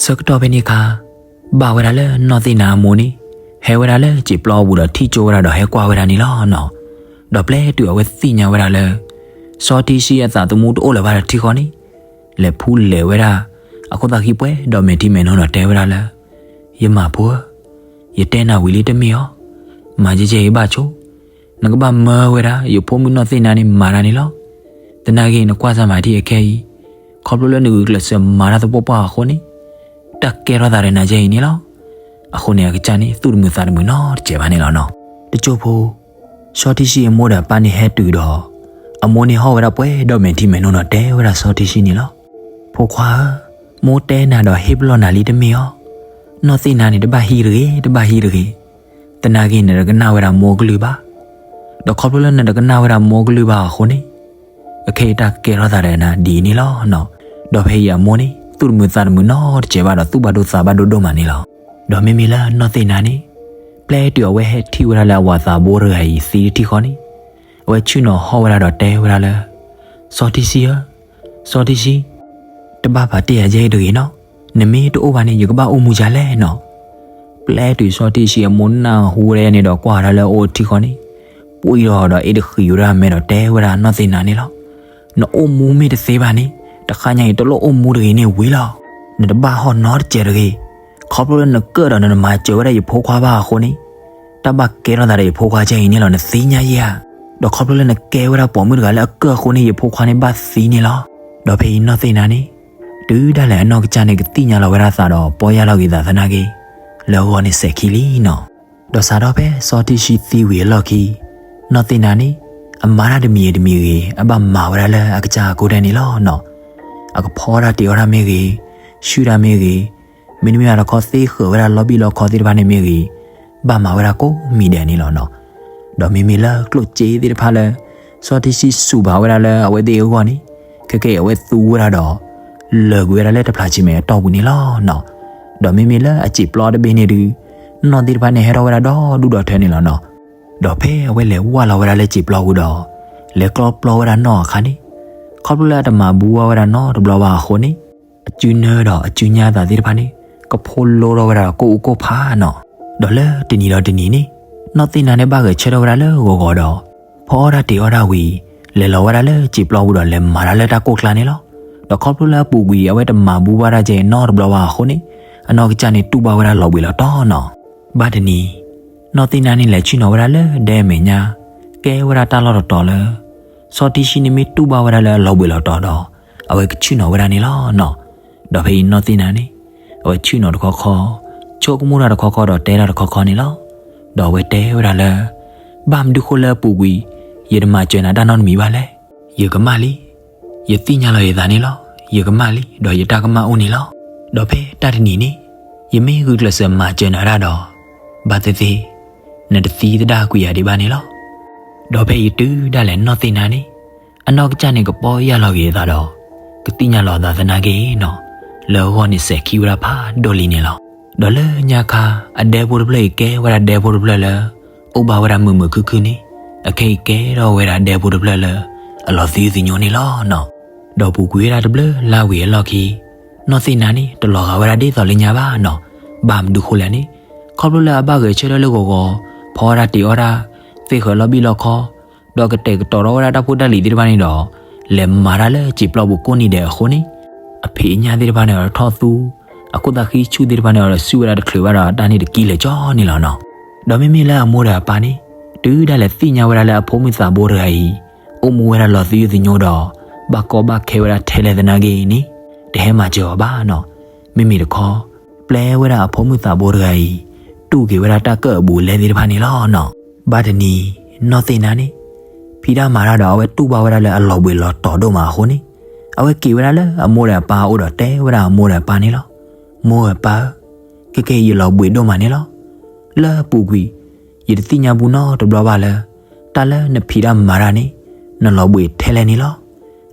ဆၢကတီၢ်ဖဲန့ၣ်အခါ ဘၣ်ဝဲဒၣ်လၢနီၢ်သ့ၣ်နါအမိၢ်န့ၣ် ဟဲဝဲဒၣ်လၢစံာ်ပျီပူၤဒီးထံၣ်ကၠိဝဲဒၣ်ဒီးဟဲကွၢ်ဝဲဒၣ်န့ၣ်လီၤနီၤ. ဒီးပျဲတုၤအဝဲသ့ၣ်ညါဝဲဒၣ်လၢ စီၤထံဆှံအသးသမူတအိၣ်လၢၤဘၣ်ဒီးထံဃီန့ၣ် လဲၤဖူလဲၤဝဲဒၣ် အခိၣ်သးဃံပှဲၤဒီးမဲာ်ထံမဲာ်နိဒီးတဲဝဲဒၣ်လၢ ယမၤဖိဧၢ, ယတဲနၤဝံၤလံတမ့ၢ်အီၤ, မၤကဲကဲအံၤဘၣ်ဆိ, နကဘၣ်မၢဝဲဒၣ် ယဖိမုၣ်နီၢ်သ့ၣ်နါန့ၣ်မၤတၢ်န့ၣ်လီၤ. သနာ်က့နကွၢ်စၢ်မၤထံအခဲအံၤ, ခီဖျိလၢနဂုာ်ကျဲးစၢးမၤတၢ်သပှၢ်ပှၢ်အဃိန့ၣ် တၢ်ကဲထီၣ်သးဒီးနၤကဲအံၤန့ၣ်လီၤ. အဃိန့ၣ်အကစၢ်န့ၣ် သူၣ်တမုာ်သးတမုာ်နီတစဲးဘၣ်န့ၣ်လီၤနီၤ. တစိၢ်ဖိ စီၤထံဆှံအမိၢ်ဒီးအပၢ်န့ၣ်ဟဲတုၤဒီး အမိၢ်န့ၣ်ဟီၣ်ဝဲဒၣ်ပှဲၤဒီးမဲာ်ထံမဲာ်နိဒီးတဲဝဲဒၣ်စီၤထံဆှံန့ၣ်လီၤ. ဖိခွါဧၢ, မိၢ်တဲနၤဒီးဟ့ၣ်ပလီၢ်နၤလံတမ့ၢ်အီၤ, နီၢ်သ့ၣ်နါန့ၣ် တဘၣ်ဟံးတဂ့ၤ, တဘၣ်ဟံးတဂ့ၤ. သနာ်က့နတကနၣ်ဝဲဒၣ်မိၢ်ကလုၢ်ဘၣ်. ဒီးခီဖျိလၢနတကနၣ်ဝဲဒၣ်မိၢ်ကလုၢ်ဘၣ်အဃိန့ၣ် အခဲအံၤတၢ်ကဲထီၣ်သးဒီးနၤဒ်အံၤန့ၣ်လီၤ. ဒီးဖဲအံၤအမိၢ်န့ၣ် သူၣ်တမုာ်သးတမုာ်နီတစဲးဘၣ်ဒီးသူၣ်ဘၣ်ဒိသးဘၣ်ဒိဒိၣ်မးန့ၣ်လီၤ. ဒီးမ့မ့ၢ်လၢနီၢ်သ့ၣ်နါန့ၣ် ပျဲတုၤအဝဲဟဲထံၣ်ဝဲဒၣ်လၢအဝၤသးဘိတဂၤအံၤသံတထံၣ်ဃီန့ၣ် အဝဲဆ့ၣ်နီၤဟီၣ်ဝဲဒၣ်ဒီးတဲဝဲဒၣ်လၢ စီၤထံဆှံဧၢ, စီၤထံဆှံ, တဘၣ်ပာ်တ့ၢ်ယၤကဲအံၤတဂ့ၤနီၤ. နမ့ၢ်တအိၣ်ဘၣ်န့ၣ် ယကဘၣ်အိၣ်မူယၤလဲၣ်နီၤ. ပျဲတုၤစီၤထံဆှံအမိၢ်နၢ်ဟူဝဲဒၣ်န့ၣ်ဒီးကွၢ်ဝဲဒၣ်လၢအအိၣ်ထံဃီန့ၣ် ပှံၢ်ထီၣ်ဒီးအ့ၣ်တဃံးဝဲဒၣ်မဲာ်ဒီးတဲဝဲဒၣ်နီၢ်သ့ၣ်နါန့ၣ်လီၤ. နအိၣ်မူမ့ၢ်တသ့ဘၣ်န့ၣ် တခါညါအံၤတလိၣ်အိၣ်မူတဂ့ၤန့ၣ်ဝံၤလီၤ. နတဘၣ်ဟီၣ်နီတစဲးတဂ့ၤ. ခီဖျိလၢနကၢၣ်ဒီးနတမၤစၢၤဝဲဒၣ်ယဖိခွါဘၣ်အဃိန့ၣ် တၢ်ဘၣ်ကဲထီၣ်သးဒီးယဖိခွါကဲအံၤန့ၣ်လီၤ နသ့ၣ်ညါယဲဧါ. ဒီးခီဖျိလၢနကဲဝဲဒၣ်ပိာ်မုၣ်တဂၤလၢအကၢၣ်အဃိန့ၣ် ယဖိခွါန့ၣ်ဘၣ်သံန့ၣ်လီၤ. ဒီးဖဲအံၤနီၢ်သ့ၣ်နါန့ၣ် တုၤဒၣ်လဲာ်အနီၢ်ကစၢ်န့ၣ်ကသ့ၣ်ညါလီၤဝဲဒၣ်သးဒီးပီၢ်ယၢ်လီၤက့ၤသးသနာ်က့ လၢအဂီၢ်န့ၣ်စဲးခံလံနီၤ. ဒီးစးထီၣ်ဖဲစီၤထံဆှံသံဝံၤအလီၢ်ခံ နီၢ်သ့ၣ်နါန့ၣ် အမၤတၢ်တမံၤဂ့ၤတမံၤဂ့ၤ အဘၣ်မၤဝဲဒၣ်လၢအကစၢ်အကိးဒဲးန့ၣ်လီၤနီၤ. အကဖီတၢ်တ့ၤအီၣ်တၢ်မ့ၢ်ဂ့ၤ, ဆူၣ်တၢ်မ့ၢ်ဂ့ၤ, မ့တမ့ၢ်ဘၣ်တခီသ့ဃၢၤဝဲဒၣ်လီဘံၣ်လီခီသ့ၣ်တဖၣ်န့ၣ်မ့ၢ်ဂ့ၤ, ဘၣ်မၤဝဲဒၣ်ကိးမံၤဒဲးန့ၣ်လီၤနီၤ. ဒီးမ့မ့ၢ်လၢကျိၣ်စ့သ့ၣ်တဖၣ်လၢ စီၤထံဆှံစူးဘၣ်ဝဲဒၣ်လၢအဝဲသ့ၣ်အဂီၢ်န့ၣ် ခဲကဲအံၤအဝဲသူဝဲဒၣ်ဒီး လၢာ်ကွံာ်ဝဲဒၣ်လၢတဖျးဆံမဲာ်အတီၢ်ပူၤန့ၣ်လီၤနီၤ. ဒီးမ့မ့ၢ်လၢအစံာ်ပျီတဘ့ၣ်န့ၣ်ဒုး နီၢ်သ့ၣ်တဖၣ်န့ၣ်ဟဲထီၣ်ဝဲဒၣ်ဒီဒူၣ်ဒီထၢန့ၣ်လီၤနီၤ. ဒီးဖဲအဝဲလဲၤဝၢ်လီၤဝဲဒၣ်လၢစံာ်ပျီပူၤဒီး လဲၤကျီပျီဝဲဒၣ်နီၢ်အခါန့ၣ် ခီဖျိလၢအတမၤဘူးဝဲဒၣ်နီတဘျီဘၣ်အဃိန့ၣ် အစုနၢဒီးအစုညါအသးသ့ၣ်တဖၣ်န့ၣ် ကဖိလိထီၣ်ဝဲဒၣ်ဒီးကိၣ်အူကိၣ်ဖးနီၤ. ဒီးလၢတနံၤဒီးတနံၤန့ၣ် နီၢ်သ့ၣ်နါန့ၣ်ဘၣ်ဂဲၤဆၢထၢၣ်ဝဲဒၣ်လၢဂီၤဂီၤဒီး ဖီအီၣ်တၢ်တ့ၤအီၣ်တၢ်ဝံၤ လဲၤလီၤဝဲဒၣ်လၢစံာ်ပျီပူၤဒီးလဲၤမၤတၢ်လၢတၢ်ကိၢ်ကျါန့ၣ်လီၤ. ဒီးခီဖျိလၢအပူၤကွံာ်အဝဲတမၤဘူးဘၣ်တၢ်ကဲနီတဘျီဘၣ်အဃိန့ၣ် အနီၢ်ကစၢ်န့ၣ်တူၢ်ဘၣ်ဝဲဒၣ်လီၤဘှံးလီၤတီၤနီၤ. ဘၣ်တနံၤ နီၢ်သ့ၣ်နါန့ၣ်လဲၤဆ့ၣ်နီၤဝဲဒၣ်လၢဒဲမဲာ်ညါ ကဲဝဲဒၣ်တၢ်လီၢ်တတီၤလၢ စီၤထံဆှံန့ၣ်မ့ၢ်တူၢ်ဘၣ်ဝဲဒၣ်လၢအလီၤဘှံးလီၤတီၤဒီး အဝဲကဆ့ၣ်နီၤဝဲဒၣ်န့ၣ်လီၤနီၤ. ဒီးဖဲအံၤနီၢ်သ့ၣ်နါန့ၣ် အဝဲဆ့ၣ်နီၤတခီခီ ဆိကမိၣ်တၢ်တခီခီဒီးတဲတၢ်တခီခီန့ၣ်လီၤ. ဒီးအဝဲတဲဝဲဒၣ်လၢ ဘၣ်မနုၤဃိလၢအပူၤကွံာ် ယတမၤစၢၤနၤတၢ်နီတမံၤဘၣ်လဲၣ်. ယကမၣ်လံ. ယသ့ၣ်ညါလီၤယသးန့ၣ်လီၤ. ယကမၣ်လံ ဒီးယတၢ်ကမၣ်အိၣ်န့ၣ်လီၤ. ဒီးဖဲတၢ်တနံၤန့ၣ် ယမ့ၢ်ဂုာ်ကျဲးစၢးမၤစၢၤနၤဒၣ်ဒီး ဘၣ်သ့ၣ်သ့ၣ် နတသံသဒၣ်ကွံာ်ယၤဒံးဘၣ်န့ၣ်လီၤ. ဒီးဖဲအံၤတုၤဒၣ်လဲာ်နီၢ်သ့ၣ်နါန့ၣ် အနီၢ်ကစၢ်န့ၣ်ကပီၢ်ယၢ်လီၤက့ၤအသးဒီး ကသ့ၣ်ညါလီၤအသးသနာ်က့နီၤ လၢအဂီၢ်န့ၣ်စဲးခံဝဲဒၣ်ဖးဒိၣ်လံန့ၣ်လီၤ. ဒီးလၢညါခါ အဒဲဖိတဖျၢၣ်အံၤကဲဝဲဒၣ်ဒဲဖိတဖျၢၣ်လၢ အိၣ်ဘၣ်ဝဲဒၣ်မုာ်မုာ်ခုၣ်ခုၣ်န့ၣ် အခဲအံၤကဲထီၣ်ဝဲဒၣ်ဒဲဖိတဖျၢၣ်လၢ အလီၤသယုၢ်သညိန့ၣ်လီၤနီၤ. ဒီးပူၤကွံာ်ဝဲဒၣ်တဘျုးလါဝံၤအလီၢ်ခံ နီၢ်သ့ၣ်နါန့ၣ် တလီၤဂာ်ဝဲဒၣ်ဒ်သိးလၢညါဘၣ်နီၤ. ဘၣ်မနုၤဃိလဲၣ်န့ၣ် ခီဖျိလၢအဘၣ်ဂဲၤဆၢထၢၣ်လၢဂီၤဂီၤ ဖီတၢ်တ့ၤအီၣ်တၢ် သ့ၣ်ဃၢၤလီၤဘံၣ်လီၤခီ ဒီးကတဲာ်ကတီၤထီၣ်ဝဲဒၣ်တၢ်ဖိတၢ်လံၤသ့ၣ်တဖၣ်န့ၣ်ဒီး လဲၤမၤတၢ်လၢစံာ်ပျီပူၤကိးနံၤဒဲးအဃိန့ၣ် အဖံးအညၣ်သ့ၣ်တဖၣ်န့ၣ်ဒီးထီၣ်သူ အခိၣ်သးဃံဆူၣ်သ့ၣ်တဖၣ်န့ၣ်ဒီးစုဝဲဒၣ်တချုးဘၣ်ဒီးတၢ်န့ၣ်တကံလၢာ်ကၠီန့ၣ်လီၤနီၤ. ဒီးမ့မ့ၢ်လၢအမိၢ်ဒီးအပၢ်န့ၣ် တုၤဒၣ်လဲာ်သ့ၣ်ညါဝဲဒၣ်လၢအဖိမုၣ်သးဘိတဂၤအံၤ အိၣ်မူဝဲဒၣ်လီၤသယုၢ်သညိဒီး ဘၣ်ကီဘၣ်ခဲဝဲဒၣ်ထဲလဲၣ်သနာ်က့န့ၣ် တဟဲမၤစၢၤအီၤဘၣ်နီၤ. မ့မ့ၢ်တခီ ပျဲဝဲဒၣ်အဖိမုၣ်သးဘိတဂၤအံၤ တူၢ်က့ၤဝဲဒၣ်တၢ်ကၢၣ်အဘူးအလဲသ့ၣ်တဖၣ်န့ၣ်လီၤနီၤ. ဘၣ်တနံၤ နီၢ်သ့ၣ်နါန့ၣ် ဖံးတၢ်မၤတၢ်ဒီးအဝဲတူၢ်ဘၣ်ဝဲဒၣ်လၢအလီၤဘှံးလီၤတီၤဒိၣ်မးအဃိန့ၣ် အဝဲက့ၤဝဲဒၣ်လၢအမိၢ်ဒီးအပၢ်အအိၣ်ဒီးတဲဝဲဒၣ်အမိၢ်ဒီးအပၢ်န့ၣ်လီၤ. မိၢ်ဧၢပၢ်ဧၢ, ခဲကဲအံၤယလီၤဘှံးဒိၣ်မးန့ၣ်လီၤ. လၢအပူၤကွံာ် ယတသ့ၣ်ညါဘူးနီတဘျီဘၣ်လၢ တၢ်လၢနဖံးတၢ်မၤတၢ်န့ၣ် နလီၤဘှံးထဲလဲၣ်န့ၣ်လီၤ.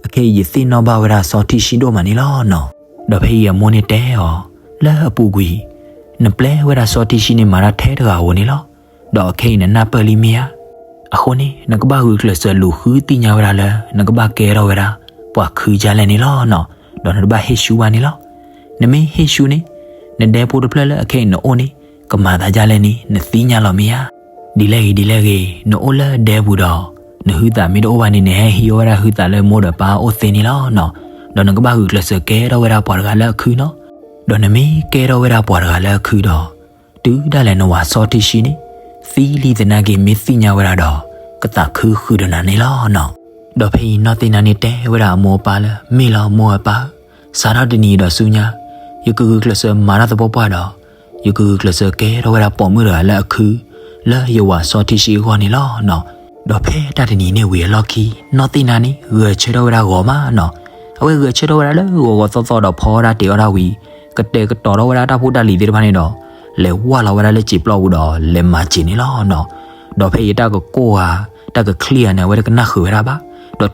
အခဲအံၤယသ့ၣ်နီၣ်ဘၣ်ဝဲဒၣ်စီၤထံဆှံဒိၣ်မးန့ၣ်လီၤနီၤ. ဒီးဖဲအံၤအမိၢ်န့ၣ်တဲအီၤ, လၢအပူၤကွံာ် နပျဲဝဲဒၣ်စီၤထံဆှံန့ၣ်မၤတၢ်ထဲတဂၤဧိၤန့ၣ်လီၤ. ဒီးအခဲအံၤနနၢ်ပၢၢ်လံမ့ၢ်ဧါ. အဃိန့ၣ် နကဘၣ်ဂုာ်ကျဲးစၢးလူၤဃုသ့ၣ်ညါဝဲဒၣ်လၢ နကဘၣ်ကဲထီၣ်ဝဲဒၣ် ပှၤခုကၢ်လဲၣ်န့ၣ်လီၤနီၤ. ဒီးနတဘၣ်ဟ့ၣ်ရှူဘၣ်န့ၣ်လီၤ. နမ့ၢ်ဟ့ၣ်ရှူန့ၣ် နဒဲဖိတဖျၢၣ်လၢအခဲအံၤနအိၣ်န့ၣ် ကမၤသးဒ်လဲၣ်န့ၣ် နသ့ၣ်ညါလီၤမ့ၢ်ဧါ. ဒ်လဲၣ်ဂ့ၤဒ်လဲၣ်ဂ့ၤ နအိၣ်လၢဒဲပူၤဒီး နဟုသးမ့ၢ်တအိၣ်ဘၣ်န့ၣ် နဟဲဟံးအီၣ်ဝဲဒၣ်ဟုသးလၢမိၢ်ဒီးပၢ်အိၣ်သ့န့ၣ်လီၤနီၤ. ဒီးနကဘၣ်ဂုာ်ကျဲးစၢးကဲထီၣ်ဝဲဒၣ်ပှၤတဂၤလၢအခုနီၤ. ဒီးနမ့ၢ်ကဲထီၣ်ဝဲဒၣ်ပှၤတဂၤလၢအခုဒီး တုၤဒၣ်လဲာ်နဝၤစီထံဆှံန့ၣ် သံလံသနာ်က့ မ့ၢ်သ့ၣ်ညါဝဲဒၣ်ဒီး ကသးခုဃုာ်ဒီးနၤန့ၣ်လီၤနီၤ. ဒီးဖဲအံၤနီၢ်သ့ၣ်နါန့ၣ်တဲဝဲဒၣ်အမိၢ်အပၢ်လၢ မ့ၢ်လီၤမိၢ်အပၢ်ဧၢ, စးထီၣ်တနံၤအံၤဒီးဆူညါ ယကဂုာ်ကျဲးစၢးမၤတၢ်သပှၢ်ပှၢ်ဒီး ယကဂုာ်ကျဲးစၢးကဲထီၣ်ဝဲဒၣ်ပိာ်မုၣ်တဂၤလၢအခု လၢယဝၤစီထံဆှံအဂီၢ်န့ၣ်လီၤနီၤ. ဒီးဖဲတၢ်တနံၤန့ၣ်ဝံၤအလီၢ်ခံ နီၢ်သ့ၣ်နါန့ၣ် ဂဲၤဆၢထၢၣ်ဝဲဒၣ်ဂီၤမးနီၤ. အဝဲဂဲၤဆၢထၢၣ်ဝဲဒၣ်လၢဂီၤဂီၤသီသီဒီးဖီဝဲဒၣ်တ့ၢ်အီၣ်တၢ်ဝံၤ ကတဲာ်ကတီၤထီၣ်ဝဲဒၣ်တၢ်ဖိတၢ်လံၤသ့ၣ်တဖၣ်န့ၣ်ဒီး လဲၤဝၢ်လီၤဝဲဒၣ်လၢစံာ်ပျီပူၤဒီး လဲၤမၤစ့ၤန့ၣ်လီၤနီၤ. ဒီးဖဲအံၤတၢ်ကကိၢ်ဧါ တၢ်ကချံၣ်ဧါန့ၣ် အဝဲတကနၣ်ဃုာ်ဝဲဒၣ်ဘၣ်.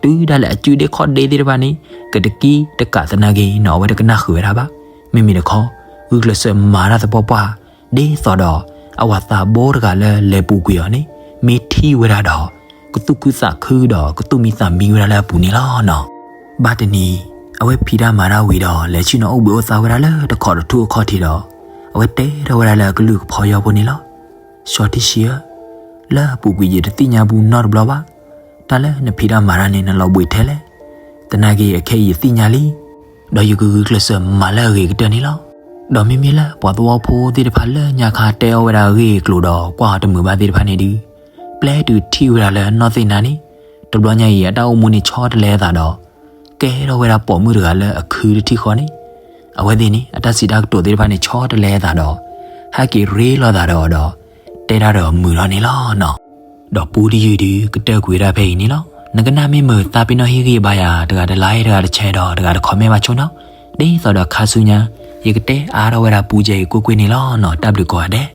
ဒီးတုၤဒၣ်လဲာ်အစုဒ့ခီၣ်ဒ့သ့ၣ်တဖၣ်န့ၣ် ကတကံတကးသနာ်က့နီၤ အဝဲတကနၣ်ဃုာ်ဝဲဒၣ်ဘၣ်. မ့မ့ၢ်တခီ ဂုာ်ကျဲးစၢးမၤတၢ်သပှၢ်ပှၢ် ဒ်သိးဒီး အဝၤသးဘိတဂၤလၢလဲၤပူၤကွံာ်အီၤန့ၣ် မ့ၢ်ထံၣ်ဝဲဒၣ်ဒီး ကသူၣ်ခုသးခုဒီးကသူၣ်မံသးမံဝဲဒၣ်လၢအပူၤန့ၣ်လီၤနီၤ. ဘၣ်တနံၤ အဝဲဖံးတၢ်မၤတၢ်ဝံၤဒီး လဲၤဆ့ၣ်နီၤအိၣ်ဘှံးအိၣ်သါဝဲဒၣ်လၢတခီးတထူၣ်အခီၣ်ထံးဒီး အဝဲတဲထီၣ်ဝဲဒၣ်လၢအကလုၢ်ကဖီယီဖိန့ၣ်လီၤ. စီၤထံဆှံဧၢ, လၢအပူၤကွံာ်ယတသ့ၣ်ညါဘူးနီတဘျီဘၣ်. တၢ်လၢနဖံးတၢ်မၤတၢ်န့ၣ် နလီၤဘှံးထဲလဲၣ်. သနာ်က့အခဲအံၤယသ့ၣ်ညါလံ. ဒီးယကဂုာ်ကျဲးစၢးမၤလၢအဂ့ၤကတၢၢ်န့ၣ်လီၤ. ဒီးမ့မ့ၢ်လၢပှၤသဝီဖိသ့ၣ်တဖၣ်လၢညါခါတဲအီၣ်ဝဲဒၣ်အဂ့ၢ်အကျိၤဒီးကွၢ်အီၤတမုာ်ဘၣ်သ့ၣ်တဖၣ်န့ၣ်ဒုး ပျဲတုၤထံၣ်ဝဲဒၣ်လၢနီၢ်သ့ၣ်နါန့ၣ် တဘျီညါအံၤအတၢ်အိၣ်မူန့ၣ်ဆီတလဲအသးဒီး ကဲထီၣ်ဝဲဒၣ်ပိာ်မုၣ်တဂၤလၢအခုတထံၣ်ဃီန့ၣ် အဝဲသ့ၣ်န့ၣ် အတၢ်စံးတၢ်ကတိၤသ့ၣ်တဖၣ်န့ၣ်ဆီတလဲအသးဒီး ဟဲက့ၤရ့လိာ်သးဒီးအီၤဒီး တဲတၢ်ဒီးမုာ်လီၤန့ၣ်လီၤနီၤ. ဒီးပူတယုၢ်ဒုးကတၢၢ်ကွံာ်ဝဲဒၣ်ဖဲအံၤန့ၣ်လီၤ. နကနၣ်မ့ၢ်မုာ်သးပ့ၤနီၣ်ဟ့ၣ်ဂံၢ်ဘါယၤ တဂၤတlike တဂၤတshare ဒီးတဂၤတcomment ဘၣ်ဆိနီၤ. ဒ်သိးဒီးခါဆူညါ ယကတဲအါထီၣ်ဝဲဒၣ်ပူကဲအံၤကွ့ၢ်ကွ့ၢ်န့ၣ်လီၤနီၤ. တၢ်ဘျုးကိးဂၤဒဲး.